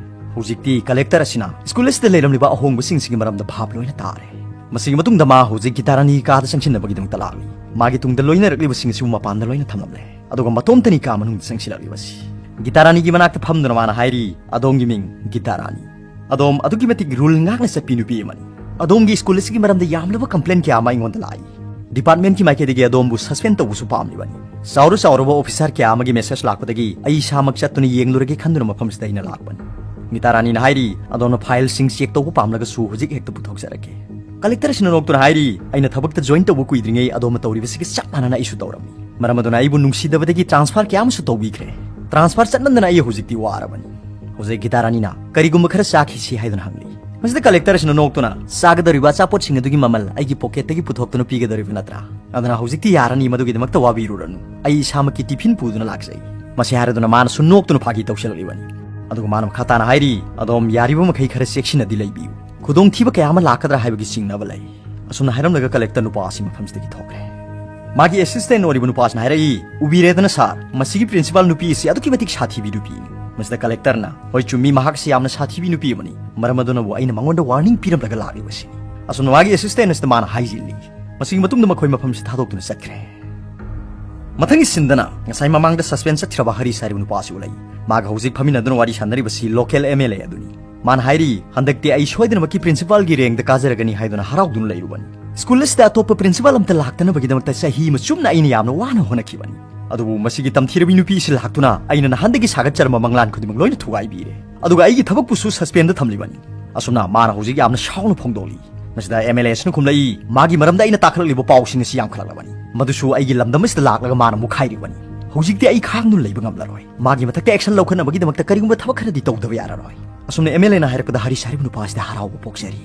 ꯍꯧꯖꯤꯛꯇꯤ ꯀꯂꯦꯛꯇꯔ ꯑꯁꯤꯅ ꯁ꯭ꯀꯨꯜ ꯑꯁꯤꯗ ꯂꯩꯔꯝꯂꯤꯕ ꯑꯍꯣꯡꯕꯁꯤꯡꯁꯤꯒꯤ ꯃꯔꯝꯗ ꯚꯥꯞ ꯂꯣꯏꯅ ꯇꯥꯔꯦ꯫ ꯃꯁꯤꯒꯤ ꯃꯇꯨꯡꯗ ꯃꯥ ꯍꯧꯖꯤꯛ ꯒꯤꯇꯥꯔꯥꯅꯤꯒꯤ ꯀꯥꯗ ꯆꯪꯁꯤꯟꯅꯕꯒꯤꯗꯃꯛꯇ ꯂꯥꯛꯂꯤ꯫ ꯃꯥꯒꯤ ꯇꯨꯡꯗ ꯂꯣꯏꯅꯔꯛꯂꯤꯕꯁꯤꯡ ꯑꯁꯤꯕꯨ ꯃꯄꯥꯟꯗ ꯂꯣꯏꯅ ꯊꯝꯂꯝꯂꯦ꯫ ꯑꯗꯨꯒ ꯃꯇꯣꯝꯇꯅꯤ ꯀꯥ ꯃꯅꯨꯡꯗ ꯆꯪꯁꯤꯜꯂꯛꯂꯤꯕꯁꯤ꯫ ꯒꯤꯇꯥꯔꯥꯅꯤꯒꯤ ꯃꯅꯥꯛꯇ ꯐꯝꯗꯨꯅ ꯃꯥꯅ ꯍꯥꯏꯔꯤ, "ꯑꯗꯣꯝꯒꯤ ꯃꯤꯡ ꯒꯤꯇꯥꯔꯥꯅꯤ꯫ ꯑꯗꯣꯝ ꯑꯗꯨꯛꯀꯤ ꯃꯇꯤꯛ ꯔꯨꯜ ꯉꯥꯛꯅ ꯆꯠꯄꯤ ꯅꯨꯄꯤ ꯑꯃꯅꯤ꯫ ꯑꯗꯣꯝꯒꯤ ꯁ꯭ꯀꯨꯜ ꯑꯁꯤꯒꯤ ꯃꯔꯝꯗ ꯌꯥꯝꯂꯕ ꯀꯝꯄ꯭ꯂꯦꯟ ꯀꯌꯥ ꯑꯃ ꯑꯩꯉꯣꯟꯗ ꯂꯥꯛꯏ꯫ ꯗꯤꯄꯥꯔꯠꯃꯦꯟꯠꯀꯤ ꯃꯥꯏꯀꯩꯗꯒꯤ ꯑꯗꯣꯝꯕꯨ ꯁꯁꯄꯦꯟ ꯇꯧꯕꯁꯨ ꯄꯥꯝꯂꯤꯕꯅꯤ꯫ ꯆꯥꯎꯔ ꯆꯥꯎꯔꯕ ꯑꯣꯐꯤꯁꯥꯔ ꯀꯌꯥ ꯑꯃꯒꯤ ꯃꯦꯁꯦꯖ ꯂꯥꯛꯄꯗꯒꯤ ꯑꯩ ꯏꯁꯥꯃꯛ ꯆꯠꯇꯨꯅ ꯌꯦꯡꯂꯨꯔꯒꯦ ꯈꯟꯗꯨꯅ ꯃꯐꯝꯁꯤꯗ ꯑꯩꯅ ꯂꯥꯛꯄꯅꯤ꯫ ꯒꯤꯇꯥ ꯔꯥꯅꯤꯅ ꯍꯥꯏꯔꯤ, "ꯑꯗꯣꯝꯅ ꯐꯥꯏꯜꯁꯤꯡ ꯆꯦꯛ ꯇꯧꯕ ꯄꯥꯝꯂꯒꯁꯨ ꯍꯧꯖꯤꯛ ꯍꯦꯛꯇ ꯄꯨꯊꯣꯛꯆꯔꯛꯀꯦ꯫" ꯀꯂꯦꯛꯇꯔꯁꯤꯅ ꯅꯣꯛꯇꯨꯅ ꯍꯥꯏꯔꯤ, "ꯑꯩꯅ ꯊꯕꯛꯇ ꯖꯣꯏꯟ ꯇꯧꯕ ꯀꯨꯏꯗ꯭ꯔꯤꯉꯩ ꯑꯗꯣꯝꯅ ꯇꯧꯔꯤꯕꯁꯤꯒ ꯆꯞ ꯃꯥꯟꯅꯅ ꯑꯩꯁꯨ ꯇꯧꯔꯝꯃꯤ꯫ ꯃꯔꯝ ꯑꯗꯨꯅ ꯑꯩꯕꯨ ꯅꯨꯡꯁꯤꯗꯕꯗꯒꯤ ꯇ꯭ꯔꯥꯟꯁꯐꯔ ꯀꯌꯥ ꯑꯃꯁꯨ ꯇꯧꯕꯤꯈ꯭ꯔꯦ꯫ ꯇ꯭ꯔꯥꯟꯁꯐꯔ ꯆꯠꯃꯟꯗꯅ ꯑꯩ ꯍꯧꯖꯤꯛꯇꯤ ꯋꯥꯔꯕꯅꯤ꯫" ꯍꯧꯖꯤꯛ ꯒꯤꯇꯥ ꯔꯥꯅꯤꯅ, "ꯀꯔꯤꯒꯨꯝꯕ ꯈꯔ ꯆꯥꯈꯤꯁꯤ?" ꯍꯥꯏꯗꯨꯅ ꯍꯪꯂꯤ꯫ ꯃꯁꯤꯗ ꯀꯂꯦꯛꯇꯔꯁꯤꯅ ꯅꯣꯛꯇꯨꯅ, "ꯆꯥꯒꯗꯧꯔꯤꯕ ꯑꯆꯥꯄꯣꯠꯁꯤꯡ ꯑꯗꯨꯒꯤ ꯃꯃꯜ ꯑꯩꯒꯤ ꯄꯣꯀꯦꯠꯇꯒꯤ ꯄꯨꯊꯣꯛꯇꯨꯅ ꯄꯤꯒꯗꯧꯔꯤꯕ ꯅꯠꯇ꯭ꯔꯥ? ꯑꯗꯨꯅ ꯍꯧꯖꯤꯛꯇꯤ ꯌꯥꯔꯅꯤ, ꯃꯗꯨꯒꯤꯗꯃꯛꯇ ꯋꯥꯕꯤꯔꯨꯔꯅꯨ꯫ ꯑꯩ ꯏꯁꯥꯃꯛꯀꯤ ꯇꯤꯐꯤꯟ ꯄꯨꯗꯨꯅ ꯂꯥꯛꯆꯩ꯫" ꯃꯁꯤ ꯍꯥꯏꯔꯗꯨꯅ ꯃꯥꯅꯁꯨ ꯅꯣꯛꯇꯨꯅ ꯐꯥꯒꯤ ꯇꯧꯁꯤꯜꯂꯛꯂꯤꯕꯅꯤ꯫ ꯑꯗꯨꯒ ꯃꯥꯅ ꯃꯈꯥ ꯇꯥꯅ ꯍꯥꯏꯔꯤ, "ꯑꯗꯣꯝ ꯌꯥꯔꯤꯕ ꯃꯈꯩ ꯈꯔ ꯆꯦꯛꯁꯤꯟꯅꯗꯤ ꯂꯩꯕꯤꯌꯨ꯫ ꯈꯨꯗꯣꯡꯊꯤꯕ ꯀꯌꯥ ꯑꯃ ꯂꯥꯛꯀꯗ꯭ꯔꯥ ꯍꯥꯏꯕꯒꯤ ꯆꯤꯡꯅꯕ ꯂꯩ꯫" ꯑꯁꯨꯝꯅ ꯍꯥꯏꯔꯝꯂꯒ ꯀꯂꯦꯛꯇꯔ ꯅꯨꯄꯥ ꯑꯁꯤ ꯃꯐꯝꯁꯤꯗꯒꯤ ꯊꯣꯛꯈ꯭ꯔꯦ꯫ ꯃꯥꯒꯤ ꯑꯦꯁꯤꯁꯇꯦꯟ ꯑꯣꯏꯔꯤꯕ ꯅꯨꯄꯥꯁꯤꯅ ꯍꯥꯏꯔꯛꯏ, "ꯎꯕꯤꯔꯦꯗꯅ ꯁꯥꯔ, ꯃꯁꯤꯒꯤ ꯄ꯭ꯔꯤꯟꯁꯤꯄꯥꯜ ꯅꯨꯄꯤ ꯑꯁꯤ ꯑꯗꯨꯛꯀꯤ ꯃꯇꯤꯛ ꯁꯥꯊꯤꯕꯤ ꯅꯨꯄꯤꯅꯤ꯫" ꯃꯁꯤꯗ ꯀꯂꯦꯛꯇꯔꯅ, "ꯍꯣꯏ ꯆꯨꯝꯃꯤ, ꯃꯍꯥꯛꯁꯤ ꯌꯥꯝꯅ ꯁꯥꯊꯤꯕꯤ ꯅꯨꯄꯤ ꯑꯃꯅꯤ꯫ ꯃꯔꯝ ꯑꯗꯨꯅꯕꯨ ꯑꯩꯅ ꯃꯉꯣꯟꯗ ꯋꯥꯔꯅꯤꯡ ꯄꯤꯔꯝꯂꯒ ꯂꯥꯛꯂꯤꯕꯁꯤꯅꯤ꯫" ꯑꯁꯨꯝꯅ ꯃꯥꯒꯤ ꯑꯦꯁꯤꯁꯇꯦꯟ ꯑꯁꯤꯗ ꯃꯥꯅ ꯍꯥꯏꯖꯤꯜꯂꯤ꯫ ꯃꯁꯤꯒꯤ ꯃꯇꯨꯡꯗ ꯃꯈꯣꯏ ꯃꯐꯝꯁꯤ ꯊꯥꯗꯣꯛꯇꯨꯅ ꯆꯠꯈ꯭ꯔꯦ꯫ ꯃꯊꯪꯒꯤ ꯁꯤꯟꯗꯅ ꯉꯁꯥꯏ ꯃꯃꯥꯡꯗ ꯁꯁꯄꯦꯟ ꯆꯠꯈ꯭ꯔꯕ ꯍꯔꯤꯁ ꯍꯥꯏꯔꯤꯕ ꯅꯨꯄꯥ ꯑꯁꯤ ꯎꯠꯂꯛꯏ꯫ ꯃꯥꯒ ꯍꯧꯖꯤꯛ ꯐꯝꯃꯤꯟꯅꯗꯨꯅ ꯋꯥꯔꯤ ꯁꯥꯟꯅꯔꯤꯕꯁꯤ ꯂꯣꯀꯦꯜ ꯑꯦꯝ ꯑꯦꯜ ꯑꯦ ꯑꯗꯨꯅꯤ꯫ ꯃꯥꯅ ꯍꯥꯏꯔꯤ, "ꯍꯟꯗꯛꯇꯤ ꯑꯩ ꯁꯣꯏꯗꯅꯃꯛꯀꯤ ꯄ꯭ꯔꯤꯟꯁꯤꯄꯥꯜꯒꯤ ꯔꯦꯡꯗ ꯀꯥꯖꯔꯒꯅꯤ" ꯍꯥꯏꯗꯨꯅ ꯍꯔꯥꯎꯗꯨꯅ ꯂꯩꯔꯨꯕꯅꯤ꯫ ꯁ꯭ꯀꯨꯜ ꯑꯁꯤꯗ ꯑꯇꯣꯞꯄ ꯄ꯭ꯔꯤꯟꯁꯤꯄꯥꯜ ꯑꯝꯇ ꯂꯥꯛꯇꯅꯕꯒꯤꯗꯃꯛꯇ ꯆꯍꯤ ꯑꯃ ꯆꯨꯞꯅ ꯑꯩꯅ ꯌꯥꯝꯅ ꯋꯥꯅ ꯍꯣꯠꯅꯈꯤꯕꯅꯤ꯫ ꯑꯗꯨꯕꯨ ꯃꯁꯤꯒꯤ ꯇꯝꯊꯤꯔꯕꯤ ꯅꯨꯄꯤ ꯑꯁꯤ ꯂꯥꯛꯇꯨꯅ ꯑꯩꯅ ꯅꯍꯥꯟꯗꯒꯤ ꯁꯥꯒꯠꯆꯔꯝꯕ ꯃꯪꯂꯥꯟ ꯈꯨꯗꯤꯡꯃꯛ ꯂꯣꯏꯅ ꯊꯨꯒꯥꯏꯕꯤꯔꯦ꯫ ꯑꯗꯨꯒ ꯑꯩꯒꯤ ꯊꯕꯛꯄꯨꯁꯨ ꯁꯁꯄꯦꯟꯗ ꯊꯝꯂꯤꯕꯅꯤ꯫ ꯑꯁꯨꯝꯅ ꯃꯥꯅ ꯍꯧꯖꯤꯛ ꯌꯥꯝꯅ ꯁꯥꯎꯅ ꯐꯣꯡꯗꯣꯛꯂꯤ꯫ ꯃꯁꯤꯗ ꯑꯦꯝ ꯑꯦꯜ ꯑꯦ ꯑꯁꯤꯅ ꯈꯨꯝꯂꯛꯏ, "ꯃꯥꯒꯤ ꯃꯔꯝꯗ ꯑꯩꯅ ꯇꯥꯈꯠꯂꯛꯂꯤꯕ ꯄꯥꯎꯁꯤꯡ ꯑꯁꯤ ꯌꯥꯝꯈꯠꯂꯛꯂꯕꯅꯤ꯫ ꯃꯗꯨꯁꯨ ꯑꯩꯒꯤ ꯂꯝꯗꯝ ꯑꯁꯤꯗ ꯂꯥꯛꯂꯒ ꯃꯥꯅ ꯃꯨꯛꯈꯥꯏꯔꯤꯕꯅꯤ꯫ ꯍꯧꯖꯤꯛꯇꯤ ꯑꯩ ꯈꯥꯡꯗꯨꯅ ꯂꯩꯕ ꯉꯝꯂꯔꯣꯏ꯫ ꯃꯥꯒꯤ ꯃꯊꯛꯇ ꯑꯦꯛꯁꯟ ꯂꯧꯈꯠꯅꯕꯒꯤꯗꯃꯛꯇ ꯀꯔꯤꯒꯨꯝꯕ ꯊꯕꯛ ꯈꯔꯗꯤ ꯇꯧꯗꯕ ꯌꯥꯔꯔꯣꯏ꯫" ꯑꯁꯨꯝꯅ ꯑꯦꯝ ꯑꯦꯜ ꯑꯦꯅ ꯍꯥꯏꯔꯛꯄꯗ ꯍꯔꯤꯁ ꯍꯥꯏꯔꯤꯕ ꯅꯨꯄꯥ ꯑꯁꯤꯗ ꯍꯔꯥꯎꯕ ꯄꯣꯛꯆꯔꯤ꯫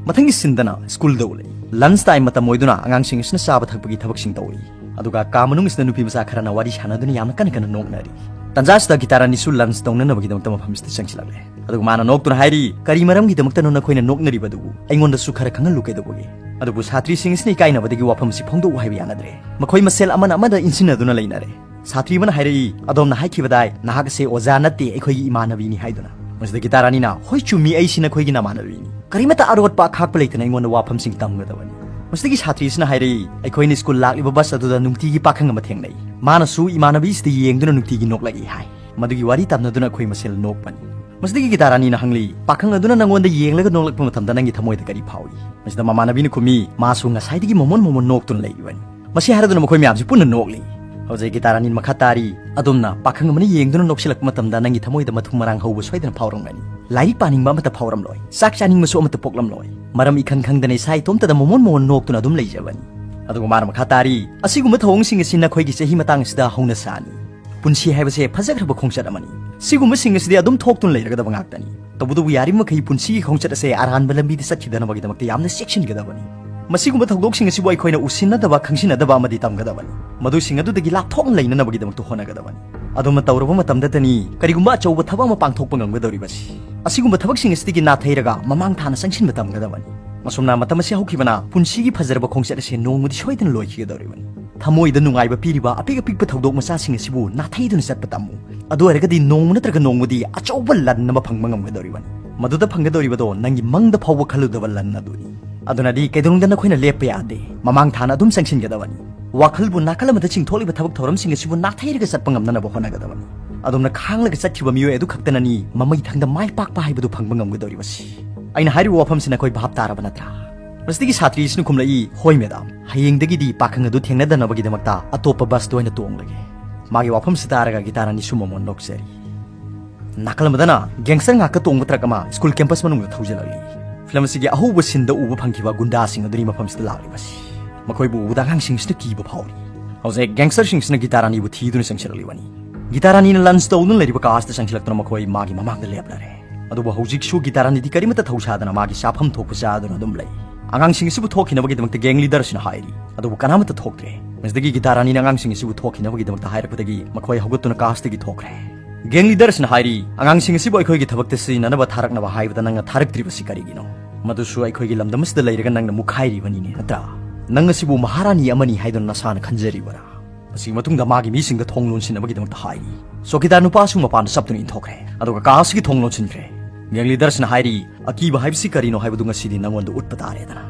ꯃꯊꯪꯒꯤ ꯁꯤꯟꯗꯅ ꯁ꯭ꯀꯨꯜꯗ ꯎꯠꯂꯛꯏ꯫ ꯂꯟꯁ ꯇꯥꯏꯝ ꯃꯇꯝ ꯑꯣꯏꯗꯨꯅ ꯑꯉꯥꯡꯁꯤꯡ ꯑꯁꯤꯅ ꯆꯥꯕ ꯊꯛꯄꯒꯤ ꯊꯕꯛꯁꯤꯡ ꯇꯧꯔꯤ꯫ ꯑꯗꯨꯒ ꯀꯥ ꯃꯅꯨꯡ ꯑꯁꯤꯗ ꯅꯨꯄꯤ ꯃꯆꯥ ꯈꯔꯅ ꯋꯥꯔꯤ ꯁꯥꯟꯅꯗꯨꯅ ꯌꯥꯝꯅ ꯀꯟꯅ ꯀꯟꯅ ꯅꯣꯛꯅꯔꯤ꯫ ꯇꯟꯖꯥ ꯑꯁꯤꯗ ꯒꯤꯇꯥ ꯔꯥꯅꯤꯁꯨ ꯂꯟꯁ ꯇꯧꯅꯅꯕꯒꯤꯗꯃꯛꯇ ꯃꯐꯝꯁꯤꯗ ꯆꯪꯁꯤꯜꯂꯛꯂꯦ꯫ ꯑꯗꯨꯒ ꯃꯥꯅ ꯅꯣꯛꯇꯨꯅ ꯍꯥꯏꯔꯤ, "ꯀꯔꯤ ꯃꯔꯝꯒꯤꯗꯃꯛꯇꯅꯣ ꯅꯈꯣꯏꯅ ꯅꯣꯛꯅꯔꯤꯕꯗꯨꯕꯨ? ꯑꯩꯉꯣꯟꯗꯁꯨ ꯈꯔ ꯈꯪꯍꯜꯂꯨ ꯀꯩꯗꯧꯕꯒꯦ?" ꯑꯗꯨꯕꯨ ꯁꯥꯇ꯭ꯔꯤꯁꯤꯡ ꯑꯁꯤꯅ ꯏꯀꯥꯏꯅꯕꯗꯒꯤ ꯋꯥꯐꯝ ꯑꯁꯤ ꯐꯣꯡꯗꯣꯛꯎ ꯍꯥꯏꯕ ꯌꯥꯅꯗ꯭ꯔꯦ꯫ ꯃꯈꯣꯏ ꯃꯁꯦꯜ ꯑꯃꯅ ꯑꯃꯗ ꯏꯟꯁꯤꯟꯅꯗꯨꯅ ꯂꯩꯅꯔꯦ꯫ ꯁꯥꯇ꯭ꯔꯤ ꯑꯃꯅ ꯍꯥꯏꯔꯛꯏ, "ꯑꯗꯣꯝꯅ ꯍꯥꯏꯈꯤꯕꯗꯥꯏ ꯅꯍꯥꯛ ꯑꯁꯦ ꯑꯣꯖꯥ ꯅꯠꯇꯦ, ꯑꯩꯈꯣꯏꯒꯤ ꯏꯃꯥꯟꯅꯕꯤꯅꯤ" ꯍꯥꯏꯗꯨꯅ꯫ ꯃꯁꯤꯗ ꯒꯤꯇꯥ ꯔꯥꯅꯤꯅ, "ꯍꯣꯏ ꯆꯨꯝꯃꯤ, ꯑꯩꯁꯤ ꯅꯈꯣꯏꯒꯤ ꯅꯃꯥꯟꯅꯕꯤꯅꯤ꯫ ꯀꯔꯤꯃꯠꯇ ꯑꯔꯣꯠꯄ ꯑꯈꯥꯛꯄ ꯂꯩꯇꯅ ꯑꯩꯉꯣꯟꯗ ꯋꯥꯐꯝꯁꯤꯡ ꯇꯝꯒꯗꯕꯅꯤ꯫" ꯃꯁꯤꯗꯒꯤ ꯁꯥꯇ꯭ꯔꯤ ꯑꯁꯤꯅ ꯍꯥꯏꯔꯛꯏ, "ꯑꯩꯈꯣꯏꯅ ꯁ꯭ꯀꯨꯜ ꯂꯥꯛꯂꯤꯕ ꯕꯁ ꯑꯗꯨꯗ ꯅꯨꯡꯇꯤꯒꯤ ꯄꯥꯈꯪ ꯑꯃ ꯊꯦꯡꯅꯩ꯫ ꯃꯥꯅꯁꯨ ꯏꯃꯥꯟꯅꯕꯤꯁꯤꯗ ꯌꯦꯡꯗꯨꯅ ꯅꯨꯡꯇꯤꯒꯤ ꯅꯣꯛꯂꯛꯏ" ꯍꯥꯏ꯫ ꯃꯗꯨꯒꯤ ꯋꯥꯔꯤ ꯇꯝꯅꯗꯨꯅ ꯑꯩꯈꯣꯏ ꯃꯁꯦꯜ ꯅꯣꯛꯄꯅꯤ꯫ ꯃꯁꯤꯗꯒꯤ ꯒꯤꯇꯥ ꯔꯥꯅꯤꯅ ꯍꯪꯂꯤ, "ꯄꯥꯈꯪ ꯑꯗꯨꯅ ꯅꯪꯉꯣꯟꯗ ꯌꯦꯡꯂꯒ ꯅꯣꯛꯂꯛꯄ ꯃꯇꯝꯗ ꯅꯪꯒꯤ ꯊꯃꯣꯏꯗ ꯀꯔꯤ ꯐꯥꯎꯏ?" ꯃꯁꯤꯗ ꯃꯃꯥꯟꯅꯕꯤꯅ ꯈꯨꯝꯃꯤ, "ꯃꯥꯁꯨ ꯉꯁꯥꯏꯗꯒꯤ ꯃꯣꯃꯣꯟ ꯃꯣꯃꯣꯟ ꯅꯣꯛꯇꯨꯅ ꯂꯩꯔꯤꯕꯅꯤ꯫" ꯃꯁꯤ ꯍꯥꯏꯔꯗꯨꯅ ꯃꯈꯣꯏ ꯃꯌꯥꯝꯁꯤ ꯄꯨꯟꯅ ꯅꯣꯛꯂꯤ꯫ ꯍꯧꯖꯤꯛ ꯒꯤꯇꯥꯔꯥꯅꯤ ꯃꯈꯥ ꯇꯥꯔꯤ꯫ ꯑꯗꯣꯝꯅ ꯄꯥꯈꯪ ꯑꯃꯅ ꯌꯦꯡꯗꯨꯅ ꯅꯣꯛꯁꯤꯜꯂꯛꯄ ꯃꯇꯝꯗ ꯅꯪꯒꯤ ꯊꯃꯣꯏꯗ ꯃꯊꯨꯝ ꯃꯔꯥꯡ ꯍꯧꯕ ꯁꯣꯏꯗꯅ ꯐꯥꯎꯔꯝꯒꯅꯤ꯫ ꯂꯥꯏꯔꯤꯛ ꯄꯥꯅꯤꯡꯕ ꯑꯃꯠꯇ ꯐꯥꯎꯔꯝꯂꯣꯏ꯫ ꯆꯥꯛ ꯆꯥꯅꯤꯡꯕꯁꯨ ꯑꯃꯠꯇ ꯄꯣꯛꯂꯝꯂꯣꯏ꯫ ꯃꯔꯝ ꯏꯈꯪ ꯈꯪꯗꯅ ꯏꯁꯥ ꯏꯇꯣꯝꯇꯗ ꯃꯣꯃꯣꯟ ꯃꯣꯃꯣꯟ ꯅꯣꯛꯇꯨꯅ ꯑꯗꯨꯝ ꯂꯩꯖꯕꯅꯤ꯫ ꯑꯗꯨꯒ ꯃꯥꯅ ꯃꯈꯥ ꯇꯥꯔꯤ, ꯑꯁꯤꯒꯨꯝꯕ ꯊꯧꯑꯣꯡꯁꯤꯡ ꯑꯁꯤ ꯅꯈꯣꯏꯒꯤ ꯆꯍꯤ ꯃꯇꯥꯡ ꯑꯁꯤꯗ ꯍꯧꯅ ꯁꯥꯅꯤ꯫ ꯄꯨꯟꯁꯤ ꯍꯥꯏꯕꯁꯦ ꯐꯖꯈ꯭ꯔꯕ ꯈꯣꯡꯆꯠ ꯑꯃꯅꯤ꯫ ꯁꯤꯒꯨꯝꯕꯁꯤꯡ ꯑꯁꯤꯗꯤ ꯑꯗꯨꯝ ꯊꯣꯛꯇꯨꯅ ꯂꯩꯔꯒꯗꯕ ꯉꯥꯛꯇꯅꯤ꯫ ꯇꯧꯕꯇꯕꯨ ꯌꯥꯔꯤꯕ ꯃꯈꯩ ꯄꯨꯟꯁꯤꯒꯤ ꯈꯣꯡꯆꯠ ꯑꯁꯦ ꯑꯔꯥꯟꯕ ꯂꯝꯕꯤꯗ ꯆꯠꯈꯤꯗꯅꯕꯒꯤꯗꯃꯛꯇ ꯌꯥꯝꯅ ꯆꯦꯛꯁꯤꯟꯒꯗꯕꯅꯤ꯫ ꯃꯁꯤꯒꯨꯝꯕ ꯊꯧꯗꯣꯛꯁꯤꯡ ꯑꯁꯤꯕꯨ ꯑꯩꯈꯣꯏꯅ ꯎꯁꯤꯟꯅꯗꯕ, ꯈꯪꯁꯤꯟꯅꯗꯕ ꯑꯃꯗꯤ ꯇꯝꯒꯗꯕꯅꯤ꯫ ꯃꯗꯨꯁꯤꯡ ꯑꯗꯨꯗꯒꯤ ꯂꯥꯞꯊꯣꯛꯅ ꯂꯩꯅꯅꯕꯒꯤꯗꯃꯛꯇ ꯍꯣꯠꯅꯒꯗꯕꯅꯤ꯫ ꯑꯗꯨꯝꯅ ꯇꯧꯔꯕ ꯃꯇꯝꯗꯇꯅꯤ ꯀꯔꯤꯒꯨꯝꯕ ꯑꯆꯧꯕ ꯊꯕꯛ ꯑꯃ ꯄꯥꯡꯊꯣꯛꯄ ꯉꯝꯒꯗꯧꯔꯤꯕꯁꯤ꯫ ꯑꯁꯤꯒꯨꯝꯕ ꯊꯕꯛꯁꯤꯡ ꯑꯁꯤꯗꯒꯤ ꯅꯥꯊꯩꯔꯒ ꯃꯃꯥꯡ ꯊꯥꯅ ꯆꯪꯁꯤꯟꯕ ꯇꯝꯒꯗꯕꯅꯤ꯫ ꯑꯁꯨꯝꯅ ꯃꯇꯝ ꯑꯁꯤ ꯍꯧꯈꯤꯕꯅ ꯄꯨꯟꯁꯤꯒꯤ ꯐꯖꯔꯕ ꯈꯣꯡꯆꯠ ꯑꯁꯦ ꯅꯣꯡꯃꯗꯤ ꯁꯣꯏꯗꯅ ꯂꯣꯏꯈꯤꯒꯗꯧꯔꯤꯕꯅꯤ꯫ ꯊꯃꯣꯏꯗ ꯅꯨꯡꯉꯥꯏꯕ ꯄꯤꯔꯤꯕ ꯑꯄꯤꯛ ꯑꯄꯤꯛꯄ ꯊꯧꯗꯣꯛ ꯃꯆꯥꯁꯤꯡ ꯑꯁꯤꯕꯨ ꯅꯥꯊꯩꯗꯨꯅ ꯆꯠꯄ ꯇꯝꯃꯨ꯫ ꯑꯗꯨ ꯑꯣꯏꯔꯒꯗꯤ ꯅꯣꯡꯃ ꯅꯠꯇ꯭ꯔꯒ ꯅꯣꯡꯃꯗꯤ ꯑꯆꯧꯕ ꯂꯟ ꯑꯃ ꯐꯪꯕ ꯉꯝꯒꯗꯧꯔꯤꯕꯅꯤ꯫ ꯃꯗꯨꯗ ꯐꯪꯒꯗꯧꯔꯤꯕꯗꯣ ꯅꯪꯒꯤ ꯃꯪꯗ ꯐꯥꯎꯕ ꯈꯜꯂꯨꯗꯕ ꯂꯟ ꯑꯗꯨꯅꯤ꯫ ꯑꯗꯨꯅꯗꯤ ꯀꯩꯗꯧꯅꯨꯡꯗ ꯅꯈꯣꯏꯅ ꯂꯦꯞꯄ ꯌꯥꯗꯦ꯫ ꯃꯃꯥꯡ ꯊꯥꯅ ꯑꯗꯨꯝ ꯆꯪꯁꯤꯟꯒꯗꯕꯅꯤ꯫ ꯋꯥꯈꯜꯕꯨ ꯅꯥꯀꯜ ꯑꯃꯗ ꯆꯤꯡꯊꯣꯛꯂꯤꯕ ꯊꯕꯛ ꯊꯧꯔꯝꯁꯤꯡ ꯑꯁꯤꯕꯨ ꯅꯥꯊꯩꯔꯒ ꯆꯠꯄ ꯉꯝꯅꯅꯕ ꯍꯣꯠꯅꯒꯗꯕꯅꯤ꯫ ꯑꯗꯣꯝꯅ ꯈꯥꯡꯂꯒ ꯆꯠꯈꯤꯕ ꯃꯤꯑꯣꯏ ꯑꯗꯨ ꯈꯛꯇꯅꯅꯤ ꯃꯃꯩ ꯊꯪꯗ ꯃꯥꯏ ꯄꯥꯛꯄ ꯍꯥꯏꯕꯗꯨ ꯐꯪꯕ ꯉꯝꯒꯗꯧꯔꯤꯕꯁꯤ꯫ ꯑꯩꯅ ꯍꯥꯏꯔꯤꯕ ꯋꯥꯐꯝꯁꯤ ꯅꯈꯣꯏ ꯚꯥꯞ ꯇꯥꯔꯕ ꯅꯠꯇ꯭ꯔꯥ? ꯃꯁꯤꯗꯒꯤ ꯁꯥꯇ꯭ꯔꯤꯁꯤꯅ ꯈꯨꯝꯂꯛꯏ, "ꯍꯣꯏ ꯃꯦꯗꯥꯝ, ꯍꯌꯦꯡꯗꯒꯤꯗꯤ ꯄꯥꯈꯪ ꯑꯗꯨ ꯊꯦꯡꯅꯗꯅꯕꯒꯤꯗꯃꯛꯇ ꯑꯇꯣꯞꯄ ꯕꯁꯇ ꯑꯣꯏꯅ ꯇꯣꯡꯂꯒꯦ"꯫ ꯃꯥꯒꯤ ꯋꯥꯐꯝꯁꯤ ꯇꯥꯔꯒ ꯒꯤꯇꯥꯔꯥꯅꯤꯁꯨ ꯃꯃꯣꯟ ꯅꯣꯛꯆꯔꯤ꯫ ꯅꯥꯀꯜ ꯑꯃꯗꯅ ꯒꯦꯡꯁꯇꯔ ꯉꯥꯛꯇ ꯇꯣꯡꯕ ꯇ꯭ꯔꯛ ꯑꯃ ꯁ꯭ꯀꯨꯜ ꯀꯦꯝꯄꯁ ꯃꯅꯨꯡꯗ ꯊꯧꯖꯤꯜꯂꯛꯂꯤ꯫ ꯐꯤꯂꯝ ꯑꯁꯤꯒꯤ ꯑꯍꯧꯕ ꯁꯤꯟꯗ ꯎꯕ ꯐꯪꯈꯤꯕ ꯒꯨꯟꯗꯥꯁꯤꯡ ꯑꯗꯨꯅꯤ ꯃꯐꯝꯁꯤꯗ ꯂꯥꯛꯂꯤꯕꯁꯤ꯫ ꯃꯈꯣꯏꯕꯨ ꯎꯕꯗ ꯑꯉꯥꯡꯁꯤꯡꯁꯤꯅ ꯀꯤꯕ ꯐꯥꯎꯔꯤ꯫ ꯍꯧꯖꯤꯛ ꯒꯦꯡꯁꯇꯔꯁꯤꯡꯁꯤꯅ ꯒꯤꯇꯥꯔꯥꯅꯤꯕꯨ ꯊꯤꯗꯨꯅ ꯆꯪꯁꯤꯜꯂꯛꯂꯤꯕꯅꯤ꯫ ꯒꯤꯇꯥꯔꯥꯅꯤꯅ ꯂꯟꯆ ꯇꯧꯗꯨꯅ ꯂꯩꯔꯤꯕ ꯀꯥꯁꯇ ꯆꯪꯁꯤꯜꯂꯛꯇꯨꯅ ꯃꯈꯣꯏ ꯃꯥꯒꯤ ꯃꯃꯥꯡꯗ ꯂꯦꯞꯂꯔꯦ꯫ ꯑꯗꯨꯕꯨ ꯍꯧꯖꯤꯛꯁꯨ ꯒꯤꯇꯥꯔꯥꯅꯤꯗꯤ ꯀꯔꯤꯃꯠꯇ ꯊꯧꯁꯥꯗꯅ ꯃꯥꯒꯤ ꯆꯥꯐꯝ ꯊꯣꯛꯄ ꯆꯥꯗꯨꯅ ꯑꯗꯨꯝ ꯂꯩ꯫ ꯑꯉꯥꯡꯁꯤꯡ ꯑꯁꯤꯕꯨ ꯊꯣꯛꯈꯤꯅꯕꯒꯤꯗꯃꯛꯇ ꯒꯦꯡ ꯂꯤꯗꯔꯁꯤꯅ ꯍꯥꯏꯔꯤ, ꯑꯗꯨꯕꯨ ꯀꯅꯥꯃꯠꯇ ꯊꯣꯛꯇ꯭ꯔꯦ꯫ ꯃꯁꯤꯗꯒꯤ ꯒꯤꯇꯥꯔꯥꯅꯤꯅ ꯑꯉꯥꯡꯁꯤꯡ ꯑꯁꯤꯕꯨ ꯊꯣꯛꯈꯤꯅꯕꯒꯤꯗꯃꯛꯇ ꯍꯥꯏꯔꯛꯄꯗꯒꯤ ꯃꯈꯣꯏ ꯍꯧꯒꯠꯇꯨꯅ ꯀꯥꯁꯇꯒꯤ ꯊꯣꯛꯈ꯭ꯔꯦ꯫ ꯒꯦꯡ ꯂꯤꯗꯔꯁꯤꯅ ꯍꯥꯏꯔꯤ, "ꯑꯉꯥꯡꯁꯤꯡ ꯑꯁꯤꯕꯨ ꯑꯩꯈꯣꯏꯒꯤ ꯊꯕꯛꯇ ꯁꯤꯖꯤꯟꯅꯅꯕ ꯊꯥꯔꯛꯅꯕ ꯍꯥꯏꯕꯗ ꯅꯪꯅ ꯊꯥꯔꯛꯇ꯭ꯔꯤꯕꯁꯤ ꯀꯔꯤꯒꯤꯅꯣ? ꯃꯗꯨꯁꯨ ꯑꯩꯈꯣꯏꯒꯤ ꯂꯝꯗꯝ ꯑꯁꯤꯗ ꯂꯩꯔꯒ ꯅꯪꯅ ꯃꯨꯛꯈꯥꯏꯔꯤꯕꯅꯤꯅꯦ, ꯅꯠꯇ꯭ꯔꯥ? ꯅꯪ ꯑꯁꯤꯕꯨ ꯃꯍꯥꯔꯥꯅꯤ ꯑꯃꯅꯤ ꯍꯥꯏꯗꯨꯅ ꯅꯁꯥꯅ ꯈꯟꯖꯔꯤꯕꯔꯥ?" ꯃꯁꯤꯒꯤ ꯃꯇꯨꯡꯗ ꯃꯥꯒꯤ ꯃꯤꯁꯤꯡꯗ ꯊꯣꯡ ꯂꯣꯟꯁꯤꯟꯅꯕꯒꯤꯗꯃꯛꯇ ꯍꯥꯏꯔꯤ꯫ ꯆꯧꯀꯤꯗꯥꯔ ꯅꯨꯄꯥ ꯑꯁꯨ ꯃꯄꯥꯟꯗ ꯆꯞꯇꯨꯅ ꯏꯟꯊꯣꯛꯈ꯭ꯔꯦ, ꯑꯗꯨꯒ ꯀꯥ ꯑꯁꯤꯒꯤ ꯊꯣꯡ ꯂꯣꯟꯁꯤꯟꯈ꯭ꯔꯦ꯫ ꯒꯦꯡ ꯂꯤꯗꯔꯁꯤꯅ ꯍꯥꯏꯔꯤ, "ꯑꯀꯤꯕ ꯍꯥꯏꯕꯁꯤ ꯀꯔꯤꯅꯣ ꯍꯥꯏꯕꯗꯨ ꯉꯁꯤꯗꯤ ꯅꯪꯉꯣꯟꯗ ꯎꯠꯄ ꯇꯥꯔꯦꯗꯅ"꯫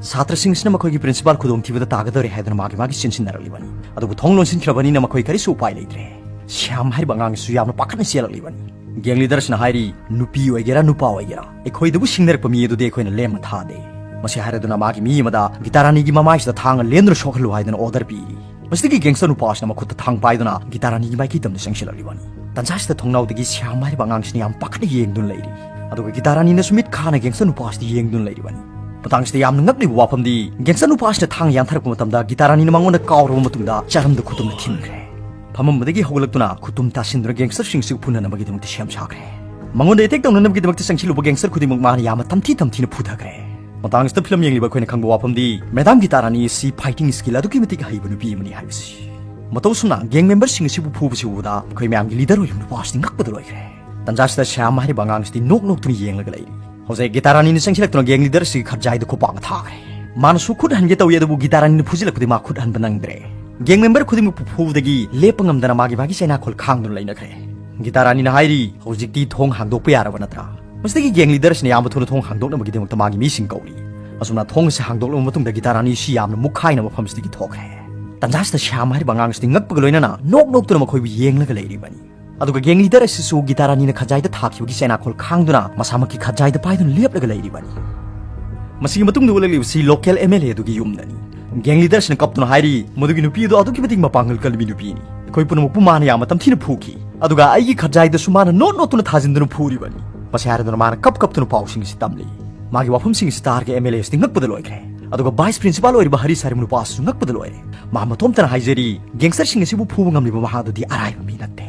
ꯁꯥꯇ꯭ꯔꯁꯤꯡꯁꯤꯅ ꯃꯈꯣꯏꯒꯤ ꯄ꯭ꯔꯤꯟꯁꯤꯄꯥꯜ ꯈꯨꯗꯣꯡꯊꯤꯕꯗ ꯇꯥꯒꯗꯧꯔꯦ ꯍꯥꯏꯗꯨꯅ ꯃꯥꯒꯤ ꯃꯥꯒꯤ ꯆꯦꯟꯁꯤꯟꯅꯔꯛꯂꯤꯕꯅꯤ꯫ ꯑꯗꯨꯕꯨ ꯊꯣꯡ ꯂꯣꯟꯁꯤꯟꯈ꯭ꯔꯕꯅꯤꯅ ꯃꯈꯣꯏ ꯀꯔꯤꯁꯨ ꯎꯄꯥꯏ ꯂꯩꯇ꯭ꯔꯦ꯫ ꯁ꯭ꯌꯥꯝ ꯍꯥꯏꯔꯤꯕ ꯑꯉꯥꯡ ꯑꯁꯤꯁꯨ ꯌꯥꯝꯅ ꯄꯥꯈꯠꯅ ꯆꯦꯜꯂꯛꯂꯤꯕꯅꯤ꯫ ꯒꯦꯡ ꯂꯤꯗꯔꯁꯤꯅ ꯍꯥꯏꯔꯤ, "ꯅꯨꯄꯤ ꯑꯣꯏꯒꯦꯔꯥ ꯅꯨꯄꯥ ꯑꯣꯏꯒꯦꯔꯥ, ꯑꯩꯈꯣꯏꯗꯕꯨ ꯁꯤꯡꯅꯔꯛꯄ ꯃꯤ ꯑꯗꯨꯗꯤ ꯑꯩꯈꯣꯏꯅ ꯂꯦꯝꯅ ꯊꯥꯗꯦ"꯫ ꯃꯁꯤ ꯍꯥꯏꯔꯗꯨꯅ ꯃꯥꯒꯤ ꯃꯤ ꯑꯃꯗ ꯒꯤꯇꯥꯔꯥꯅꯤꯒꯤ ꯃꯃꯥꯏꯁꯤꯗ ꯊꯥꯡꯅ ꯂꯦꯟꯗꯨꯅ ꯁꯣꯛꯍꯜꯂꯨ ꯍꯥꯏꯗꯨꯅ ꯑꯣꯔꯗꯔ ꯄꯤꯔꯤ꯫ ꯃꯁꯤꯗꯒꯤ ꯒꯦꯡꯁꯇꯔ ꯅꯨꯄꯥꯁꯤꯅ ꯃꯈꯨꯠꯇ ꯊꯥꯡ ꯄꯥꯏꯗꯨꯅ ꯒꯤꯇꯥ ꯔꯥꯅꯤꯒꯤ ꯃꯥꯏꯀꯩ ꯇꯝꯅ ꯆꯪꯁꯤꯜꯂꯛꯂꯤꯕꯅꯤ꯫ ꯇꯟꯖꯥꯁꯤꯗ ꯊꯣꯡꯅꯥꯎꯗꯒꯤ ꯁ꯭ꯌꯥꯝ ꯍꯥꯏꯔꯤꯕ ꯑꯉꯥꯡꯁꯤꯅ ꯌꯥꯝ ꯄꯥꯈꯠꯅ ꯌꯦꯡꯗꯨꯅ ꯂꯩꯔꯤ꯫ ꯑꯗꯨꯒ ꯒꯤꯇꯥ ꯔꯥꯅꯤꯅꯁꯨ ꯃꯤꯠ ꯈꯥꯅ ꯒꯦꯡꯁꯇꯔ ꯅꯨꯄꯥꯁꯤꯗ ꯌꯦꯡꯗꯨꯅ ꯂꯩꯔꯤꯕꯅꯤ꯫ ꯃꯇꯥꯡꯁꯤꯗ ꯌꯥꯝꯅ ꯉꯛꯂꯤꯕ ꯋꯥꯐꯝꯗꯤ, ꯒꯦꯡꯁꯇꯔ ꯅꯨꯄꯥꯁꯤꯅ ꯊꯥꯡ ꯌꯥꯟꯊꯔꯛꯄ ꯃꯇꯝꯗ ꯒꯤꯇꯥ ꯔꯥꯅꯤꯅ ꯃꯉꯣꯟꯗ ꯀꯥꯎꯔꯕ ꯃꯇꯨꯡꯗ ꯆꯔꯝꯗ ꯈꯨꯇꯨꯝꯅ ꯊꯤꯟꯈ꯭ꯔꯦ꯫ ꯐꯝꯃꯝꯕꯗꯒꯤ ꯍꯧꯒꯠꯂꯛꯇꯨꯅ ꯈꯨꯇꯨꯝ ꯇꯥꯁꯤꯟꯗꯨꯅ ꯒꯦꯡꯁꯇꯔꯁꯤꯡꯁꯤꯕꯨ ꯐꯨꯅꯅꯕꯒꯤꯗꯃꯛꯇ ꯁꯦꯝ ꯁꯥꯈ꯭ꯔꯦ꯫ ꯃꯉꯣꯟꯗ ꯑꯦꯇꯦꯛ ꯇꯧꯅꯅꯕꯒꯤꯗꯃꯛꯇ ꯆꯪꯁꯤꯜꯂꯨꯕ ꯒꯦꯡꯁꯇꯔ ꯈꯨꯗꯤꯡꯃꯛ ꯃꯥꯅ ꯌꯥꯝꯅ ꯇꯝꯊꯤ ꯇꯝꯊꯤꯅ ꯐꯨꯊꯈ꯭ꯔꯦ꯫ ꯃꯇꯥꯡꯁꯤꯗ ꯐꯤꯂꯝ ꯌꯦꯡꯂꯤꯕ ꯑꯩꯈꯣꯏꯅ ꯈꯪꯕ ꯋꯥꯐꯝꯗꯤ, ꯃꯦꯗꯥꯝ ꯒꯤꯇꯥ ꯔꯥꯅꯤ ꯑꯁꯤ ꯐꯥꯏꯇꯤꯡ ꯁ꯭ꯀꯤꯜ ꯑꯗꯨꯛꯀꯤ ꯃꯇꯤꯛ ꯍꯩꯕ ꯅꯨꯄꯤ ꯑꯃꯅꯤ ꯍꯥꯏꯕꯁꯤ꯫ ꯃꯇꯧ ꯑꯁꯨꯝꯅ ꯒꯦꯡ ꯃꯦꯝꯕꯔꯁꯤꯡ ꯑꯁꯤꯕꯨ ꯐꯨꯕꯁꯤ ꯎꯕꯗ ꯑꯩꯈꯣꯏ ꯃꯌꯥꯝꯒꯤ ꯂꯤꯗꯔ ꯑꯣꯏꯔꯤꯕ ꯅꯨꯄꯥ ꯑꯁꯤꯗꯤ ꯉꯛꯄꯗ ꯂꯣꯏꯈ꯭ꯔꯦ꯫ ꯇꯟꯖꯥꯁꯤꯗ ꯁ꯭ꯌꯥꯝ ꯍꯥꯏꯔꯤꯕ ꯑꯉꯥꯡꯁꯤꯗꯤ ꯅꯣꯛ ꯅꯣꯛꯇꯨꯅ ꯌꯦꯡꯂꯒ ꯂꯩꯔꯤ꯫ ꯍꯧꯖꯤꯛ ꯒꯤꯇꯥ ꯔꯥꯅꯤꯅ ꯆꯪꯁꯤꯜꯂꯛꯇꯨꯅ ꯒꯦꯡ ꯂꯤꯗꯔ ꯑꯁꯤꯒꯤ ꯈꯠꯖꯥꯏꯗ ꯈꯨꯄꯥꯛꯅ ꯊꯥꯈ꯭ꯔꯦ꯫ ꯃꯥꯅꯁꯨ ꯈꯨꯠ ꯍꯟꯒꯦ ꯇꯧꯏ, ꯑꯗꯨꯕꯨ ꯒꯤꯇꯥ ꯔꯥꯅꯤꯅ ꯐꯨꯖꯤꯜꯂꯛꯄꯗꯒꯤ ꯃꯥ ꯈꯨꯠ ꯍꯟꯕ ꯅꯪꯗ꯭ꯔꯦ꯫ ꯒꯦꯡ ꯃꯦꯝꯕꯔ ꯈꯨꯗꯤꯡꯃꯛꯄꯨ ꯐꯨꯕꯗꯒꯤ ꯂꯦꯞꯄ ꯉꯝꯗꯅ ꯃꯥꯒꯤ ꯃꯥꯒꯤ ꯆꯩꯅꯥꯈꯣꯜ ꯈꯥꯡꯗꯨꯅ ꯂꯩꯅꯈ꯭ꯔꯦ꯫ ꯒꯤꯇꯥ ꯔꯥꯅꯤꯅ ꯍꯥꯏꯔꯤ, "ꯍꯧꯖꯤꯛꯇꯤ ꯊꯣꯡ ꯍꯥꯡꯗꯣꯛꯄ ꯌꯥꯔꯕ ꯅꯠꯇ꯭ꯔꯥ?" ꯃꯁꯤꯗꯒꯤ ꯒꯦꯡ ꯂꯤꯗꯔꯁꯤꯅ ꯌꯥꯝꯕ ꯊꯨꯅ ꯊꯣꯡ ꯍꯥꯡꯗꯣꯛꯅꯕꯒꯤꯗꯃꯛꯇ ꯃꯥꯒꯤ ꯃꯤꯁꯤꯡ ꯀꯧꯔꯤ꯫ ꯑꯁꯨꯝꯅ ꯊꯣꯡ ꯑꯁꯤ ꯍꯥꯡꯗꯣꯛꯂꯕ ꯃꯇꯨꯡꯗ ꯒꯤꯇꯥ ꯔꯥꯅꯤ ꯑꯁꯤ ꯌꯥꯝꯅ ꯃꯨꯛꯈꯥꯏꯅ ꯃꯐꯝꯁꯤꯗꯒꯤ ꯊꯣꯛꯈ꯭ꯔꯦ꯫ ꯇꯟꯖꯥꯁꯤꯗ ꯁ꯭ꯌꯥꯝ ꯍꯥꯏꯔꯤꯕ ꯑꯉꯥꯡꯁꯤꯗꯤ ꯉꯛꯄꯒ ꯂꯣꯏꯅꯅ ꯅꯣꯛ ꯅꯣꯛꯇꯨꯅ ꯃꯈꯣꯏꯕꯨ ꯌꯦꯡꯂꯒ ꯂꯩꯔꯤꯕꯅꯤ꯫ ꯑꯗꯨꯒ ꯒꯦꯡ ꯂꯤꯗꯔ ꯑꯁꯤꯁꯨ ꯒꯤꯇꯥ ꯔꯥꯅꯤꯅ ꯈꯖꯥꯏꯗ ꯊꯥꯈꯤꯕꯒꯤ ꯆꯩꯅꯥꯈꯣꯜ ꯈꯥꯡꯗꯨꯅ ꯃꯁꯥꯃꯛꯀꯤ ꯈꯖꯥꯏꯗ ꯄꯥꯏꯗꯨꯅ ꯂꯦꯞꯂꯒ ꯂꯩꯔꯤꯕꯅꯤ꯫ ꯃꯁꯤꯒꯤ ꯃꯇꯨꯡꯗ ꯎꯠꯂꯛꯂꯤꯕꯁꯤ ꯂꯣꯀꯦꯜ ꯑꯦꯝ ꯑꯦꯜ ꯑꯦ ꯑꯗꯨꯒꯤ ꯌꯨꯝꯗꯅꯤ꯫ ꯒꯦꯡ ꯂꯤꯗꯔꯁꯤꯅ ꯀꯞꯇꯨꯅ ꯍꯥꯏꯔꯤ, "ꯃꯗꯨꯒꯤ ꯅꯨꯄꯤ ꯑꯗꯨ ꯑꯗꯨꯛꯀꯤ ꯃꯇꯤꯛ ꯃꯄꯥꯡꯒꯜ ꯀꯜꯂꯕꯤ ꯅꯨꯄꯤꯅꯤ꯫ ꯑꯩꯈꯣꯏ ꯄꯨꯝꯅꯃꯛꯄꯨ ꯃꯥꯅ ꯌꯥꯝꯅ ꯇꯝꯊꯤꯅ ꯐꯨꯈꯤ꯫ ꯑꯗꯨꯒ ꯑꯩꯒꯤ ꯈꯖꯥꯏꯗꯁꯨ ꯃꯥꯅ ꯅꯣꯠ ꯅꯣꯠꯇꯨꯅ ꯊꯥꯖꯤꯟꯗꯨꯅ ꯐꯨꯔꯤꯕꯅꯤ꯫" ꯃꯁꯤ ꯍꯥꯏꯔꯗꯨꯅ ꯃꯥꯅ ꯀꯞ ꯀꯞꯇꯨꯅ ꯄꯥꯎꯁꯤꯡ ꯑꯁꯤ ꯇꯝꯂꯤ꯫ ꯃꯥꯒꯤ ꯋꯥꯐꯝꯁꯤꯡ ꯑꯁꯤ ꯇꯥꯔꯒ ꯑꯦꯝ ꯑꯦꯜ ꯑꯦ ꯑꯁꯤꯗꯤ ꯉꯛꯄꯗ ꯂꯣꯏꯈ꯭ꯔꯦ꯫ ꯑꯗꯨꯒ ꯚꯥꯏꯁ ꯄ꯭ꯔꯤꯟꯁꯤꯄꯥꯜ ꯑꯣꯏꯔꯤꯕ ꯍꯔꯤꯁ ꯍꯥꯏꯔꯤꯕ ꯅꯨꯄꯥ ꯑꯁꯤꯁꯨ ꯉꯛꯄꯗ ꯂꯣꯏꯔꯦ꯫ ꯃꯥ ꯃꯇꯣꯝꯇꯅ ꯍꯥꯏꯖꯔꯤ, ꯒꯦꯡꯁꯇꯔꯁꯤꯡ ꯑꯁꯤꯕꯨ ꯐꯨꯕ ꯉꯝꯂꯤꯕ ꯃꯍꯥꯛ ꯑꯗꯨꯗꯤ ꯑꯔꯥꯏꯕ ꯃꯤ ꯅꯠꯇꯦ꯫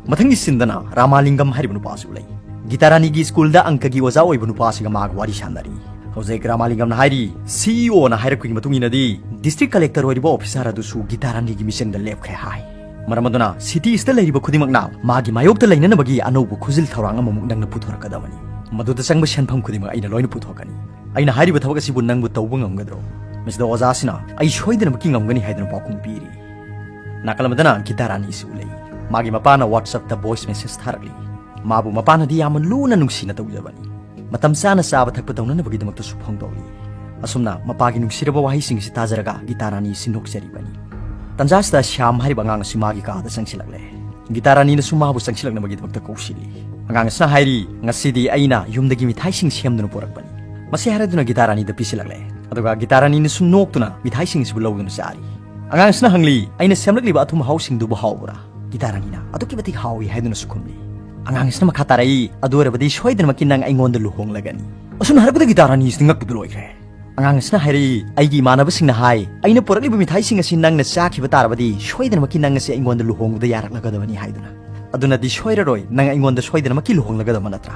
ꯃꯊꯪꯒꯤ ꯁꯤꯟꯗꯅ ꯔꯥꯃꯥꯂꯤꯡꯒꯝ ꯍꯥꯏꯔꯤꯕ ꯅꯨꯄꯥ ꯑꯁꯤ ꯎꯠꯂꯛꯏ꯫ ꯒꯤꯇꯥ ꯔꯥꯅꯤꯒꯤ ꯁ꯭ꯀꯨꯜꯗ ꯑꯪꯀꯒꯤ ꯑꯣꯖꯥ ꯑꯣꯏꯕ ꯅꯨꯄꯥ ꯑꯁꯤꯒ ꯃꯥꯒ ꯋꯥꯔꯤ ꯁꯥꯟꯅꯔꯤ꯫ ꯍꯧꯖꯤꯛ ꯔꯥꯃꯥꯂꯤꯡꯒꯝꯅ ꯍꯥꯏꯔꯤ, "ꯁꯤ ꯏ ꯑꯣꯅ ꯍꯥꯏꯔꯛꯄꯒꯤ ꯃꯇꯨꯡ ꯏꯟꯅꯗꯤ ꯗꯤꯁꯇ꯭ꯔꯤꯛ ꯀꯂꯦꯛꯇꯔ ꯑꯣꯏꯔꯤꯕ ꯑꯣꯐꯤꯁꯥꯔ ꯑꯗꯨꯁꯨ ꯒꯤꯇꯥ ꯔꯥꯅꯤꯒꯤ ꯃꯤꯆꯪꯗ ꯂꯦꯞꯈ꯭ꯔꯦ" ꯍꯥꯏ꯫ ꯃꯔꯝ ꯑꯗꯨꯅ ꯁꯤꯇꯤ ꯑꯁꯤꯗ ꯂꯩꯔꯤꯕ ꯈꯨꯗꯤꯡꯃꯛꯅ ꯃꯥꯒꯤ ꯃꯥꯌꯣꯛꯇ ꯂꯩꯅꯅꯕꯒꯤ ꯑꯅꯧꯕ ꯈꯨꯖꯤꯜ ꯊꯧꯔꯥꯡ ꯑꯃꯃꯨꯛ ꯅꯪꯅ ꯄꯨꯊꯣꯔꯛꯀꯗꯕꯅꯤ꯫ ꯃꯗꯨꯗ ꯆꯪꯕ ꯁꯦꯟꯐꯝ ꯈꯨꯗꯤꯡꯃꯛ ꯑꯩꯅ ꯂꯣꯏꯅ ꯄꯨꯊꯣꯛꯀꯅꯤ꯫ ꯑꯩꯅ ꯍꯥꯏꯔꯤꯕ ꯊꯕꯛ ꯑꯁꯤꯕꯨ ꯅꯪꯕꯨ ꯇꯧꯕ ꯉꯝꯒꯗ꯭ꯔꯣ? ꯃꯁꯤꯗ ꯑꯣꯖꯥꯁꯤꯅ, "ꯑꯩ ꯁꯣꯏꯗꯅꯃꯛꯀꯤ ꯉꯝꯒꯅꯤ" ꯍꯥꯏꯗꯨꯅ ꯄꯥꯎꯈꯨꯝ ꯄꯤꯔꯤ꯫ ꯅꯥꯀꯜ ꯑꯃꯗꯅ ꯒꯤꯇꯥ ꯔꯥꯅꯤꯁꯤ ꯎꯠꯂꯛꯏ꯫ ꯃꯥꯒꯤ ꯃꯄꯥꯅ WhatsApp-ꯇ voice message ꯊꯥꯔꯛꯂꯤ꯫ ꯃꯥꯕꯨ ꯃꯄꯥꯅꯗꯤ ꯌꯥꯝꯅ ꯂꯨꯅ ꯅꯨꯡꯁꯤꯅ ꯇꯧꯖꯕꯅꯤ꯫ ꯃꯇꯝ ꯆꯥꯅ ꯆꯥꯕ ꯊꯛꯄ ꯇꯧꯅꯅꯕꯒꯤꯗꯃꯛꯇꯁꯨ ꯐꯣꯡꯗꯣꯛꯂꯤ꯫ ꯑꯁꯨꯝꯅ ꯃꯄꯥꯒꯤ ꯅꯨꯡꯁꯤꯔꯕ ꯋꯥꯍꯩꯁꯤꯡ ꯑꯁꯤ ꯇꯥꯖꯔꯒ ꯒꯤꯇꯥ ꯔꯥꯅꯤ ꯑꯁꯤ ꯅꯣꯛꯆꯔꯤꯕꯅꯤ꯫ ꯇꯟꯖꯥ ꯑꯁꯤꯗ ꯁ꯭ꯌꯥꯝ ꯍꯥꯏꯔꯤꯕ ꯑꯉꯥꯡ ꯑꯁꯤ ꯃꯥꯒꯤ ꯀꯥꯗ ꯆꯪꯁꯤꯜꯂꯛꯂꯦ꯫ ꯒꯤꯇꯥ ꯔꯥꯅꯤꯅꯁꯨ ꯃꯥꯕꯨ ꯆꯪꯁꯤꯜꯂꯛꯅꯕꯒꯤꯗꯃꯛꯇ ꯀꯧꯁꯤꯜꯂꯤ꯫ ꯑꯉꯥꯡ ꯑꯁꯤꯅ ꯍꯥꯏꯔꯤ, "ꯉꯁꯤꯗꯤ ꯑꯩꯅ ꯌꯨꯝꯗꯒꯤ ꯃꯤꯊꯥꯏꯁꯤꯡ ꯁꯦꯝꯗꯨꯅ ꯄꯨꯔꯛꯄꯅꯤ꯫" ꯃꯁꯤ ꯍꯥꯏꯔꯗꯨꯅ ꯒꯤꯇꯥ ꯔꯥꯅꯤꯗ ꯄꯤꯁꯤꯜꯂꯛꯂꯦ꯫ ꯑꯗꯨꯒ ꯒꯤꯇꯥ ꯔꯥꯅꯤꯅꯁꯨ ꯅꯣꯛꯇꯨꯅ ꯃꯤꯊꯥꯏꯁꯤꯡ ꯑꯁꯤꯕꯨ ꯂꯧꯗꯨꯅ ꯆꯥꯔꯤ꯫ ꯑꯉꯥꯡꯁꯤꯅ ꯍꯪꯂꯤ, "ꯑꯩꯅ ꯁꯦꯝꯂꯛꯂꯤꯕ ꯑꯊꯨꯝ ꯑꯍꯥꯎꯁꯤꯡꯗꯨꯕꯨ ꯍꯥꯎꯕ꯭ꯔꯥ?" ꯒꯤꯇꯥ ꯔꯥꯅꯤꯅ, "ꯑꯗꯨꯛꯀꯤ ꯃꯇꯤꯛ ꯍꯥꯎꯏ" ꯍꯥꯏꯗꯨꯅꯁꯨ ꯈꯨꯝꯂꯤ꯫ ꯑꯉꯥꯡꯁꯤꯅ ꯃꯈꯥ ꯇꯥꯔꯛꯏ, "ꯑꯗꯨ ꯑꯣꯏꯔꯕꯗꯤ ꯁꯣꯏꯗꯅꯃꯛꯀꯤ ꯅꯪ ꯑꯩꯉꯣꯟꯗ ꯂꯨꯍꯣꯡꯂꯒꯅꯤ"꯫ ꯑꯁꯨꯝꯅ ꯍꯥꯏꯔꯛꯄꯗ ꯒꯤꯇꯥ ꯔꯥꯅꯤꯁꯤꯗꯤ ꯉꯛꯄꯗꯨ ꯂꯣꯏꯈ꯭ꯔꯦ꯫ ꯑꯉꯥꯡꯁꯤꯅ ꯍꯥꯏꯔꯛꯏ, "ꯑꯩꯒꯤ ꯏꯃꯥꯟꯅꯕꯁꯤꯡꯅ ꯍꯥꯏ, ꯑꯩꯅ ꯄꯨꯔꯛꯂꯤꯕ ꯃꯤꯊꯥꯏꯁꯤꯡ ꯑꯁꯤ ꯅꯪꯅ ꯆꯥꯈꯤꯕ ꯇꯥꯔꯕꯗꯤ ꯁꯣꯏꯗꯅꯃꯛꯀꯤ ꯅꯪ ꯑꯁꯤ ꯑꯩꯉꯣꯟꯗ ꯂꯨꯍꯣꯡꯕꯗ ꯌꯥꯔꯛꯂꯒꯗꯕꯅꯤ ꯍꯥꯏꯗꯨꯅ꯫ ꯑꯗꯨꯅꯗꯤ ꯁꯣꯏꯔꯔꯣꯏ, ꯅꯪ ꯑꯩꯉꯣꯟꯗ ꯁꯣꯏꯗꯅꯃꯛꯀꯤ ꯂꯨꯍꯣꯡꯂꯒꯗꯕ ꯅꯠꯇ꯭ꯔꯥ?"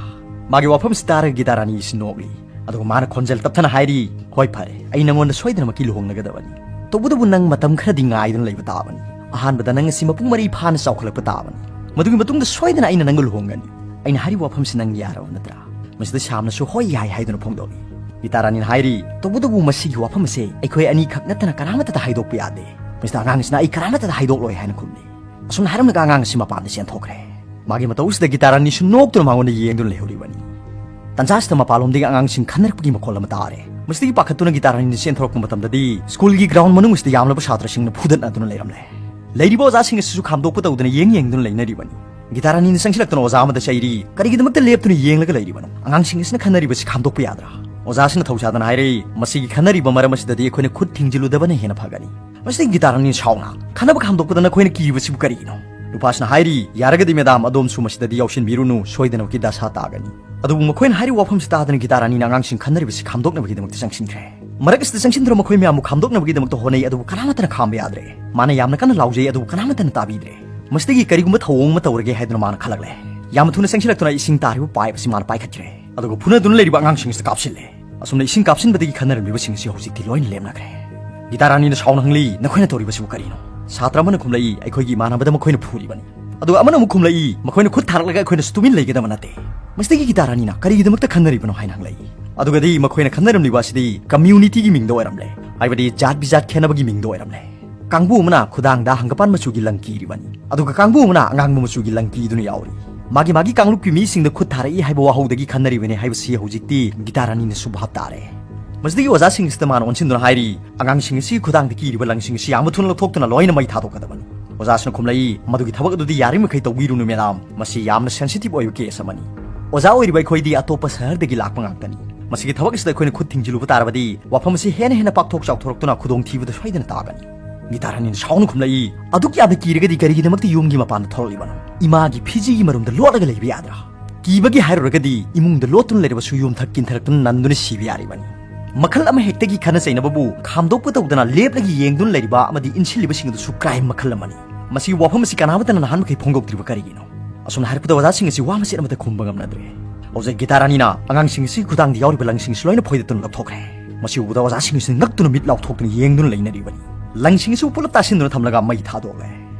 ꯃꯥꯒꯤ ꯋꯥꯐꯝꯁꯤ ꯇꯥꯔꯒ ꯒꯤꯇꯥ ꯔꯥꯅꯤꯁꯤ ꯅꯣꯛꯂꯤ꯫ ꯑꯗꯨꯒ ꯃꯥꯅ ꯈꯣꯟꯖꯦꯜ ꯇꯞꯊꯅ ꯍꯥꯏꯔꯤ, "ꯍꯣꯏ, ꯐꯔꯦ, ꯑꯩ ꯅꯪꯉꯣꯟꯗ ꯁꯣꯏꯗꯅꯃꯛꯀꯤ ꯂꯨꯍꯣꯡꯂꯒꯗꯕꯅꯤ꯫ ꯇꯧꯕꯇꯕꯨ ꯅꯪ ꯃꯇꯝ ꯈꯔꯗꯤ ꯉꯥꯏꯗꯨꯅ ꯂꯩꯕ ꯇꯥꯕꯅꯤ꯫ ꯑꯍꯥꯟꯕꯗ ꯅꯪ ꯑꯁꯤ ꯃꯄꯨꯡ ꯃꯔꯩ ꯐꯥꯅ ꯆꯥꯎꯈꯠꯂꯛꯄ ꯇꯥꯕꯅꯤ꯫ ꯃꯗꯨꯒꯤ ꯃꯇꯨꯡꯗ ꯁꯣꯏꯗꯅ ꯑꯩꯅ ꯅꯪꯒ ꯂꯨꯍꯣꯡꯒꯅꯤ꯫ ꯑꯩꯅ ꯍꯥꯏꯔꯤꯕ ꯋꯥꯐꯝꯁꯤ ꯅꯪ ꯌꯥꯔꯕ ꯅꯠꯇ꯭ꯔꯥ?" ꯃꯁꯤꯗ ꯁ꯭ꯌꯥꯝꯅꯁꯨ "ꯍꯣꯏ, ꯌꯥꯏ" ꯍꯥꯏꯗꯨꯅ ꯐꯣꯡꯗꯣꯛꯏ꯫ ꯒꯤꯇꯥ ꯔꯥꯅꯤꯅ ꯍꯥꯏꯔꯤ, "ꯇꯧꯕꯇꯕꯨ ꯃꯁꯤꯒꯤ ꯋꯥꯐꯝ ꯑꯁꯦ ꯑꯩꯈꯣꯏ ꯑꯅꯤꯈꯛ ꯅꯠꯇꯅ ꯀꯅꯥꯃꯠꯇꯗ ꯍꯥꯏꯗꯣꯛꯄ ꯌꯥꯗꯦ꯫ ꯃꯁꯤꯗ ꯑꯉꯥꯡꯁꯤꯅ ꯑꯩ ꯀꯅꯥꯃꯠꯇꯗ ꯍꯥꯏꯗꯣꯛꯂꯣꯏ" ꯍꯥꯏꯅ ꯈꯨꯝꯂꯤ꯫ ꯑꯁꯨꯝꯅ ꯍꯥꯏꯔꯝꯂꯒ ꯑꯉꯥꯡ ꯑꯁꯤ ꯃꯄꯥꯟꯗ ꯆꯦꯟꯊꯣꯛꯈ꯭ꯔꯦ꯫ ꯃꯥꯒꯤ ꯃꯇꯧ ꯑꯁꯤꯗ ꯒꯤꯇꯥ ꯔꯥꯅꯤꯁꯨ ꯅꯣꯛꯇꯨꯅ ꯃꯉꯣꯟꯗ ꯌꯦꯡꯗꯨꯅ ꯂꯩꯍꯧꯔꯤꯕꯅꯤ꯫ ꯇꯟꯖꯥ ꯑꯁꯤꯗ ꯃꯄꯥꯟꯂꯣꯝꯗꯒꯤ ꯑꯉꯥꯡꯁꯤꯡ ꯈꯟꯅꯔꯛꯄꯒꯤ ꯃꯈꯣꯜ ꯑꯃ ꯇꯥꯔꯦ꯫ ꯃꯁꯤꯗꯒꯤ ꯄꯥꯈꯠꯇꯨꯅ ꯒꯤꯇꯥ ꯔꯥꯅꯤꯅ ꯆꯦꯟꯊꯣꯔꯛꯄ ꯃꯇꯝꯗꯗꯤ ꯁ꯭ꯀꯨꯜꯒꯤ ꯒ꯭ꯔꯥꯎꯟ ꯃꯅꯨꯡ ꯑꯁꯤꯗ ꯌꯥꯝꯂꯕ ꯁꯥꯇ꯭ꯔꯁꯤꯡꯅ ꯐꯨꯗꯠꯅꯗꯨꯅ ꯂꯩꯔꯝꯂꯦ꯫ ꯂꯩꯔꯤꯕ ꯑꯣꯖꯥꯁꯤꯡ ꯑꯁꯤꯁꯨ ꯈꯥꯝꯗꯣꯛꯄ ꯇꯧꯗꯅ ꯌꯦꯡ ꯌꯦꯡꯗꯨꯅ ꯂꯩꯅꯔꯤꯕꯅꯤ꯫ ꯒꯤꯇꯥ ꯔꯥꯅꯤꯅ ꯆꯪꯁꯤꯜꯂꯛꯇꯨꯅ ꯑꯣꯖꯥ ꯑꯃꯗ ꯆꯩꯔꯤ, "ꯀꯔꯤꯒꯤꯗꯃꯛꯇ ꯂꯦꯞꯇꯨꯅ ꯌꯦꯡꯂꯒ ꯂꯩꯔꯤꯕꯅꯣ? ꯑꯉꯥꯡꯁꯤꯡ ꯑꯁꯤꯅ ꯈꯟꯅꯔꯤꯕꯁꯤ ꯈꯥꯝꯗꯣꯛꯄ ꯌꯥꯗ꯭ꯔꯥ?" ꯑꯣꯖꯥꯁꯤꯅ ꯊꯧꯁꯥꯗꯅ ꯍꯥꯏꯔꯛꯏ, "ꯃꯁꯤꯒꯤ ꯈꯟꯅꯔꯤꯕ ꯃꯔꯝ ꯑꯁꯤꯗꯗꯤ ꯑꯩꯈꯣꯏꯅ ꯈꯨꯠ ꯊꯤꯡꯖꯤꯜꯂꯨꯗꯕꯅ ꯍꯦꯟꯅ ꯐꯒꯅꯤ꯫" ꯃꯁꯤꯗꯒꯤ ꯒꯤꯇꯥ ꯔꯥꯅꯤꯅ ꯁꯥꯎꯅ, "ꯈꯟꯅꯕ ꯈꯥꯝꯗꯣꯛꯄꯗ ꯅꯈꯣꯏꯅ ꯀꯤꯔꯤꯕꯁꯤꯕꯨ ꯀꯔꯤꯒꯤꯅꯣ?" ꯅꯨꯄꯥꯁꯤꯅ ꯍꯥꯏꯔꯤ, "ꯌꯥꯔꯒꯗꯤ ꯃꯦꯗꯥꯝ, ꯑꯗꯣꯝꯁꯨ ꯃꯁꯤꯗꯗꯤ ꯌꯥꯎꯁꯤꯟꯕꯤꯔꯨꯅꯨ, ꯁꯣꯏꯗꯅꯃꯛꯀꯤ ꯗꯁꯥ ꯇꯥꯒꯅꯤ꯫" ꯑꯗꯨꯕꯨ ꯃꯈꯣꯏꯅ ꯍꯥꯏꯔꯤꯕ ꯋꯥꯐꯝꯁꯤ ꯇꯥꯗꯅ ꯒꯤꯇꯥ ꯔꯥꯅꯤꯅ ꯑꯉꯥꯡꯁꯤꯡ ꯈꯟꯅꯔꯤꯕꯁꯤ ꯈꯥꯝꯗꯣꯛꯅꯕꯒꯤꯗꯃꯛꯇ ꯆꯪꯁꯤꯟꯈ꯭ꯔꯦ꯫ ꯃꯔꯛ ꯑꯁꯤꯗ ꯆꯪꯁꯤꯟꯗꯨꯅ ꯃꯈꯣꯏ ꯃꯌꯥꯝꯕꯨ ꯈꯥꯝꯗꯣꯛꯅꯕꯒꯤꯗꯃꯛꯇ ꯍꯣꯠꯅꯩ, ꯑꯗꯨꯕꯨ ꯀꯅꯥꯃꯠꯇꯅ ꯈꯥꯝꯕ ꯌꯥꯗ꯭ꯔꯦ꯫ ꯃꯥꯅ ꯌꯥꯝꯅ ꯀꯟꯅ ꯂꯥꯎꯖꯩ, ꯑꯗꯨꯕꯨ ꯀꯅꯥꯃꯠꯇꯅ ꯇꯥꯕꯤꯗ꯭ꯔꯦ꯫ ꯃꯁꯤꯗꯒꯤ ꯀꯔꯤꯒꯨꯝꯕ ꯊꯧꯑꯣꯡ ꯑꯃ ꯇꯧꯔꯒꯦ ꯍꯥꯏꯗꯨꯅ ꯃꯥꯅ ꯈꯜꯂꯛꯂꯦ꯫ ꯌꯥꯝꯅ ꯊꯨꯅ ꯆꯪꯁꯤꯜꯂꯛꯇꯨꯅ ꯏꯁꯤꯡ ꯇꯥꯔꯤꯕ ꯄꯥꯏꯞ ꯑꯁꯤ ꯃꯥꯅ ꯄꯥꯏꯈꯠꯈ꯭ꯔꯦ꯫ ꯑꯗꯨꯒ ꯐꯨꯅꯗꯨꯅ ꯂꯩꯔꯤꯕ ꯑꯉꯥꯡꯁꯤꯡ ꯑꯁꯤꯗ ꯀꯥꯞꯁꯤꯜꯂꯦ꯫ ꯑꯁꯨꯝꯅ ꯏꯁꯤꯡ ꯀꯥꯞꯁꯤꯟꯕꯗꯒꯤ ꯈꯟꯅꯔꯝꯂꯤꯕꯁꯤꯡ ꯑꯁꯤ ꯍꯧꯖꯤꯛꯇꯤ ꯂꯣꯏꯅ ꯂꯦꯞꯅꯈ꯭ꯔꯦ꯫ ꯒꯤꯇꯥ ꯔꯥꯅꯤꯅ ꯁꯥꯎꯅ ꯍꯪꯂꯤ, "ꯅꯈꯣꯏꯅ ꯇꯧꯔꯤꯕꯁꯤꯕꯨ ꯀꯔꯤꯅꯣ?" ꯁꯥꯇ꯭ꯔ ꯑꯃꯅ ꯈꯨꯝꯂꯛꯏ, "ꯑꯩꯈꯣꯏꯒꯤ ꯏꯃꯥꯟꯅꯕꯗ ꯃꯈꯣꯏꯅ ꯐꯨꯔꯤꯕꯅꯤ꯫" ꯑꯗꯨꯒ ꯑꯃꯅ ꯑꯃꯨꯛ ꯈꯨꯝꯂꯛꯏ, "ꯃꯈꯣꯏꯅ ꯈꯨꯠ ꯊꯥꯔꯛꯂꯒ ꯑꯩꯈꯣꯏꯅꯁꯨ ꯇꯨꯃꯤꯟ ꯂꯩꯒꯗꯕ ꯅꯠꯇꯦ꯫" ꯃꯁꯤꯗꯒꯤ ꯒꯤꯇꯥ ꯔꯥꯅꯤꯅ, "ꯀꯔꯤꯒꯤꯗꯃꯛꯇ ꯈꯟꯅꯔꯤꯕꯅꯣ?" ꯍꯥꯏꯅ ꯍꯪꯂꯛꯏ꯫ ꯑꯗꯨꯒꯗꯤ ꯃꯈꯣꯏꯅ ꯈꯟꯅꯔꯝꯂꯤꯕ ꯑꯁꯤꯗꯤ ꯀꯝꯃ꯭ꯌꯨꯅꯤꯇꯤꯒꯤ ꯃꯤꯡꯗ ꯑꯣꯏꯔꯝꯂꯦ, ꯍꯥꯏꯕꯗꯤ ꯖꯥꯠ ꯕꯤꯖꯥꯠ ꯈꯦꯠꯅꯕꯒꯤ ꯃꯤꯡꯗ ꯑꯣꯏꯔꯝꯂꯦ꯫ ꯀꯥꯡꯕꯨ ꯑꯃꯅ ꯈꯨꯗꯥꯡꯗ ꯍꯪꯒꯄꯥꯟ ꯃꯆꯨꯒꯤ ꯂꯪ ꯀꯤꯔꯤꯕꯅꯤ, ꯑꯗꯨꯒ ꯀꯥꯡꯕꯨ ꯑꯃꯅ ꯑꯉꯥꯡꯕ ꯃꯆꯨꯒꯤ ꯂꯪ ꯀꯤꯗꯨꯅ ꯌꯥꯎꯔꯤ꯫ ꯃꯥꯒꯤ ꯃꯥꯒꯤ ꯀꯥꯡꯂꯨꯞꯀꯤ ꯃꯤꯁꯤꯡꯗ ꯈꯨꯠ ꯊꯥꯔꯛꯏ ꯍꯥꯏꯕ ꯋꯥꯍꯧꯗꯒꯤ ꯈꯟꯅꯔꯤꯕꯅꯤ ꯍꯥꯏꯕꯁꯤ ꯍꯧꯖꯤꯛꯇꯤ ꯒꯤꯇꯥ ꯔꯥꯅꯤꯅꯁꯨ ꯚꯥꯞ ꯇꯥꯔꯦ꯫ ꯃꯁꯤꯗꯒꯤ ꯑꯣꯖꯥꯁꯤꯡ ꯑꯁꯤꯗ ꯃꯥꯅ ꯑꯣꯟꯁꯤꯟꯗꯨꯅ ꯍꯥꯏꯔꯤ, "ꯑꯉꯥꯡꯁꯤꯡ ꯑꯁꯤꯒꯤ ꯈꯨꯗꯥꯡꯗ ꯀꯤꯔꯤꯕ ꯂꯪꯁꯤꯡ ꯑꯁꯤ ꯌꯥꯝꯅ ꯊꯨꯅ ꯂꯧꯊꯣꯛꯇꯨꯅ ꯂꯣꯏꯅ ꯃꯩ ꯊꯥꯗꯣꯛꯀꯗꯕꯅꯤ꯫" ꯑꯣꯖꯥꯁꯤꯅ ꯈꯨꯝꯂꯛꯏ, "ꯃꯗꯨꯒꯤ ꯊꯕꯛ ꯑꯗꯨꯗꯤ ꯌꯥꯔꯤꯕꯃꯈꯩ ꯇꯧꯕꯤꯔꯨꯅꯨ ꯃꯦꯗꯥꯝ, ꯃꯁꯤ ꯌꯥꯝꯅ ꯁꯦꯟꯁꯤꯇꯤꯚ ꯑꯣꯏꯕ ꯀꯦꯁ ꯑꯃꯅꯤ꯫ ꯑꯣꯖꯥ ꯑꯣꯏꯔꯤꯕ ꯑꯩꯈꯣꯏꯗꯤ ꯑꯇꯣꯞꯄ ꯁꯍꯔꯗꯒꯤ ꯂꯥꯛꯄ ꯉꯥꯛꯇꯅꯤ꯫ ꯃꯁꯤꯒꯤ ꯊꯕꯛ ꯑꯁꯤꯗ ꯑꯩꯈꯣꯏꯅ ꯈꯨꯠ ꯊꯤꯡꯖꯤꯜꯂꯨꯕ ꯇꯥꯔꯕꯗꯤ ꯋꯥꯐꯝ ꯑꯁꯤ ꯍꯦꯟꯅ ꯍꯦꯟꯅ ꯄꯥꯛꯊꯣꯛ ꯆꯥꯎꯊꯣꯔꯛꯇꯨꯅ ꯈꯨꯗꯣꯡꯊꯤꯕꯗ ꯁꯣꯏꯗꯅ ꯇꯥꯒꯅꯤ꯫" ꯒꯤꯇꯥꯔꯥꯅꯤꯅ ꯁꯥꯎꯅ ꯈꯨꯝꯂꯛꯏ, "ꯑꯗꯨꯛ ꯌꯥꯝꯅ ꯀꯤꯔꯒꯗꯤ ꯀꯔꯤꯒꯤꯗꯃꯛꯇ ꯌꯨꯝꯒꯤ ꯃꯄꯥꯟꯗ ꯊꯣꯛꯂꯛꯂꯤꯕꯅꯣ? ꯏꯃꯥꯒꯤ ꯐꯤꯖꯤꯒꯤ ꯃꯔꯨꯝꯗ ꯂꯣꯠꯂꯒ ꯂꯩꯕ ꯌꯥꯗ꯭ꯔꯥ? ꯀꯤꯕꯒꯤ ꯍꯥꯏꯔꯨꯔꯒꯗꯤ ꯏꯃꯨꯡꯗ ꯂꯣꯠꯇꯨꯅ ꯂꯩꯔꯕꯁꯨ ꯌꯨꯝꯊꯛ ꯀꯤꯟꯊꯔꯛꯇꯨꯅ ꯅꯟꯗꯨꯅ ꯁꯤꯕ ꯌꯥꯔꯤꯕꯅꯤ꯫ ꯃꯈꯜ ꯑꯃ ꯍꯦꯛꯇꯒꯤ ꯈꯠꯅ ꯆꯩꯅꯕꯕꯨ ꯈꯥꯝꯗꯣꯛꯄ ꯇꯧꯗꯅ ꯂꯦꯞꯂꯒ ꯌꯦꯡꯗꯨꯅ ꯂꯩꯔꯤꯕ ꯑꯃꯗꯤ ꯏꯟꯁꯤꯜꯂꯤꯕꯁꯤꯡ ꯑꯗꯨꯁꯨ ꯀ꯭ꯔꯥꯏꯝ ꯃꯈꯜ ꯑꯃꯅꯤ꯫ ꯃꯁꯤꯒꯤ ꯋꯥꯐꯝ ꯑꯁꯤ ꯀꯅꯥꯃꯠꯇꯅ ꯅꯍꯥꯟ ꯃꯈꯩ ꯐꯣꯡꯗꯣꯛꯇ꯭ꯔꯤꯕ ꯀꯔꯤꯒꯤꯅꯣ?" ꯑꯁꯨꯝꯅ ꯍꯥꯏꯔꯛꯄꯗ ꯑꯣꯖꯥꯁꯤꯡ ꯑꯁꯤ ꯋꯥ ꯃꯆꯦꯠ ꯑꯃꯠꯇ ꯈꯨꯝꯕ ꯉꯝꯅꯗ꯭ꯔꯦ꯫ ꯍꯧꯖꯤꯛ ꯒꯤꯇꯥꯔꯥꯅꯤꯅ ꯑꯉꯥꯡꯁꯤꯡ ꯑꯁꯤꯒꯤ ꯈꯨꯗꯥꯡꯗ ꯌꯥꯎꯔꯤꯕ ꯂꯪꯁꯤꯡꯁꯤ ꯂꯣꯏꯅ ꯐꯣꯏꯗꯠꯇꯨꯅ ꯂꯧꯊꯣꯛꯈ꯭ꯔꯦ꯫ ꯃꯁꯤ ꯎꯕꯗ ꯑꯣꯖꯥꯁꯤꯡ ꯑꯁꯤꯅ ꯉꯛꯇꯨꯅ ꯃꯤꯠ ꯂꯥꯎꯊꯣꯛꯇꯨꯅ ꯌꯦꯡꯗꯨꯅ ꯂꯩꯅꯔꯤꯕꯅꯤ꯫ ꯂꯪꯁꯤꯡ ꯑꯁꯤꯕꯨ ꯄꯨꯂꯞ ꯇꯥꯁꯤꯟꯗꯨꯅ ꯊꯝꯂꯒ ꯃꯩ ꯊꯥꯗꯣꯛꯂꯦ꯫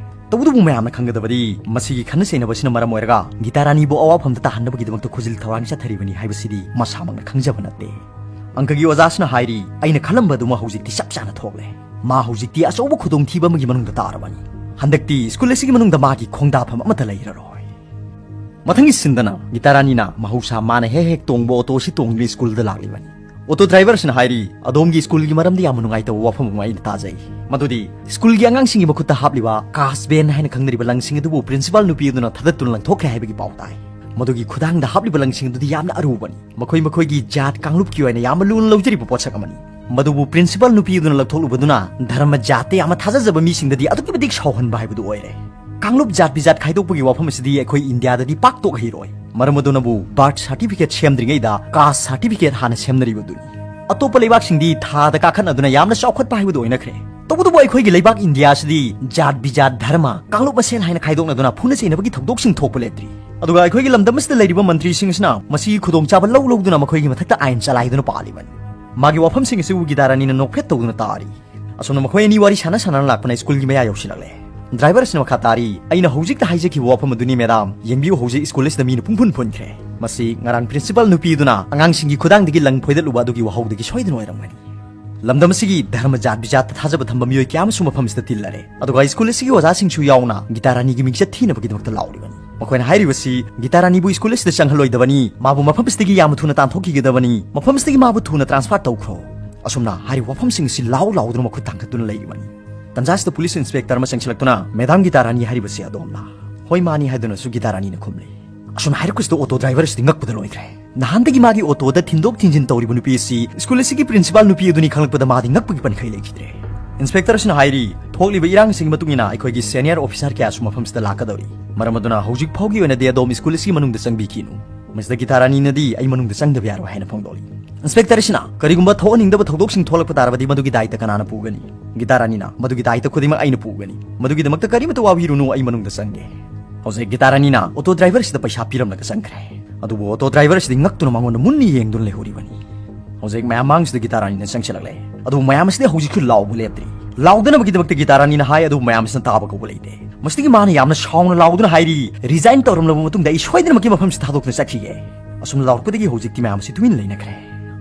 ꯇꯧꯕꯇꯕꯨ ꯃꯌꯥꯝꯅ ꯈꯪꯒꯗꯕꯗꯤ ꯃꯁꯤꯒꯤ ꯈꯠꯅ ꯆꯩꯅꯕ ꯑꯁꯤꯅ ꯃꯔꯝ ꯑꯣꯏꯔꯒ ꯒꯤꯇꯥꯔꯥꯅꯤꯕꯨ ꯑꯋꯥꯐꯝꯗ ꯇꯥꯍꯟꯅꯕꯒꯤꯗꯃꯛꯇ ꯈꯨꯖꯤꯜ ꯊꯧꯔꯥꯡ ꯆꯠꯊꯔꯤꯕꯅꯤ ꯍꯥꯏꯕꯁꯤꯗꯤ ꯃꯁꯥꯃꯛꯅ ꯈꯪꯖꯕ ꯅꯠꯇꯦ꯫ ꯑꯪꯀꯒꯤ ꯑꯣꯖꯥꯁꯤꯅ ꯍꯥꯏꯔꯤ, "ꯑꯩꯅ ꯈꯜꯂꯝꯕ ꯑꯗꯨꯃꯛ ꯍꯧꯖꯤꯛꯇꯤ ꯆꯞ ꯆꯥꯅ ꯊꯣꯛꯂꯦ꯫ ꯃꯥ ꯍꯧꯖꯤꯛꯇꯤ ꯑꯆꯧꯕ ꯈꯨꯗꯣꯡꯊꯤꯕ ꯑꯃꯒꯤ ꯃꯅꯨꯡꯗ ꯇꯥꯔꯕꯅꯤ꯫ ꯍꯟꯗꯛꯇꯤ ꯁ꯭ꯀꯨꯜ ꯑꯁꯤꯒꯤ ꯃꯅꯨꯡꯗ ꯃꯥꯒꯤ ꯈꯣꯡꯗꯥꯐꯝ ꯑꯃꯠꯇ ꯂꯩꯔꯔꯣꯏ"꯫ ꯃꯊꯪꯒꯤ ꯁꯤꯟꯗꯅ ꯒꯤꯇꯥꯔꯥꯅꯤꯅ ꯃꯍꯧꯁꯥ ꯃꯥꯅ ꯍꯦꯛ ꯍꯦꯛ ꯇꯣꯡꯕ ꯑꯣꯇꯣ ꯑꯁꯤ ꯇꯣꯡꯗꯨꯅ ꯁ꯭ꯀꯨꯜꯗ ꯂꯥꯛꯂꯤꯕꯅꯤ꯫ ꯑꯣꯇꯣ ꯗ꯭ꯔꯥꯏꯚꯔ ꯑꯁꯤꯅ ꯍꯥꯏꯔꯤ, "ꯑꯗꯣꯝꯒꯤ ꯁ꯭ꯀꯨꯜꯒꯤ ꯃꯔꯝꯗ ꯌꯥꯝꯅ ꯅꯨꯡꯉꯥꯏꯇꯕ ꯋꯥꯐꯝ ꯑꯃ ꯑꯩꯅ ꯇꯥꯖꯩ꯫ ꯃꯗꯨꯗꯤ ꯁ꯭ꯀꯨꯜꯒꯤ ꯑꯉꯥꯡꯁꯤꯡꯒꯤ ꯃꯈꯨꯠꯇ ꯍꯥꯞꯂꯤꯕ ꯀꯥꯁ ꯕꯦꯟ ꯍꯥꯏꯅ ꯈꯪꯅꯔꯤꯕ ꯂꯪꯁꯤꯡ ꯑꯗꯨꯕꯨ ꯄ꯭ꯔꯤꯟꯁꯤꯄꯥꯜ ꯅꯨꯄꯤ ꯑꯗꯨꯅ ꯊꯥꯗꯠꯇꯨꯅ ꯂꯪꯊꯣꯛꯈ꯭ꯔꯦ ꯍꯥꯏꯕꯒꯤ ꯄꯥꯎ ꯇꯥꯏ꯫ ꯃꯗꯨꯒꯤ ꯈꯨꯗꯥꯡꯗ ꯍꯥꯞꯂꯤꯕ ꯂꯪꯁꯤꯡ ꯑꯗꯨꯗꯤ ꯌꯥꯝꯅ ꯑꯔꯨꯕꯅꯤ꯫ ꯃꯈꯣꯏ ꯃꯈꯣꯏꯒꯤ ꯖꯥꯠ ꯀꯥꯡꯂꯨꯞꯀꯤ ꯑꯣꯏꯅ ꯌꯥꯝꯅ ꯂꯨꯅ ꯂꯧꯖꯔꯤꯕ ꯄꯣꯠꯁꯛ ꯑꯃꯅꯤ꯫ ꯃꯗꯨꯕꯨ ꯄ꯭ꯔꯤꯟꯁꯤꯄꯥꯜ ꯅꯨꯄꯤ ꯑꯗꯨꯅ ꯂꯧꯊꯣꯛꯂꯨꯕꯗꯨꯅ ꯙꯔꯃ ꯖꯥꯠꯇ ꯌꯥꯝꯅ ꯊꯥꯖꯖꯕ ꯃꯤꯁꯤꯡꯗꯗꯤ ꯑꯗꯨꯛꯀꯤ ꯃꯇꯤꯛ ꯁꯥꯎꯍꯟꯕ ꯍꯥꯏꯕꯗꯨ ꯑꯣꯏꯔꯦ꯫ ꯀꯥꯡꯂꯨꯞ ꯖꯥꯠ ꯕꯤꯖꯥꯠ ꯈꯥꯏꯗꯣꯛꯄꯒꯤ ꯋꯥꯐꯝ ꯑꯁꯤꯗꯤ ꯑꯩꯈꯣꯏ ꯏꯟꯗꯤꯌꯥꯗꯗꯤ ꯄꯥꯛ ꯊꯣꯛꯍꯩꯔꯣꯏ꯫ ꯃꯔꯝ ꯑꯗꯨꯅꯕꯨ ꯕꯥꯔꯊ ꯁꯥꯔꯇꯤꯐꯤꯀꯦꯠ ꯁꯦꯝꯗ꯭ꯔꯤꯉꯩꯗ ꯀꯥꯁ ꯁꯥꯔꯇꯤꯐꯤꯀꯦꯠ ꯍꯥꯟꯅ ꯁꯦꯝꯅꯔꯤꯕꯗꯨꯅꯤ꯫ ꯑꯇꯣꯞꯄ ꯂꯩꯕꯥꯛꯁꯤꯡꯗꯤ ꯊꯥꯗ ꯀꯥꯈꯠꯅꯗꯨꯅ ꯌꯥꯝꯅ ꯆꯥꯎꯈꯠꯄ ꯍꯥꯏꯕꯗꯨ ꯑꯣꯏꯅꯈ꯭ꯔꯦ꯫ ꯇꯧꯕꯇꯕꯨ ꯑꯩꯈꯣꯏꯒꯤ ꯂꯩꯕꯥꯛ ꯏꯟꯗꯤꯌꯥ ꯑꯁꯤꯗꯤ ꯖꯥꯠ ꯕꯤꯖꯥꯠ, ꯙꯔꯃ, ꯀꯥꯡꯂꯨꯞ ꯃꯁꯦꯜ ꯍꯥꯏꯅ ꯈꯥꯏꯗꯣꯛꯅꯗꯨꯅ ꯐꯨꯅ ꯆꯩꯅꯕꯒꯤ ꯊꯧꯗꯣꯛꯁꯤꯡ ꯊꯣꯛꯄ ꯂꯦꯞꯇ꯭ꯔꯤ꯫ ꯑꯗꯨꯒ ꯑꯩꯈꯣꯏꯒꯤ ꯂꯝꯗꯝ ꯑꯁꯤꯗ ꯂꯩꯔꯤꯕ ꯃꯟꯇ꯭ꯔꯤꯁꯤꯡ ꯑꯁꯤꯅ ꯃꯁꯤꯒꯤ ꯈꯨꯗꯣꯡꯆꯥꯕ ꯂꯧ ꯂꯧꯗꯨꯅ ꯃꯈꯣꯏꯒꯤ ꯃꯊꯛꯇ ꯑꯥꯏꯟ ꯆꯂꯥꯏꯗꯨꯅ ꯄꯥꯜꯂꯤꯕꯅꯤ꯫ ꯃꯥꯒꯤ ꯋꯥꯐꯝꯁꯤꯡ ꯑꯁꯤꯕꯨ ꯒꯤꯇꯥꯔꯥꯅꯤꯅ ꯅꯣꯛꯐꯦꯠ ꯇꯧꯗꯨꯅ ꯇꯥꯔꯤ꯫ ꯑꯁꯨꯝꯅ ꯃꯈꯣꯏ ꯑꯅꯤ ꯋꯥꯔꯤ ꯁꯥꯟꯅ ꯁꯥꯟꯅꯅ ꯂꯥꯛꯄꯅ ꯁ꯭ꯀꯨꯜꯒꯤ ꯃꯌꯥ ꯌꯧꯁꯤꯜꯂꯛꯂꯦ꯫ ꯗ꯭ꯔꯥꯏꯚꯔ ꯑꯁꯤꯅ ꯃꯈꯥ ꯇꯥꯔꯤ, "ꯑꯩꯅ ꯍꯧꯖꯤꯛꯇ ꯍꯥꯏꯖꯈꯤꯕ ꯋꯥꯐꯝ ꯑꯗꯨꯅꯤ ꯃꯦꯗꯥꯝ꯫ ꯌꯦꯡꯕꯤꯌꯨ, ꯍꯧꯖꯤꯛ ꯁ꯭ꯀꯨꯜ ꯑꯁꯤꯗ ꯃꯤꯅ ꯄꯨꯡꯐꯨꯟ ꯐꯨꯟꯈ꯭ꯔꯦ꯫ ꯃꯁꯤ ꯉꯔꯥꯡ ꯄ꯭ꯔꯤꯟꯁꯤꯄꯥꯜ ꯅꯨꯄꯤ ꯑꯗꯨꯅ ꯑꯉꯥꯡꯁꯤꯡꯒꯤ ꯈꯨꯗꯥꯡꯗꯒꯤ ꯂꯪ ꯐꯣꯏꯗꯠꯂꯨꯕ ꯑꯗꯨꯒꯤ ꯋꯥꯍꯧꯗꯒꯤ ꯁꯣꯏꯗꯅ ꯑꯣꯏꯔꯝꯒꯅꯤ"꯫ ꯂꯝꯗꯝ ꯑꯁꯤꯒꯤ ꯙꯔꯃ ꯖꯥꯠ ꯕꯤꯖꯥꯠꯇ ꯊꯥꯖꯕ ꯊꯝꯕ ꯃꯤꯑꯣꯏ ꯀꯌꯥ ꯑꯃꯁꯨ ꯃꯐꯝ ꯑꯁꯤꯗ ꯇꯤꯜꯂꯔꯦ꯫ ꯑꯗꯨꯒ ꯁ꯭ꯀꯨꯜ ꯑꯁꯤꯒꯤ ꯑꯣꯖꯥꯁꯤꯡꯁꯨ ꯌꯥꯎꯅ ꯒꯤꯇꯥꯔꯥꯅꯤꯒꯤ ꯃꯤꯡꯆꯠ ꯊꯤꯅꯕꯒꯤꯗꯃꯛꯇ ꯂꯥꯎꯔꯤꯕꯅꯤ꯫ ꯃꯈꯣꯏꯅ ꯍꯥꯏꯔꯤꯕꯁꯤ ꯒꯤꯇꯥꯔꯥꯅꯤꯕꯨ ꯁ꯭ꯀꯨꯜ ꯑꯁꯤꯗ ꯆꯪꯍꯜꯂꯣꯏꯗꯕꯅꯤ, ꯃꯥꯕꯨ ꯃꯐꯝ ꯑꯁꯤꯗꯒꯤ ꯌꯥꯝꯅ ꯊꯨꯅ ꯇꯥꯟꯊꯣꯛꯈꯤꯒꯗꯕꯅꯤ, ꯃꯐꯝ ꯑꯁꯤꯗꯒꯤ ꯃꯥꯕꯨ ꯊꯨꯅ ꯇ꯭ꯔꯥꯟꯁꯐꯔ ꯇꯧꯈ꯭ꯔꯣ꯫ ꯑꯁꯨꯝꯅ ꯍꯥꯏꯔꯤꯕ ꯋꯥꯐꯝꯁꯤꯡ ꯑꯁꯤ ꯂꯥꯎ ꯂꯥꯎꯗꯨꯅ ꯃꯈꯨꯠ ꯊꯥꯡꯒꯠꯇꯨꯅ ꯂꯩꯔꯤꯕꯅꯤ꯫ ꯇꯟꯖꯥ ꯑꯁꯤꯗ ꯄꯨꯂꯤꯁ ꯏꯟꯁꯄꯦꯛꯇꯔ ꯑꯃ ꯆꯪꯁꯤꯜꯂꯛꯇꯨꯅ, "ꯃꯦꯗꯥꯝ ꯒꯤꯇꯥꯔꯥꯅꯤ ꯍꯥꯏꯔꯤꯕꯁꯤ ꯑꯗꯣꯝꯂꯥ?" "ꯍꯣꯏ, ꯃꯥꯅꯤ" ꯍꯥꯏꯗꯨꯅꯁꯨ ꯒꯤꯇꯥꯔꯥꯅꯤꯅ ꯈꯨꯝꯂꯤ꯫ ꯑꯁꯨꯝꯅ ꯍꯥꯏꯔꯛꯄꯁꯤꯗ ꯑꯣꯇꯣ ꯗ꯭ꯔꯥꯏꯚꯔ ꯑꯁꯤꯗꯤ ꯉꯛꯄꯗ ꯂꯣꯏꯈ꯭ꯔꯦ꯫ ꯅꯍꯥꯟꯗꯒꯤ ꯃꯥꯒꯤ ꯑꯣꯇꯣꯗ ꯊꯤꯟꯗꯣꯛ ꯊꯤꯟꯖꯤꯟ ꯇꯧꯔꯤꯕ ꯅꯨꯄꯤ ꯑꯁꯤ ꯁ꯭ꯀꯨꯜ ꯑꯁꯤꯒꯤ ꯄ꯭ꯔꯤꯟꯁꯤꯄꯥꯜ ꯅꯨꯄꯤ ꯑꯗꯨꯅꯤ ꯈꯪꯂꯛꯄꯗ ꯃꯥꯗꯤ ꯉꯛꯄꯒꯤ ꯄꯟꯈꯩ ꯂꯩꯈꯤꯗ꯭ꯔꯦ꯫ ꯏꯟꯁꯄꯦꯛꯇꯔꯁꯤꯅ ꯍꯥꯏꯔꯤ, ꯊꯣꯛꯂꯤꯕ ꯏꯔꯥꯡꯁꯤꯡꯒꯤ ꯃꯇꯨꯡ ꯏꯟꯅ ꯑꯩꯈꯣꯏꯒꯤ ꯁꯦꯅꯤꯌꯔ ꯑꯣꯐꯤꯁꯥꯔ ꯀꯌꯥꯁꯨ ꯃꯐꯝꯁꯤꯗ ꯂꯥꯛꯀꯗꯧꯔꯤ꯫ ꯃꯔꯝ ꯑꯗꯨꯅ ꯍꯧꯖꯤꯛ ꯐꯥꯎꯒꯤ ꯑꯣꯏꯅꯗꯤ ꯑꯗꯣꯝ ꯁ꯭ꯀꯨꯜ ꯑꯁꯤꯒꯤ ꯃꯅꯨꯡꯗ ꯆꯪꯕꯤꯈꯤꯅꯨ꯫ ꯃꯁꯤꯗ ꯒꯤꯇꯥ ꯔꯥꯅꯤꯅꯗꯤ ꯑꯩ ꯃꯅꯨꯡꯗ ꯆꯪꯗꯕ ꯌꯥꯔꯣꯏ ꯍꯥꯏꯅ ꯐꯣꯡꯗꯣꯛꯂꯤ꯫ ꯏꯟꯁꯄꯦꯛꯇꯔꯁꯤꯅ, ꯀꯔꯤꯒꯨꯝꯕ ꯊꯣꯛꯍꯟꯅꯤꯡꯗꯕ ꯊꯧꯗꯣꯛꯁꯤꯡ ꯊꯣꯛꯂꯛꯄ ꯇꯥꯔꯕꯗꯤ ꯃꯗꯨꯒꯤ ꯗꯥꯏꯇ ꯀꯅꯥꯅ ꯄꯨꯒꯅꯤ? ꯒꯤꯇꯥ ꯔꯥꯅꯤꯅ, ꯃꯗꯨꯒꯤ ꯗꯥꯏꯇ ꯈꯨꯗꯤꯡꯃꯛ ꯑꯩꯅ ꯄꯨꯒꯅꯤ꯫ ꯃꯗꯨꯒꯤꯗꯃꯛꯇ ꯀꯔꯤꯃꯠꯇ ꯋꯥꯕꯤꯔꯨꯅꯨ, ꯑꯩ ꯃꯅꯨꯡꯗ ꯆꯪꯒꯦ꯫ ꯍꯧꯖꯤꯛ ꯒꯤꯇꯥ ꯔꯥꯅꯤꯅ ꯑꯣꯇꯣ ꯗ꯭ꯔꯥꯏꯚꯔꯁꯤꯗ ꯄꯩꯁꯥ ꯄꯤꯔꯝꯂꯒ ꯆꯪꯈ꯭ꯔꯦ꯫ ꯑꯗꯨꯕꯨ ꯑꯣꯇꯣ ꯗ꯭ꯔꯥꯏꯚꯔꯁꯤꯗꯤ ꯉꯛꯇꯨꯅ ꯃꯉꯣꯟꯗ ꯃꯨꯟꯅ ꯌꯦꯡꯗꯨꯅ ꯂꯩꯍꯧꯔꯤꯕꯅꯤ꯫ ꯍꯧꯖꯤꯛ ꯃꯌꯥꯝ ꯃꯥꯡꯁꯤꯗ ꯒꯤꯇꯥ ꯔꯥꯅꯤꯅ ꯆꯪꯁꯤꯜꯂꯛꯂꯦ꯫ ꯑꯗꯨꯕꯨ ꯃꯌꯥꯝ ꯑꯁꯤꯗꯤ ꯍꯧꯖꯤꯛꯁꯨ ꯂꯥꯎꯕ ꯂꯦꯞꯇ꯭ꯔꯤ꯫ ꯂꯥꯎꯗꯅꯕꯒꯤꯗꯃꯛꯇ ꯒꯤꯇꯥ ꯔꯥꯅꯤꯅ ꯍꯥꯏ, ꯑꯗꯨꯕꯨ ꯃꯌꯥꯝ ꯑꯁꯤꯅ ꯇꯥꯕ ꯀꯧꯕ ꯂꯩꯇꯦ꯫ ꯃꯁꯤꯗꯒꯤ ꯃꯥꯅ ꯌꯥꯝꯅ ꯁꯥꯎꯅ ꯂꯥꯎꯗꯨꯅ ꯍꯥꯏꯔꯤ, "ꯔꯤꯖꯥꯏꯟ ꯇꯧꯔꯝꯂꯕ ꯃꯇꯨꯡꯗ ꯑꯩ ꯁꯣꯏꯗꯅꯃꯛꯀꯤ ꯃꯐꯝꯁꯤ ꯊꯥꯗꯣꯛꯇꯨꯅ ꯆꯠꯈꯤꯒꯦ"꯫ ꯑꯁꯨꯝꯅ ꯂꯥꯎꯔꯛꯄꯗꯒꯤ ꯍꯧꯖꯤꯛꯇꯤ ꯃꯌꯥꯝ ꯑꯁꯤ ꯇꯨꯃꯤꯟꯅ ꯂꯩꯅꯈ꯭ꯔꯦ꯫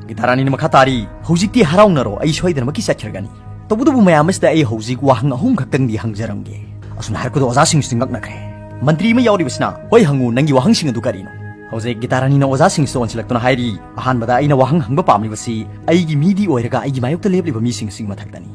ꯒꯤꯇꯥ ꯔꯥꯅꯤꯅ ꯃꯈꯥ ꯇꯥꯔꯤ, "ꯍꯧꯖꯤꯛꯇꯤ ꯍꯔꯥꯎꯅꯔꯣ, ꯑꯩ ꯁꯣꯏꯗꯅꯃꯛꯀꯤ ꯆꯠꯈ꯭ꯔꯒꯅꯤ꯫ ꯇꯧꯕꯇꯕꯨ ꯃꯌꯥꯝ ꯑꯁꯤꯗ ꯑꯩ ꯍꯧꯖꯤꯛ ꯋꯥꯍꯪ ꯑꯍꯨꯝ ꯈꯛꯇꯪꯗꯤ ꯍꯪꯖꯔꯝꯒꯦ"꯫ ꯑꯁꯨꯝꯅ ꯍꯥꯏꯔꯛꯄꯗ ꯑꯣꯖꯥꯁꯤꯡꯁꯤꯅ ꯉꯛꯅꯈ꯭ꯔꯦ꯫ ꯃꯟꯇ꯭ꯔꯤ ꯑꯃ ꯌꯥꯎꯔꯤꯕꯁꯤꯅ, "ꯍꯣꯏ, ꯍꯪꯉꯨ, ꯅꯪꯒꯤ ꯋꯥꯍꯪꯁꯤꯡ ꯑꯗꯨ ꯀꯔꯤꯅꯣ?" ꯍꯧꯖꯤꯛ ꯒꯤꯇꯥ ꯔꯥꯅꯤꯅ ꯑꯣꯖꯥꯁꯤꯡꯁꯤꯗ ꯑꯣꯟꯁꯤꯜꯂꯛꯇꯨꯅ ꯍꯥꯏꯔꯤ, "ꯑꯍꯥꯟꯕꯗ ꯑꯩꯅ ꯋꯥꯍꯪ ꯍꯪꯕ ꯄꯥꯝꯂꯤꯕꯁꯤ ꯑꯩꯒꯤ ꯃꯤꯗꯤ ꯑꯣꯏꯔꯒ ꯑꯩꯒꯤ ꯃꯥꯌꯣꯛꯇ ꯂꯦꯞꯂꯤꯕ ꯃꯤꯁꯤꯡꯁꯤꯒꯤ ꯃꯊꯛꯇꯅꯤ꯫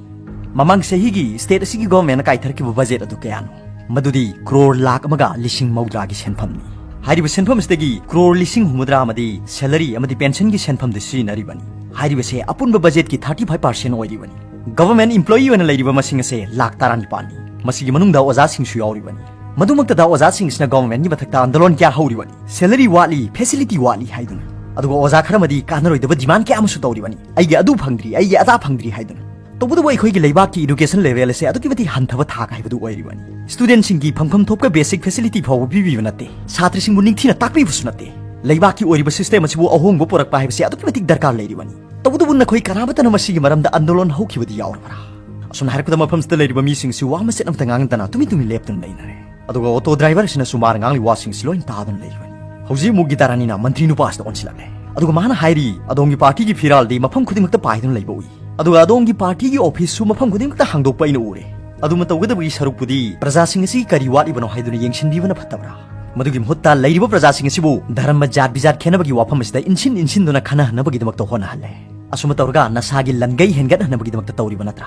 ꯃꯃꯥꯡ ꯆꯍꯤꯒꯤ ꯁ꯭ꯇꯦꯠ ꯑꯁꯤꯒꯤ ꯒꯣꯚꯔꯟꯃꯦꯟꯠꯅ ꯀꯥꯏꯊꯔꯛꯈꯤꯕ ꯕꯖꯦꯠ ꯑꯗꯨ ꯀꯌꯥꯅꯣ?" ꯃꯗꯨꯗꯤ ꯀ꯭ꯔꯣꯔ ꯂꯥꯈ ꯑꯃꯒ ꯂꯤꯁꯤꯡ ꯃꯧꯗ꯭ꯔꯥꯒꯤ ꯁꯦꯟꯐꯝꯅꯤ꯫ ꯍꯥꯏꯔꯤꯕ ꯁꯦꯟꯐꯝ ꯑꯁꯤꯗꯒꯤ ꯀ꯭ꯔꯣꯔ ꯂꯤꯁꯤꯡ ꯍꯨꯝꯐꯨꯇꯔꯥ ꯑꯃꯗꯤ ꯁꯦꯂꯔꯤ ꯑꯃꯗꯤ ꯄꯦꯟꯁꯟꯒꯤ ꯁꯦꯟꯐꯝꯗ ꯁꯤꯖꯤꯟꯅꯔꯤꯕꯅꯤ꯫ ꯍꯥꯏꯔꯤꯕꯁꯦ ꯑꯄꯨꯟꯕ ꯕꯖꯦꯠꯀꯤ ꯊꯥꯔꯇꯤ ꯐꯥꯏꯚ ꯄꯥꯔꯁꯦꯟ ꯑꯣꯏꯔꯤꯕꯅꯤ꯫ ꯒꯚꯔꯟꯃꯦꯟꯠ ꯏꯝꯄ꯭ꯂꯣꯌꯤ ꯑꯣꯏꯅ ꯂꯩꯔꯤꯕ ꯃꯁꯤꯡ ꯑꯁꯦ ꯂꯥꯈ ꯇꯔꯥꯅꯤꯄꯥꯟꯅꯤ꯫ ꯃꯁꯤꯒꯤ ꯃꯅꯨꯡꯗ ꯑꯣꯖꯥꯁꯤꯡꯁꯨ ꯌꯥꯎꯔꯤꯕꯅꯤ꯫ ꯃꯗꯨꯃꯛꯇꯗ ꯑꯣꯖꯥꯁꯤꯡꯁꯤꯅ ꯒꯚꯔꯟꯃꯦꯟꯠꯀꯤ ꯃꯊꯛꯇ ꯑꯟꯗꯣꯂꯟ ꯀꯌꯥ ꯍꯧꯔꯤꯕꯅꯤ, ꯁꯦꯂꯔꯤ ꯋꯥꯠꯂꯤ, ꯐꯦꯁꯤꯂꯤꯇꯤ ꯋꯥꯠꯂꯤ ꯍꯥꯏꯗꯨꯅ꯫ ꯑꯗꯨꯒ ꯑꯣꯖꯥ ꯈꯔ ꯑꯃꯗꯤ ꯀꯥꯟꯅꯔꯣꯏꯗꯕ ꯗꯤꯃꯥꯟ ꯀꯌꯥ ꯑꯃꯁꯨ ꯇꯧꯔꯤꯕꯅꯤ, "ꯑꯩꯒꯤ ꯑꯗꯨ ꯐꯪꯗ꯭ꯔꯤ, ꯑꯩꯒꯤ ꯑꯗꯥ ꯐꯪꯗ꯭ꯔꯤ" ꯍꯥꯏꯗꯨꯅ꯫ ꯇꯧꯕꯇꯕꯨ ꯑꯩꯈꯣꯏꯒꯤ ꯂꯩꯕꯥꯛꯀꯤ ꯏꯗꯨꯀꯦꯁꯟ ꯂꯦꯚꯦꯜ ꯑꯁꯦ ꯑꯗꯨꯛꯀꯤ ꯃꯇꯤꯛ ꯍꯟꯊꯕ ꯊꯥꯛ ꯍꯥꯏꯕꯗꯨ ꯑꯣꯏꯔꯤꯕꯅꯤ꯫ ꯁ꯭ꯇꯨꯗꯦꯟꯠꯁꯤꯡꯒꯤ ꯐꯪꯐꯝ ꯊꯣꯛꯄ ꯕꯦꯁꯤꯛ ꯐꯦꯁꯤꯂꯤꯇꯤ ꯐꯥꯎꯕ ꯄꯤꯕꯤꯕ ꯅꯠꯇꯦ꯫ ꯁꯥꯇ꯭ꯔꯁꯤꯡꯕꯨ ꯅꯤꯡꯊꯤꯅ ꯇꯥꯛꯄꯤꯕꯁꯨ ꯅꯠꯇꯦ꯫ ꯂꯩꯕꯥꯛꯀꯤ ꯑꯣꯏꯔꯤꯕ ꯁꯤꯁꯇꯦꯝ ꯑꯁꯤꯕꯨ ꯑꯍꯣꯡꯕ ꯄꯨꯔꯛꯄ ꯍꯥꯏꯕꯁꯤ ꯑꯗꯨꯛꯀꯤ ꯃꯇꯤꯛ ꯗꯔꯀꯥꯔ ꯂꯩꯔꯤꯕꯅꯤ꯫ ꯇꯧꯕꯇꯕꯨ ꯅꯈꯣꯏ ꯀꯅꯥꯃꯠꯇꯅ ꯃꯁꯤꯒꯤ ꯃꯔꯝꯗ ꯑꯟꯗꯣꯂꯟ ꯍꯧꯈꯤꯕꯗꯤ ꯌꯥꯎꯔꯕ꯭ꯔꯥ? ꯑꯁꯨꯝꯅ ꯍꯥꯏꯔꯛꯄꯗ ꯃꯐꯝꯁꯤꯗ ꯂꯩꯔꯤꯕ ꯃꯤꯁꯤꯡꯁꯤ ꯋꯥ ꯃꯆꯦꯠ ꯑꯃꯠꯇ ꯉꯥꯡꯗꯅ ꯇꯨꯃꯤꯟ ꯇꯨꯃꯤꯟ ꯂꯦꯞꯇꯨꯅ ꯂꯩꯅꯔꯦ꯫ ꯑꯗꯨꯒ ꯑꯣꯇꯣ ꯗ꯭ꯔꯥꯏꯚꯔꯁꯤꯅꯁꯨ ꯃꯥꯅ ꯉꯥꯡꯂꯤꯕ ꯋꯥꯁꯤꯡꯁꯤ ꯂꯣꯏꯅ ꯇꯥꯗꯨꯅ ꯂꯩꯔꯤꯕꯅꯤ꯫ ꯍꯧꯖꯤꯛ ꯑꯃꯨꯛ ꯒꯤꯇꯥ ꯔꯥꯅꯤꯅ ꯃꯟꯇ꯭ꯔꯤ ꯅꯨꯄꯥꯁꯤꯗ ꯑꯣꯟꯁꯤꯜꯂꯛꯂꯦ꯫ ꯑꯗꯨꯒ ꯃꯥꯅ ꯍꯥꯏꯔꯤ, "ꯑꯗꯣꯝꯒꯤ ꯄꯥꯔꯇꯤꯒꯤ ꯐꯤꯔꯥꯜꯗꯤ ꯃꯐꯝ ꯈꯨꯗꯤꯡꯃꯛꯇ ꯄꯥꯏꯗꯨꯅ ꯂꯩꯕ ꯎꯏ꯫ ꯑꯗꯨꯒ ꯑꯗꯣꯝꯒꯤ ꯄꯥꯔꯇꯤꯒꯤ ꯑꯣꯐꯤꯁꯁꯨ ꯃꯐꯝ ꯈꯨꯗꯤꯡꯃꯛꯇ ꯍꯥꯡꯗꯣꯛꯄ ꯑꯩꯅ ꯎꯔꯦ꯫ ꯑꯗꯨꯝꯅ ꯇꯧꯒꯗꯕꯒꯤ ꯁꯔꯨꯛꯄꯨꯗꯤ ꯄ꯭ꯔꯖꯥꯁꯤꯡ ꯑꯁꯤ ꯀꯔꯤ ꯋꯥꯠꯂꯤꯕꯅꯣ ꯍꯥꯏꯗꯨꯅ ꯌꯦꯡꯁꯤꯟꯕꯤꯕꯅ ꯐꯠꯇꯕ꯭ꯔꯥ? ꯃꯗꯨꯒꯤ ꯃꯍꯨꯠꯇ ꯂꯩꯔꯤꯕ ꯄ꯭ꯔꯖꯥꯁꯤꯡ ꯑꯁꯤꯕꯨ ꯙꯔꯃ, ꯖꯥꯠ ꯕꯤꯖꯥꯠ ꯈꯦꯟꯅꯕꯒꯤ ꯋꯥꯐꯝ ꯑꯁꯤꯗ ꯏꯟꯁꯤꯟ ꯏꯟꯁꯤꯟꯗꯨꯅ ꯈꯟꯅꯍꯟꯅꯕꯒꯤꯗꯃꯛꯇ ꯍꯣꯠꯅꯍꯜꯂꯦ꯫ ꯑꯁꯨꯝꯅ ꯇꯧꯔꯒ ꯅꯁꯥꯒꯤ ꯂꯟꯒꯩ ꯍꯦꯟꯒꯠꯍꯟꯅꯕꯒꯤꯗꯃꯛꯇ ꯇꯧꯔꯤꯕ ꯅꯠꯇ꯭ꯔꯥ?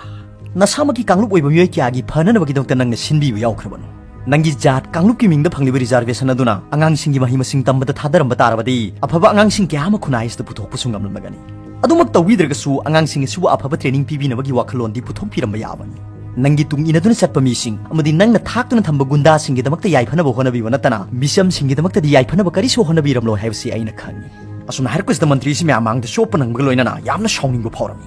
ꯅꯁꯥꯃꯛꯀꯤ ꯀꯥꯡꯂꯨꯞ ꯑꯣꯏꯕ ꯃꯤꯑꯣꯏ ꯀꯌꯥꯒꯤ ꯐꯅꯅꯕꯒꯤꯗꯃꯛꯇ ꯅꯪꯅ ꯁꯤꯟꯕꯤꯕ ꯌꯥꯎꯈ꯭ꯔꯕꯅꯣ? ꯅꯪꯒꯤ ꯖꯥꯠ ꯀꯥꯡꯂꯨꯞꯀꯤ ꯃꯤꯡꯗ ꯐꯪꯂꯤꯕ ꯔꯤꯖꯥꯔꯕꯦꯁꯟ ꯑꯗꯨꯅ ꯑꯉꯥꯡꯁꯤꯡꯒꯤ ꯃꯍꯩ ꯃꯁꯤꯡ ꯇꯝꯕꯗ ꯊꯥꯗꯔꯝꯕ ꯇꯥꯔꯕꯗꯤ ꯑꯐꯕ ꯑꯉꯥꯡꯁꯤꯡ ꯀꯌꯥ ꯑꯃ ꯈꯨꯟꯅꯥꯏ ꯑꯁꯤꯗ ꯄꯨꯊꯣꯛꯄꯁꯨ ꯉꯝꯂꯝꯂꯒꯅꯤ꯫ ꯑꯗꯨꯃꯛ ꯇꯧꯕꯤꯗ꯭ꯔꯒꯁꯨ ꯑꯉꯥꯡꯁꯤꯡ ꯑꯁꯤꯕꯨ ꯑꯐꯕ training ꯄꯤꯕꯤꯅꯕꯒꯤ ꯋꯥꯈꯜꯂꯣꯟꯗꯤ ꯄꯨꯊꯣꯛꯄꯤꯔꯝꯕ ꯌꯥꯕꯅꯤ꯫ ꯅꯪꯒꯤ ꯇꯨꯡ ꯏꯟꯅꯗꯨꯅ ꯆꯠꯄ ꯃꯤꯁꯤꯡ ꯑꯃꯗꯤ ꯅꯪꯅ ꯊꯥꯛꯇꯨꯅ ꯊꯝꯕ ꯒꯨꯟꯗꯥꯁꯤꯡꯒꯤꯗꯃꯛꯇ ꯌꯥꯏꯐꯅꯕ ꯍꯣꯠꯅꯕꯤꯕ ꯅꯠꯇꯅ, ꯃꯤꯆꯝꯁꯤꯡꯒꯤꯗꯃꯛꯇꯗꯤ ꯌꯥꯏꯐꯅꯕ ꯀꯔꯤꯁꯨ ꯍꯣꯠꯅꯕꯤꯔꯝꯂꯣꯏ ꯍꯥꯏꯕꯁꯤ ꯑꯩꯅ ꯈꯪꯏ꯫ ꯑꯁꯨꯝꯅ ꯍꯥꯏꯔꯛꯄꯁꯤꯗ ꯃꯟꯇ꯭ꯔꯤꯁꯤ ꯃꯌꯥꯝ ꯃꯥꯡꯗ ꯆꯣꯞꯄ ꯅꯪꯕꯒ ꯂꯣꯏꯅꯅ ꯌꯥꯝꯅ ꯁꯥꯎꯅꯤꯡꯕ ꯐꯥꯎꯔꯝꯃꯤ꯫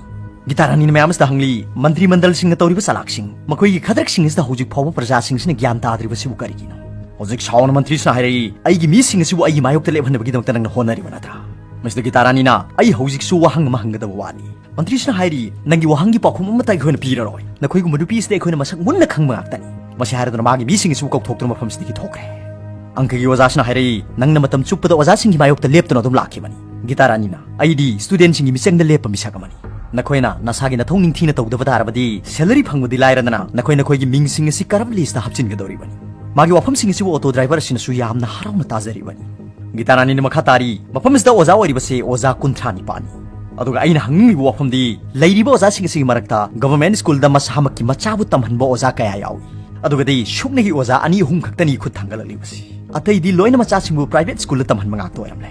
ꯒꯤꯇꯥ ꯔꯥꯅꯤꯅ ꯃꯌꯥꯝ ꯑꯁꯤꯗ ꯍꯪꯂꯤ, ꯃꯟꯇ꯭ꯔꯤ ꯃꯟꯗꯜꯁꯤꯡꯅ ꯇꯧꯔꯤꯕ ꯆꯂꯥꯛꯁꯤꯡ, ꯃꯈꯣꯏꯒꯤ ꯈꯗ꯭ꯔꯛꯁꯤꯡ ꯑꯁꯤꯗ ꯍꯧꯖꯤꯛ ꯐꯥꯎꯕ ꯄ꯭ꯔꯖꯥꯁꯤꯡꯁꯤꯅ ꯒ꯭ꯌꯥꯟ ꯇꯥꯗ꯭ꯔꯤꯕꯁꯤꯕꯨ ꯀꯔꯤꯒꯤꯅꯣ? ꯍꯧꯖꯤꯛ ꯁꯥꯎꯅ ꯃꯟꯇ꯭ꯔꯤꯁꯤꯅ ꯍꯥꯏꯔꯛꯏ, "ꯑꯩꯒꯤ ꯃꯤꯁꯤꯡ ꯑꯁꯤꯕꯨ ꯑꯩꯒꯤ ꯃꯥꯌꯣꯛꯇ ꯂꯦꯞꯍꯟꯅꯕꯒꯤꯗꯃꯛꯇ ꯅꯪꯅ ꯍꯣꯠꯅꯔꯤꯕ ꯅꯠꯇ꯭ꯔꯥ?" ꯃꯁꯤꯗ ꯒꯤꯇꯥ ꯔꯥꯅꯤꯅ, "ꯑꯩ ꯍꯧꯖꯤꯛꯁꯨ ꯋꯥꯍꯪ ꯑꯃ ꯍꯪꯒꯗꯕ ꯋꯥꯠꯂꯤ꯫" ꯃꯟꯇ꯭ꯔꯤꯁꯤꯅ ꯍꯥꯏꯔꯤ, "ꯅꯪꯒꯤ ꯋꯥꯍꯪꯒꯤ ꯄꯥꯎꯈꯨꯝ ꯑꯃꯠꯇ ꯑꯩꯈꯣꯏꯅ ꯄꯤꯔꯔꯣꯏ꯫ ꯅꯈꯣꯏꯒꯨꯝꯕ ꯅꯨꯄꯤ ꯑꯁꯤꯗꯤ ꯑꯩꯈꯣꯏꯅ ꯃꯁꯛ ꯃꯨꯟꯅ ꯈꯪꯕ ꯉꯥꯛꯇꯅꯤ꯫" ꯃꯁꯤ ꯍꯥꯏꯔꯗꯨꯅ ꯃꯥꯒꯤ ꯃꯤꯁꯤꯡ ꯑꯁꯤꯕꯨ ꯀꯧꯊꯣꯛꯇꯨꯅ ꯃꯐꯝꯁꯤꯗꯒꯤ ꯊꯣꯛꯈ꯭ꯔꯦ꯫ ꯑꯪꯀꯒꯤ ꯑꯣꯖꯥꯁꯤꯅ ꯍꯥꯏꯔꯛꯏ, "ꯅꯪꯅ ꯃꯇꯝ ꯆꯨꯞꯄꯗ ꯑꯣꯖꯥꯁꯤꯡꯒꯤ ꯃꯥꯌꯣꯛꯇ ꯂꯦꯞꯇꯨꯅ ꯑꯗꯨꯝ ꯂꯥꯛꯈꯤꯕꯅꯤ꯫" ꯒꯤꯇꯥ ꯔꯥꯅꯤꯅ, "ꯑꯩꯗꯤ studentꯁꯤꯡꯒꯤ ꯃꯤꯆꯪꯗ ꯂꯦꯞꯄ ꯃꯤꯁꯛ ꯑꯃꯅꯤ꯫ ꯅꯈꯣꯏꯅ ꯅꯁꯥꯒꯤ ꯅꯊꯧ ꯅꯤꯡꯊꯤꯅ ꯇꯧꯗꯕ ꯇꯥꯔꯕꯗꯤ, salary ꯐꯪꯕꯗꯤ ꯂꯥꯏꯔꯗꯅ, ꯅꯈꯣꯏ ꯅꯈꯣꯏꯒꯤ ꯃꯤꯡꯁꯤꯡ ꯑꯁꯤ corrupt listꯇ ꯍꯥꯞꯆꯤꯟꯒꯗꯧꯔꯤꯕꯅꯤ꯫" ꯃꯥꯒꯤ ꯋꯥꯐꯝꯁꯤꯡ ꯑꯁꯤꯕꯨ auto driver ꯑꯁꯤꯅꯁꯨ ꯌꯥꯝꯅ ꯍꯔꯥꯎꯅ ꯇꯥꯖꯔꯤꯕꯅꯤ꯫ ꯒꯤꯇꯥ ꯔꯥꯅꯤꯅ ꯃꯈꯥ ꯇꯥꯔꯤ, "ꯃꯐꯝ ꯑꯁꯤꯗ ꯑꯣꯖꯥ ꯑꯣꯏꯔꯤꯕꯁꯦ ꯑꯣꯖꯥ ꯀꯨꯟꯊ꯭ꯔꯥ ꯅꯤꯄꯥꯟꯅꯤ꯫ ꯑꯗꯨꯒ ꯑꯩꯅ ꯍꯪꯅꯤꯡꯂꯤꯕ ꯋꯥꯐꯝꯗꯤ, ꯂꯩꯔꯤꯕ ꯑꯣꯖꯥꯁꯤꯡ ꯑꯁꯤꯒꯤ ꯃꯔꯛꯇ government schoolꯗ ꯃꯁꯥꯃꯛꯀꯤ ꯃꯆꯥꯕꯨ ꯇꯝꯍꯟꯕ ꯑꯣꯖꯥ ꯀꯌꯥ ꯌꯥꯎꯏ? ꯑꯗꯨꯒꯗꯤ ꯁꯨꯞꯅꯒꯤ ꯑꯣꯖꯥ ꯑꯅꯤ ꯑꯍꯨꯝ ꯈꯛꯇꯅꯤ ꯈꯨꯠ ꯊꯥꯡꯒꯠꯂꯛꯂꯤꯕꯁꯤ꯫ ꯑꯇꯩꯗꯤ ꯂꯣꯏꯅ ꯃꯆꯥꯁꯤꯡꯕꯨ private schoolꯗ ꯇꯝꯍꯟꯕ ꯉꯥꯛꯇ ꯑꯣꯏꯔꯝꯂꯦ꯫"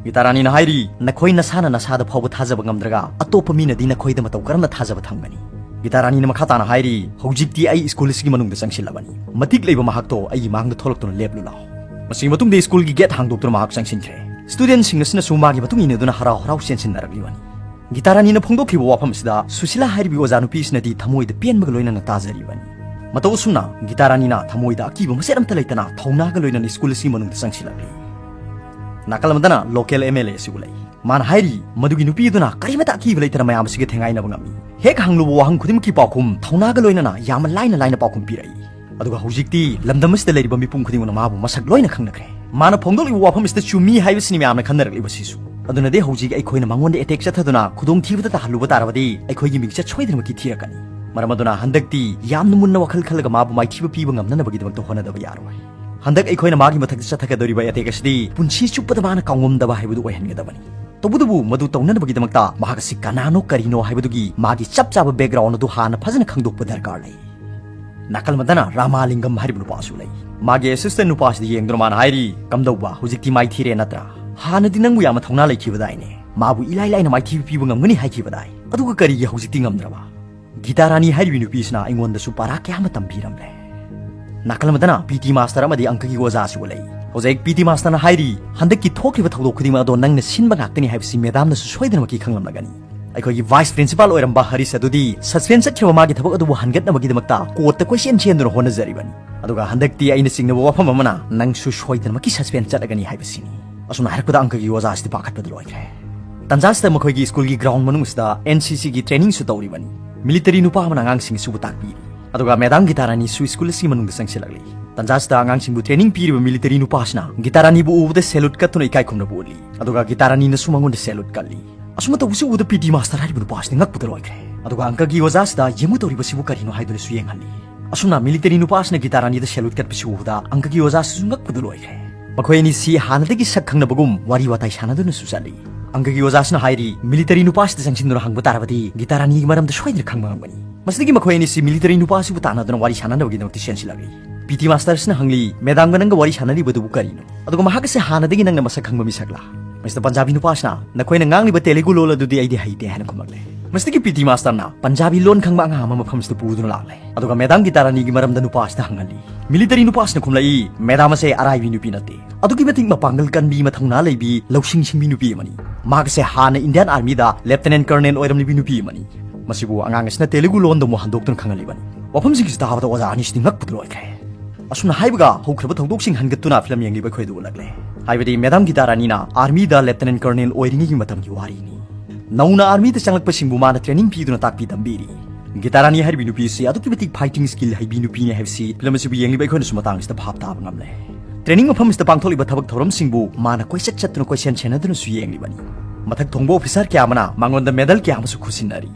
ꯒꯤꯇꯥ ꯔꯥꯅꯤꯅ ꯍꯥꯏꯔꯤ, "ꯅꯈꯣꯏ ꯅꯁꯥꯅ ꯅꯁꯥꯗ ꯐꯥꯎꯕ ꯊꯥꯖꯕ ꯉꯝꯗ꯭ꯔꯒ ꯑꯇꯣꯞꯄ ꯃꯤꯅꯗꯤ ꯅꯈꯣꯏꯗ ꯃꯇꯧ ꯀꯔꯝꯅ ꯊꯥꯖꯕ ꯊꯝꯒꯅꯤ?" ꯒꯤꯇꯥ ꯔꯥꯅꯤꯅ ꯃꯈꯥ ꯇꯥꯅ ꯍꯥꯏꯔꯤ, "ꯍꯧꯖꯤꯛꯇꯤ ꯑꯩ school ꯑꯁꯤꯒꯤ ꯃꯅꯨꯡꯗ ꯆꯪꯁꯤꯜꯂꯕꯅꯤ꯫ ꯃꯇꯤꯛ ꯂꯩꯕ ꯃꯍꯥꯛꯇꯣ ꯑꯩꯒꯤ ꯃꯥꯡꯗ ꯊꯣꯛꯂꯛꯇꯨꯅ ꯂꯦꯞꯂꯨ ꯂꯥꯎ꯫" ꯃꯁꯤꯒꯤ ꯃꯇꯨꯡꯗ schoolꯒꯤ gate ꯍꯥꯡꯗꯣꯛꯇꯨꯅ ꯃꯍꯥꯛ ꯆꯪꯁꯤꯟꯈ꯭ꯔꯦ꯫ Studentꯁꯤꯡ ꯑꯁꯤꯅꯁꯨ ꯃꯥꯒꯤ ꯃꯇꯨꯡ ꯏꯟꯅꯗꯨꯅ ꯍꯔꯥꯎ ꯍꯔꯥꯎ ꯆꯦꯟꯁꯤꯟꯅꯔꯛꯂꯤꯕꯅꯤ꯫ ꯒꯤꯇꯥ ꯔꯥꯅꯤꯅ ꯐꯣꯡꯗꯣꯛꯈꯤꯕ ꯋꯥꯐꯝ ꯑꯁꯤꯗ ꯁꯨꯁꯤꯂꯥ ꯍꯥꯏꯔꯤꯕ ꯑꯣꯖꯥ ꯅꯨꯄꯤ ꯑꯁꯤꯅꯗꯤ ꯊꯃꯣꯏꯗ ꯄꯦꯟꯕꯒ ꯂꯣꯏꯅꯅ ꯇꯥꯖꯔꯤꯕꯅꯤ꯫ ꯃꯇꯧ ꯑꯁꯨꯝꯅ ꯒꯤꯇꯥ ꯔꯥꯅꯤꯅ ꯊꯃꯣꯏꯗ ꯑꯀꯤꯕ ꯃꯆꯦꯠ ꯑꯃꯠꯇ ꯂꯩꯇꯅ ꯊꯧꯅꯥꯒ ꯂꯣꯏꯅꯅ school ꯑꯁꯤꯒꯤ ꯃꯅꯨꯡꯗ ꯆꯪꯁꯤꯜꯂꯛꯂꯤ꯫ ꯅꯥꯀꯜ ꯑꯃꯗꯅ local MLA ꯑꯁꯤ ꯎꯠꯂꯛꯏ꯫ ꯃꯥꯅ ꯍꯥꯏꯔꯤ, ꯃꯗꯨꯒꯤ ꯅꯨꯄꯤ ꯑꯗꯨꯅ ꯀꯔꯤꯃꯇ ꯑꯀꯤꯕ ꯂꯩꯇꯅ ꯃꯌꯥꯝ ꯑꯁꯤꯒ ꯊꯦꯡꯒꯥꯏꯅꯕ ꯉꯝꯃꯤ꯫ ꯍꯦꯛ ꯍꯪꯂꯨꯕ ꯋꯥꯍꯪ ꯈꯨꯗꯤꯡꯃꯛꯀꯤ ꯄꯥꯎꯈꯨꯝ ꯊꯧꯅꯥꯒ ꯂꯣꯏꯅꯅ ꯌꯥꯝꯅ ꯂꯥꯏꯅ ꯂꯥꯏꯅ ꯄꯥꯎꯈꯨꯝ ꯄꯤꯔꯛꯏ꯫ ꯑꯗꯨꯒ ꯍꯧꯖꯤꯛꯇꯤ ꯂꯝꯗꯝ ꯑꯁꯤꯗ ꯂꯩꯔꯤꯕ ꯃꯤꯄꯨꯝ ꯈꯨꯗꯤꯡꯃꯛꯅ ꯃꯥꯕꯨ ꯃꯁꯛ ꯂꯣꯏꯅ ꯈꯪꯅꯈ꯭ꯔꯦ꯫ ꯃꯥꯅ ꯐꯣꯡꯗꯣꯛꯂꯤꯕ ꯋꯥꯐꯝ ꯑꯁꯤꯗ ꯆꯨꯝꯃꯤ ꯍꯥꯏꯕꯁꯤꯅꯤ ꯃꯌꯥꯝꯅ ꯈꯟꯅꯔꯛꯂꯤꯕꯁꯤꯁꯨ꯫ ꯑꯗꯨꯅꯗꯤ ꯍꯧꯖꯤꯛ ꯑꯩꯈꯣꯏꯅ ꯃꯉꯣꯟꯗ attack ꯆꯠꯊꯗꯨꯅ ꯈꯨꯗꯣꯡꯊꯤꯕꯗ ꯇꯥꯍꯜꯂꯨꯕ ꯇꯥꯔꯕꯗꯤ ꯑꯩꯈꯣꯏꯒꯤ ꯃꯤꯡꯆꯠ ꯁꯣꯏꯗꯅꯃꯛꯀꯤ ꯊꯤꯔꯛꯀꯅꯤ꯫ ꯃꯔꯝ ꯑꯗꯨꯅ ꯍꯟꯗꯛꯇꯤ ꯌꯥꯝꯅ ꯃꯨꯟꯅ ꯋꯥꯈꯜ ꯈꯜꯂꯒ ꯃꯥꯕꯨ ꯃꯥꯏꯊꯤꯕ ꯄꯤꯕ ꯉꯝꯅꯅꯕꯒꯤꯗꯃꯛꯇ ꯍꯣꯠꯅꯗꯕ ꯌꯥꯔꯣꯏ꯫ ꯍꯟꯗꯛ ꯑꯩꯈꯣꯏꯅ ꯃꯥꯒꯤ ꯃꯊꯛꯇ ꯆꯠꯊꯒꯗꯧꯔꯤꯕ attack ꯑꯁꯤꯗꯤ ꯄꯨꯟꯁꯤ ꯆꯨꯞꯄꯗ ꯃꯥꯅ ꯀꯥꯎꯉꯝꯗꯕ ꯍꯥꯏꯕꯗꯨ ꯑꯣꯏꯍꯟꯒꯗꯕꯅꯤ꯫ ꯇꯧꯕꯇꯕꯨ ꯃꯗꯨ ꯇꯧꯅꯅꯕꯒꯤꯗꯃꯛꯇ ꯃꯍꯥꯛ ꯑꯁꯤ ꯀꯅꯥꯅꯣ ꯀꯔꯤꯅꯣ ꯍꯥꯏꯕꯗꯨꯒꯤ ꯃꯥꯒꯤ ꯆꯞ ꯆꯥꯕ background ꯑꯗꯨ ꯍꯥꯟꯅ ꯐꯖꯅ ꯈꯪꯗꯣꯛꯄ ꯗꯔꯀꯥꯔ ꯂꯩ꯫ ꯅꯥꯀꯜ ꯑꯃꯗꯅ ꯔꯥꯃꯥꯂꯤꯡꯒꯝ ꯍꯥꯏꯔꯤꯕ ꯅꯨꯄꯥꯁꯨ ꯂꯩ꯫ ꯃꯥꯒꯤ assistant ꯅꯨꯄꯥꯁꯤꯗ ꯌꯦꯡꯗꯨꯅ ꯃꯥꯅ ꯍꯥꯏꯔꯤ, "ꯀꯝꯗꯧꯕ, ꯍꯧꯖꯤꯛꯇꯤ ꯃꯥꯏꯊꯤꯔꯦ ꯅꯠꯇ꯭ꯔꯥ? ꯍꯥꯟꯅꯗꯤ ꯅꯪꯕꯨ ꯌꯥꯝꯅ ꯊꯧꯅꯥ ꯂꯩꯈꯤꯕꯗꯥꯏꯅꯦ?" ꯃꯥꯕꯨ ꯏꯂꯥꯏ ꯂꯥꯏꯅ ꯃꯥꯏꯊꯤꯕ ꯄꯤꯕ ꯉꯝꯒꯅꯤ ꯍꯥꯏꯈꯤꯕꯗꯥꯏ? ꯑꯗꯨꯒ ꯀꯔꯤꯒꯤ ꯍꯧꯖꯤꯛꯇꯤ ꯉꯝꯗ꯭ꯔꯕ? ꯒꯤꯇꯥ ꯔꯥꯅꯤ ꯍꯥꯏꯔꯤꯕꯤ ꯅꯨꯄꯤꯁꯤꯅ ꯑꯩꯉꯣꯟꯗꯁꯨ ꯄꯥꯔꯥ ꯀꯌꯥ ꯑꯃ ꯇꯝꯕꯤꯔꯝꯂꯦ꯫ ꯅꯥꯀꯜ ꯑꯃꯗꯅ ꯄꯤ ꯇꯤ ꯃꯥꯁꯇꯔ ꯑꯃꯗꯤ ꯑꯪꯀꯒꯤ ꯑꯣꯖꯥꯁꯨ ꯂꯩ꯫ ꯍꯧꯖꯤꯛ ꯄꯤ ꯇꯤ ꯃꯥꯁꯇꯔꯅ ꯍꯥꯏꯔꯤ, "ꯍꯟꯗꯛꯀꯤ ꯊꯣꯛꯈ꯭ꯔꯤꯕ ꯊꯧꯗꯣꯛ ꯈꯨꯗꯤꯡꯃꯛ ꯑꯗꯣ ꯅꯪꯅ ꯁꯤꯟꯕ ꯉꯥꯛꯇꯅꯤ ꯍꯥꯏꯕꯁꯤ ꯃꯦꯗꯥꯝꯅꯁꯨ ꯁꯣꯏꯗꯅꯃꯛꯀꯤ ꯈꯪꯂꯝꯂꯒꯅꯤ"꯫ ꯑꯩꯈꯣꯏꯒꯤ ꯚꯥꯏꯁ ꯄ꯭ꯔꯤꯟꯁꯤꯄꯥꯜ ꯑꯣꯏꯔꯝꯕ ꯍꯔꯤꯁ ꯑꯗꯨꯗꯤ ꯁꯁꯄꯦꯟ ꯆꯠꯈ꯭ꯔꯕ ꯃꯥꯒꯤ ꯊꯕꯛ ꯑꯗꯨꯕꯨ ꯍꯟꯒꯠꯅꯕꯒꯤꯗꯃꯛꯇ ꯀꯣꯔꯠꯇ ꯀꯣꯏꯆꯦꯟ ꯆꯦꯟꯗꯨꯅ ꯍꯣꯠꯅꯖꯔꯤꯕꯅꯤ꯫ ꯑꯗꯨꯒ ꯍꯟꯗꯛꯇꯤ ꯑꯩꯅ ꯆꯤꯡꯅꯕ ꯋꯥꯐꯝ ꯑꯃꯅ ꯅꯪꯁꯨ ꯁꯣꯏꯗꯅꯃꯛꯀꯤ ꯁꯁꯄꯦꯟ ꯆꯠꯂꯒꯅꯤ ꯍꯥꯏꯕꯁꯤꯅꯤ꯫ ꯑꯁꯨꯝꯅ ꯍꯥꯏꯔꯛꯄꯗ ꯑꯪꯀꯒꯤ ꯑꯣꯖꯥꯁꯤꯗꯤ ꯄꯥꯈꯠꯄꯗ ꯂꯣꯏꯈ꯭ꯔꯦ꯫ ꯇꯟꯖꯥꯁꯤꯗ ꯃꯈꯣꯏꯒꯤ ꯁ꯭ꯀꯨꯜꯒꯤ ꯒ꯭ꯔꯥꯎꯟ ꯃꯅꯨꯡꯁꯤꯗ ꯑꯦꯟ ꯁꯤ ꯁꯤꯒꯤ ꯇ꯭ꯔꯦꯅꯤꯡꯁꯨ ꯇꯧꯔꯤꯕꯅꯤ꯫ ꯃꯤꯂꯤꯇꯔꯤ ꯅꯨꯄꯥ ꯑꯃꯅ ꯑꯉꯥꯡꯁꯤꯡ ꯑꯁꯤꯕꯨ ꯇꯥꯛꯄꯤꯔꯤ꯫ ꯑꯗꯨꯒ ꯃꯦꯗꯥꯝ ꯒꯤꯇꯥ ꯔꯥꯅꯤꯁꯨ ꯁ꯭ꯀꯨꯜ ꯑꯁꯤꯒꯤ ꯃꯅꯨꯡꯗ ꯆꯪꯁꯤꯜꯂꯛꯂꯤ꯫ ꯇꯟꯖꯥꯁꯤꯗ ꯑꯉꯥꯡꯁꯤꯡꯕꯨ ꯇ꯭ꯔꯦꯅꯤꯡ ꯄꯤꯔꯤꯕ ꯃꯤꯂꯤꯇꯔꯤ ꯅꯨꯄꯥꯁꯤꯅ ꯒꯤꯇꯥ ꯔꯥꯅꯤꯕꯨ ꯎꯕꯗ ꯁꯦꯂꯨꯠ ꯀꯠꯇꯨꯅ ꯏꯀꯥꯏ ꯈꯨꯝꯅꯕ ꯎꯠꯂꯤ꯫ ꯑꯗꯨꯒ ꯒꯤꯇꯥ ꯔꯥꯅꯤꯅꯁꯨ ꯃꯉꯣꯟꯗ ꯁꯦꯂꯨꯠ ꯀꯠꯂꯤ꯫ ꯑꯁꯨꯝꯅ ꯇꯧꯕꯁꯤ ꯎꯕꯗ ꯄꯤ ꯇꯤ ꯃꯥꯁꯇꯔ ꯍꯥꯏꯔꯤꯕ ꯅꯨꯄꯥꯁꯤꯗꯤ ꯉꯛꯄꯗ ꯂꯣꯏꯈ꯭ꯔꯦ꯫ ꯑꯗꯨꯒ ꯑꯪꯀꯒꯤ ꯑꯣꯖꯥꯁꯤꯗ ꯌꯦꯡꯉꯨ ꯇꯧꯔꯤꯕꯁꯤꯕꯨ ꯀꯔꯤꯅꯣ ꯍꯥꯏꯗꯨꯅꯁꯨ ꯌꯦꯡꯍꯜꯂꯤ꯫ ꯑꯁꯨꯝꯅ ꯃꯤꯂꯤꯇꯔꯤ ꯅꯨꯄꯥꯁꯤꯅ ꯒꯤꯇꯥ ꯔꯥꯅꯤꯗ ꯁꯦꯂꯨꯠ ꯀꯠꯄꯁꯤ ꯎꯕꯗ ꯑꯪꯀꯒꯤ ꯑꯣꯖꯥꯁꯤꯁꯨ ꯉꯛꯄꯗ ꯂꯣꯏꯈ꯭ꯔꯦ꯫ ꯃꯈꯣꯏ ꯑꯅꯤꯁꯤ ꯍꯥꯟꯅꯗꯒꯤ ꯁꯛ ꯈꯪꯅꯕꯒꯨꯝ ꯋꯥꯔꯤ ꯋꯥꯇꯥꯏ ꯁꯥꯟꯅꯗꯨꯅꯁꯨ ꯆꯠꯂꯤ꯫ ꯑꯪꯀꯒꯤ ꯑꯣꯖꯥꯁꯤꯅ ꯍꯥꯏꯔꯤ, "ꯃꯤꯂꯤꯇꯔꯤ ꯅꯨꯄꯥꯁꯤꯗ ꯆꯪꯁꯤꯟꯗꯨꯅ ꯍꯪꯕ ꯇꯥꯔꯕꯗꯤ ꯒꯤꯇꯥ ꯔꯥꯅꯤꯒꯤ ꯃꯔꯝꯗ ꯁꯣꯏꯗꯅ ꯈꯪꯕ ꯉꯝꯒꯅꯤ"꯫ ꯃꯁꯤꯗꯒꯤ ꯃꯈꯣꯏ ꯑꯅꯤꯁꯤ ꯃꯤꯂꯤꯇꯔꯤ ꯅꯨꯄꯥꯁꯤꯕꯨ ꯇꯥꯟꯅꯗꯨꯅ ꯋꯥꯔꯤ ꯁꯥꯟꯅꯅꯕꯒꯤꯗꯃꯛꯇ ꯆꯦꯟꯁꯤꯜꯂꯛꯂꯤ꯫ ꯄꯤ ꯇꯤ ꯃꯥꯁꯇꯔꯁꯤꯅ ꯍꯪꯂꯤ, "ꯃꯦꯗꯥꯝꯒ ꯅꯪꯒ ꯋꯥꯔꯤ ꯁꯥꯟꯅꯔꯤꯕꯗꯨꯕꯨ ꯀꯔꯤꯅꯣ? ꯑꯗꯨꯒ ꯃꯍꯥꯛ ꯑꯁꯦ ꯍꯥꯟꯅꯗꯒꯤ ꯅꯪꯅ ꯃꯁꯛ ꯈꯪꯕ ꯃꯤꯁꯛꯂꯥ?" ꯃꯁꯤꯗ ꯄꯟꯖꯥꯕꯤ ꯅꯨꯄꯥꯁꯤꯅ, "ꯅꯈꯣꯏꯅ ꯉꯥꯡꯂꯤꯕ ꯇꯦꯂꯨꯒꯨ ꯂꯣꯜ ꯑꯗꯨꯗꯤ ꯑꯩꯗꯤ ꯍꯩꯇꯦ" ꯍꯥꯏꯅ ꯈꯨꯝꯂꯛꯂꯦ꯫ ꯃꯁꯤꯗꯒꯤ ꯄꯤ ꯇꯤ ꯃꯥꯁꯇꯔꯅ, "ꯄꯟꯖꯥꯕꯤ ꯂꯣꯟ ꯈꯪꯕ ꯑꯉꯥꯡ ꯑꯃ ꯃꯐꯝꯁꯤꯗ ꯄꯨꯗꯨꯅ ꯂꯥꯛꯂꯦ꯫ ꯑꯗꯨꯒ ꯃꯦꯗꯥꯝ ꯒꯤꯇꯥ ꯔꯥꯅꯤꯒꯤ ꯃꯔꯝꯗ ꯅꯨꯄꯥꯁꯤꯗ ꯍꯪꯍꯜꯂꯤ"꯫ ꯃꯤꯂꯤꯇꯔꯤ ꯅꯨꯄꯥꯁꯤꯅ ꯈꯨꯝꯂꯛꯏ, "ꯃꯦꯗꯥꯝ ꯑꯁꯦ ꯑꯔꯥꯏꯕꯤ ꯅꯨꯄꯤ ꯅꯠꯇꯦ꯫ ꯑꯗꯨꯛꯀꯤ ꯃꯇꯤꯛ ꯃꯄꯥꯡꯒꯜ ꯀꯟꯕꯤ, ꯃꯊꯧꯅꯥ ꯂꯩꯕꯤ, ꯂꯧꯁꯤꯡ ꯁꯤꯡꯕꯤ ꯅꯨꯄꯤ ꯑꯃꯅꯤ꯫ ꯃꯍꯥꯛ ꯑꯁꯦ ꯍꯥꯟꯅ ꯏꯟꯗꯤꯌꯥꯟ ꯑꯥꯔꯃꯤꯗ ꯂꯦꯐꯇꯤꯅꯦꯟ ꯀꯔꯅꯦꯜ ꯑꯣꯏꯔꯝꯂꯤꯕꯤ ꯅꯨꯄꯤ ꯑꯃꯅꯤ"꯫ ꯃꯁꯤꯕꯨ ꯑꯉꯥꯡ ꯑꯁꯤꯅ ꯇꯦꯂꯨꯒꯨ ꯂꯣꯟꯗ ꯑꯃꯨꯛ ꯍꯟꯗꯣꯛꯇꯨꯅ ꯈꯪꯍꯜꯂꯤꯕꯅꯤ꯫ ꯋꯥꯐꯝꯁꯤꯡꯁꯤ ꯇꯥꯕꯗ ꯑꯣꯖꯥ ꯑꯅꯤꯁꯤꯗꯤ ꯉꯛꯄꯗ ꯂꯣꯏꯈ꯭ꯔꯦ꯫ ꯑꯁꯨꯝꯅ ꯍꯥꯏꯕꯒ ꯍꯧꯈ꯭ꯔꯕ ꯊꯧꯗꯣꯛꯁꯤꯡ ꯍꯟꯒꯠꯇꯨꯅ ꯐꯤꯂꯝ ꯌꯦꯡꯂꯤꯕ ꯑꯩꯈꯣꯏꯗ ꯎꯠꯂꯛꯂꯦ꯫ ꯍꯥꯏꯕꯗꯤ ꯃꯦꯗꯥꯝ ꯒꯤꯇꯥ ꯔꯥꯅꯤꯅ ꯑꯥꯔꯃꯤꯗ ꯂꯦꯐꯇꯤꯅꯦꯟ ꯀꯔꯅꯦꯜ ꯑꯣꯏꯔꯤꯉꯩꯒꯤ ꯃꯇꯝꯒꯤ ꯋꯥꯔꯤꯅꯤ꯫ ꯅꯧꯅ ꯑꯥꯔꯃꯤꯗ ꯆꯪꯂꯛꯄꯁꯤꯡꯕꯨ ꯃꯥꯅ ꯇ꯭ꯔꯦꯅꯤꯡ ꯄꯤꯗꯨꯅ ꯇꯥꯛꯄꯤ ꯇꯝꯕꯤꯔꯤ꯫ ꯒꯤꯇꯥ ꯔꯥꯅꯤ ꯍꯥꯏꯔꯤꯕꯤ ꯅꯨꯄꯤ ꯑꯁꯤ ꯑꯗꯨꯛꯀꯤ ꯃꯇꯤꯛ ꯐꯥꯏꯇꯤꯡ ꯁ꯭ꯀꯤꯜ ꯍꯩꯕꯤ ꯅꯨꯄꯤꯅꯤ ꯍꯥꯏꯕꯁꯤ ꯐꯤꯂꯝ ꯑꯁꯤꯕꯨ ꯌꯦꯡꯂꯤꯕ ꯑꯩꯈꯣꯏꯅꯁꯨ ꯃꯇꯥꯡ ꯑꯁꯤꯗ ꯚꯥꯞ ꯇꯥꯕ ꯉꯝꯂꯦ꯫ ꯇ꯭ꯔꯦꯅꯤꯡ ꯃꯐꯝ ꯑꯁꯤꯗ ꯄꯥꯡꯊꯣꯛꯂꯤꯕ ꯊꯕꯛ ꯊꯧꯔꯝꯁꯤꯡꯕꯨ ꯃꯥꯅ ꯀꯣꯏꯆꯠ ꯆꯠꯇꯨꯅ ꯀꯣꯏꯁꯦꯟ ꯁꯦꯟꯅꯗꯨꯅꯁꯨ ꯌꯦꯡꯂꯤꯕꯅꯤ꯫ ꯃꯊꯛ ꯊꯣꯡꯕ ꯑꯣꯐꯤꯁꯥꯔ ꯀꯌꯥ ꯑꯃꯅ ꯃꯉꯣꯟꯗ ꯃꯦꯗꯜ ꯀꯌꯥ ꯑꯃꯁꯨ ꯈꯨꯠꯁꯤꯟꯅꯔꯤ꯫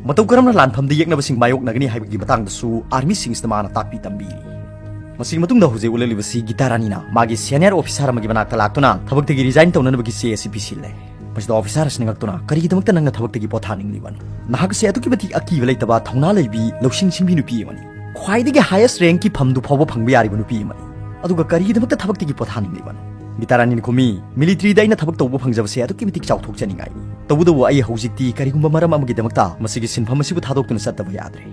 ꯃꯇꯧ ꯀꯔꯝꯅ ꯂꯥꯟꯐꯝꯗ ꯌꯦꯛꯅꯕꯁꯤꯡ ꯃꯥꯌꯣꯛꯅꯒꯅꯤ ꯍꯥꯏꯕꯒꯤ ꯃꯇꯥꯡꯗꯁꯨ ꯑꯥꯔꯃꯤꯁꯤꯡꯁꯤꯗ ꯃꯥꯅ ꯇꯥꯛꯄꯤ ꯇꯝꯕꯤꯔꯤ꯫ ꯃꯁꯤꯒꯤ ꯃꯇꯨꯡꯗ ꯍꯧꯖꯤꯛ ꯎꯠꯂꯛꯂꯤꯕꯁꯤ ꯒꯤꯇꯥ ꯔꯥꯅꯤꯅ ꯃꯥꯒꯤ ꯁꯦꯅꯤꯌꯔ ꯑꯣꯐꯤꯁꯥꯔ ꯑꯃꯒꯤ ꯃꯅꯥꯛꯇ ꯂꯥꯛꯇꯨꯅ ꯊꯕꯛꯇꯒꯤ ꯔꯤꯖꯥꯏꯟ ꯇꯧꯅꯅꯕꯒꯤ ꯆꯦ ꯑꯁꯤ ꯄꯤꯁꯤꯜꯂꯦ꯫ ꯃꯁꯤꯗ ꯑꯣꯐꯤꯁꯥꯔ ꯑꯁꯤꯅ ꯉꯛꯇꯨꯅ, "ꯀꯔꯤꯒꯤꯗꯃꯛꯇ ꯅꯪꯅ ꯊꯕꯛꯇꯒꯤ ꯄꯣꯊꯥꯅꯤꯡꯂꯤꯕꯅꯣ? ꯅꯍꯥꯛ ꯑꯁꯤ ꯑꯗꯨꯛꯀꯤ ꯃꯇꯤꯛ ꯑꯀꯤꯕ ꯂꯩꯇꯕ, ꯊꯧꯅꯥ ꯂꯩꯕꯤ, ꯂꯧꯁꯤꯡ ꯁꯤꯡꯕꯤ ꯅꯨꯄꯤ ꯑꯃꯅꯤ꯫ ꯈ꯭ꯋꯥꯏꯗꯒꯤ ꯍꯥꯏꯌꯦꯁ ꯔꯦꯡꯀꯤ ꯐꯝꯗꯨ ꯐꯥꯎꯕ ꯐꯪꯕ ꯌꯥꯔꯤꯕ ꯅꯨꯄꯤ ꯑꯃꯅꯤ꯫ ꯑꯗꯨꯒ ꯀꯔꯤꯒꯤꯗꯃꯛꯇ ꯊꯕꯛꯇꯒꯤ ꯄꯣꯊꯥꯅꯤꯡꯂꯤꯕꯅꯣ?" ꯒꯤꯇꯥꯔꯥꯅꯤꯅ ꯈꯨꯝꯃꯤ, "ꯃꯤꯂꯤꯇꯔꯤꯗ ꯑꯩꯅ ꯊꯕꯛ ꯇꯧꯕ ꯐꯪꯖꯕꯁꯦ ꯑꯗꯨꯛꯀꯤ ꯃꯇꯤꯛ ꯆꯥꯎꯊꯣꯛꯆꯅꯤꯡꯉꯥꯏꯅꯤ꯫ ꯇꯧꯕꯇꯕꯨ ꯑꯩ ꯍꯧꯖꯤꯛꯇꯤ ꯀꯔꯤꯒꯨꯝꯕ ꯃꯔꯝ ꯑꯃꯒꯤꯗꯃꯛꯇ ꯃꯁꯤꯒꯤ ꯁꯤꯟꯐꯝ ꯑꯁꯤꯕꯨ ꯊꯥꯗꯣꯛꯇꯨꯅ ꯆꯠꯇꯕ ꯌꯥꯗ꯭ꯔꯦ꯫"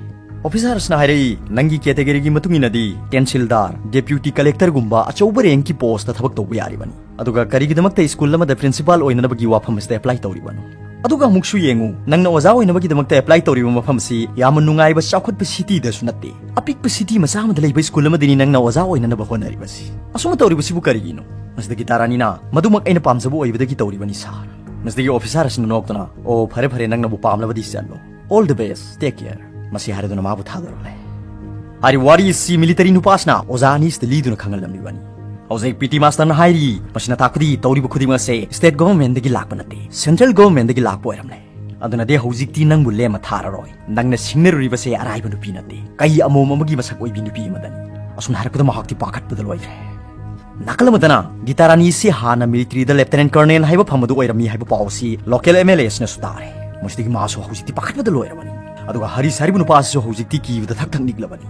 ꯑꯣꯐꯤꯁꯥꯔ ꯑꯁꯤꯅ ꯍꯥꯏꯔꯛꯏ, "ꯅꯪꯒꯤ ꯀꯦꯇꯦꯒꯣꯔꯤꯒꯤ ꯃꯇꯨꯡ ꯏꯟꯅꯗꯤ ꯇꯦꯟꯁꯤꯜꯗꯥꯔ, ꯗꯦꯄ꯭ꯌꯨꯇꯤ ꯀꯂꯦꯛꯇꯔꯒꯨꯝꯕ ꯑꯆꯧꯕ ꯔꯦꯡꯀꯤ ꯄꯣꯁꯇ ꯊꯕꯛ ꯇꯧꯕ ꯌꯥꯔꯤꯕꯅꯤ꯫ ꯑꯗꯨꯒ ꯀꯔꯤꯒꯤꯗꯃꯛꯇ ꯁ꯭ꯀꯨꯜ ꯑꯃꯗ ꯄ꯭ꯔꯤꯟꯁꯤꯄꯥꯜ ꯑꯣꯏꯅꯅꯕꯒꯤ ꯋꯥꯐꯝ ꯑꯁꯤꯗ ꯑꯦꯄ꯭ꯂꯥꯏ ꯇꯧꯔꯤꯕꯅꯣ?" ꯑꯗꯨꯒ ꯑꯃꯨꯛꯁꯨ ꯌꯦꯡꯉꯨ, ꯅꯪꯅ ꯑꯣꯖꯥ ꯑꯣꯏꯅꯕꯒꯤꯗꯃꯛꯇ ꯑꯦꯄ꯭ꯂꯥꯏ ꯇꯧꯔꯤꯕ ꯃꯐꯝꯁꯤ ꯌꯥꯝꯅ ꯅꯨꯡꯉꯥꯏꯕ ꯆꯥꯎꯈꯠꯄ ꯁꯤꯇꯤꯗꯁꯨ ꯅꯠꯇꯦ꯫ ꯑꯄꯤꯛꯄ ꯁꯤꯇꯤ ꯃꯆꯥ ꯑꯃꯗ ꯂꯩꯕ ꯁ꯭ꯀꯨꯜ ꯑꯃꯗꯅꯤ ꯅꯪꯅ ꯑꯣꯖꯥ ꯑꯣꯏꯅꯅꯕ ꯍꯣꯠꯅꯔꯤꯕꯁꯤ꯫ ꯑꯁꯨꯝꯅ ꯇꯧꯔꯤꯕꯁꯤꯕꯨ ꯀꯔꯤꯒꯤꯅꯣ? ꯃꯁꯤꯗ ꯒꯤꯇꯥꯔꯥꯅꯤꯅ, "ꯃꯗꯨꯃꯛ ꯑꯩꯅ ꯄꯥꯝꯖꯕ ꯑꯣꯏꯕꯗꯒꯤ ꯇꯧꯔꯤꯕꯅꯤ, ꯁꯥꯔ꯫" ꯃꯁꯤꯗꯒꯤ ꯑꯣꯐꯤꯁꯥꯔ ꯑꯁꯤꯅ ꯅꯣꯛꯇꯨꯅ, "ꯑꯣ, ꯐꯔꯦ ꯐꯔꯦ, ꯅꯪꯅꯕꯨ ꯄꯥꯝꯂꯕꯗꯤ ꯆꯠꯂꯣ꯫ All the best, take care꯫" ꯃꯁꯤ ꯍꯥꯏꯔꯗꯨꯅ ꯃꯥꯕꯨ ꯊꯥꯗꯣꯔꯛꯂꯦ꯫ ꯍꯥꯏꯔꯤꯕ ꯋꯥꯔꯤ ꯑꯁꯤ ꯃꯤꯂꯤꯇꯔꯤ ꯅꯨꯄꯥꯁꯤꯅ ꯑꯣꯖꯥ ꯑꯅꯤꯁꯤꯗ ꯂꯤꯗꯨꯅ ꯈꯪꯍꯜꯂꯝꯂꯤꯕꯅꯤ꯫ ꯍꯧꯖꯤꯛ ꯄꯤ ꯇꯤ ꯃꯥꯁꯇꯔꯅ ꯍꯥꯏꯔꯤ, ꯃꯁꯤꯅ ꯇꯥꯛꯄꯗꯤ ꯇꯧꯔꯤꯕ ꯈꯨꯗꯤꯡꯃꯛ ꯑꯁꯦ ꯁ꯭ꯇꯦꯠ ꯒꯣꯚꯔꯟꯃꯦꯟꯠꯗꯒꯤ ꯂꯥꯛꯄ ꯅꯠꯇꯦ, ꯁꯦꯟꯇ꯭ꯔꯦꯜ ꯒꯣꯚꯔꯟꯃꯦꯟꯠꯗꯒꯤ ꯂꯥꯛꯄ ꯑꯣꯏꯔꯝꯂꯦ꯫ ꯑꯗꯨꯅꯗꯤ ꯍꯧꯖꯤꯛꯇꯤ ꯅꯪꯕꯨ ꯂꯦꯝꯅ ꯊꯥꯔꯔꯣꯏ꯫ ꯅꯪꯅ ꯁꯤꯡꯅꯔꯨꯔꯤꯕꯁꯦ ꯑꯔꯥꯏꯕ ꯅꯨꯄꯤ ꯅꯠꯇꯦ, ꯀꯩ ꯑꯃꯣꯝ ꯑꯃꯒꯤ ꯃꯁꯛ ꯑꯣꯏꯕꯤ ꯅꯨꯄꯤ ꯑꯃꯗꯅꯤ꯫ ꯑꯁꯨꯝꯅ ꯍꯥꯏꯔꯛꯄꯗ ꯃꯍꯥꯛꯇꯤ ꯄꯥꯈꯠꯄꯗ ꯂꯣꯏꯈ꯭ꯔꯦ꯫ ꯅꯥꯀꯜ ꯑꯃꯗꯅ ꯒꯤꯇꯥꯔꯥꯅꯤ ꯑꯁꯤ ꯍꯥꯟꯅ ꯃꯤꯂꯤꯇꯔꯤꯗ ꯂꯦꯐꯇꯤꯅꯦꯟꯠ ꯀꯔꯅꯦꯜ ꯍꯥꯏꯕ ꯐꯝ ꯑꯗꯨ ꯑꯣꯏꯔꯝꯃꯤ ꯍꯥꯏꯕ ꯄꯥꯎ ꯑꯁꯤ ꯂꯣꯀꯦꯜ ꯑꯦꯝ ꯑꯦꯜ ꯑꯦ ꯑꯁꯤꯅꯁꯨ ꯇꯥꯔꯦ꯫ ꯃꯁꯤꯗꯒꯤ ꯃꯥꯁꯨ ꯍꯧꯖꯤꯛꯇꯤ ꯄꯥꯈꯠꯄꯗ ꯂꯣꯏꯔꯕꯅꯤ꯫ ꯑꯗꯨꯒ ꯍꯔꯤꯁ ꯍꯥꯏꯔꯤꯕ ꯅꯨꯄꯥ ꯑꯁꯤꯁꯨ ꯍꯧꯖꯤꯛꯇꯤ ꯀꯤꯕꯗ ꯊꯛ ꯊꯛ ꯅꯤꯛꯂꯕꯅꯤ꯫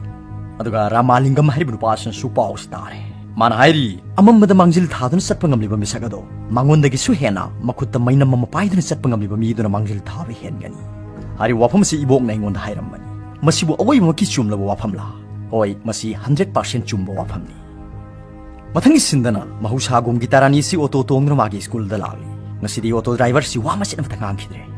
ꯑꯗꯨꯒ ꯔꯥꯃꯥꯂꯤꯡꯒꯝ ꯍꯥꯏꯔꯤꯕ ꯅꯨꯄꯥ ꯑꯁꯤꯅꯁꯨ ꯄꯥꯎ ꯑꯁꯤ ꯇꯥꯔꯦ꯫ ꯃꯥꯅ ꯍꯥꯏꯔꯤ, ꯑꯃꯝꯕꯗ ꯃꯥꯡꯖꯤꯜ ꯊꯥꯗꯨꯅ ꯆꯠꯄ ꯉꯝꯂꯤꯕ ꯃꯤꯁꯛ ꯑꯗꯣ ꯃꯉꯣꯟꯗꯒꯤꯁꯨ ꯍꯦꯟꯅ ꯃꯈꯨꯠꯇ ꯃꯩꯅꯝ ꯑꯃ ꯄꯥꯏꯗꯨꯅ ꯆꯠꯄ ꯉꯝꯂꯤꯕ ꯃꯤ ꯑꯗꯨꯅ ꯃꯥꯡꯖꯤꯜ ꯊꯥꯕ ꯍꯦꯟꯒꯅꯤ꯫ ꯍꯥꯏꯔꯤꯕ ꯋꯥꯐꯝ ꯑꯁꯤ ꯏꯕꯣꯛꯅ ꯑꯩꯉꯣꯟꯗ ꯍꯥꯏꯔꯝꯕꯅꯤ꯫ ꯃꯁꯤꯕꯨ ꯑꯑꯣꯏꯕꯃꯛꯀꯤ ꯆꯨꯝꯂꯕ ꯋꯥꯐꯝꯂꯥ? ꯍꯣꯏ, ꯃꯁꯤ ꯍꯟꯗ꯭ꯔꯦꯠ ꯄꯥꯔꯁꯦꯟꯠ ꯆꯨꯝꯕ ꯋꯥꯐꯝꯅꯤ꯫ ꯃꯊꯪꯒꯤ ꯁꯤꯟꯗꯅ ꯃꯍꯧꯁꯥꯒꯨꯝ ꯒꯤꯇꯥꯔꯥꯅꯤ ꯑꯁꯤ ꯑꯣꯇꯣ ꯇꯣꯡꯗꯨꯅ ꯃꯥꯒꯤ ꯁ꯭ꯀꯨꯜꯗ ꯂꯥꯛꯂꯤ꯫ ꯉꯁꯤꯗꯤ ꯑꯣꯇꯣ ꯗ꯭ꯔꯥꯏꯚꯔ ꯑꯁꯤ ꯋꯥ ꯃꯆꯦꯠ ꯑꯃꯠꯇ ꯉꯥꯡꯈꯤꯗ꯭ꯔꯦ꯫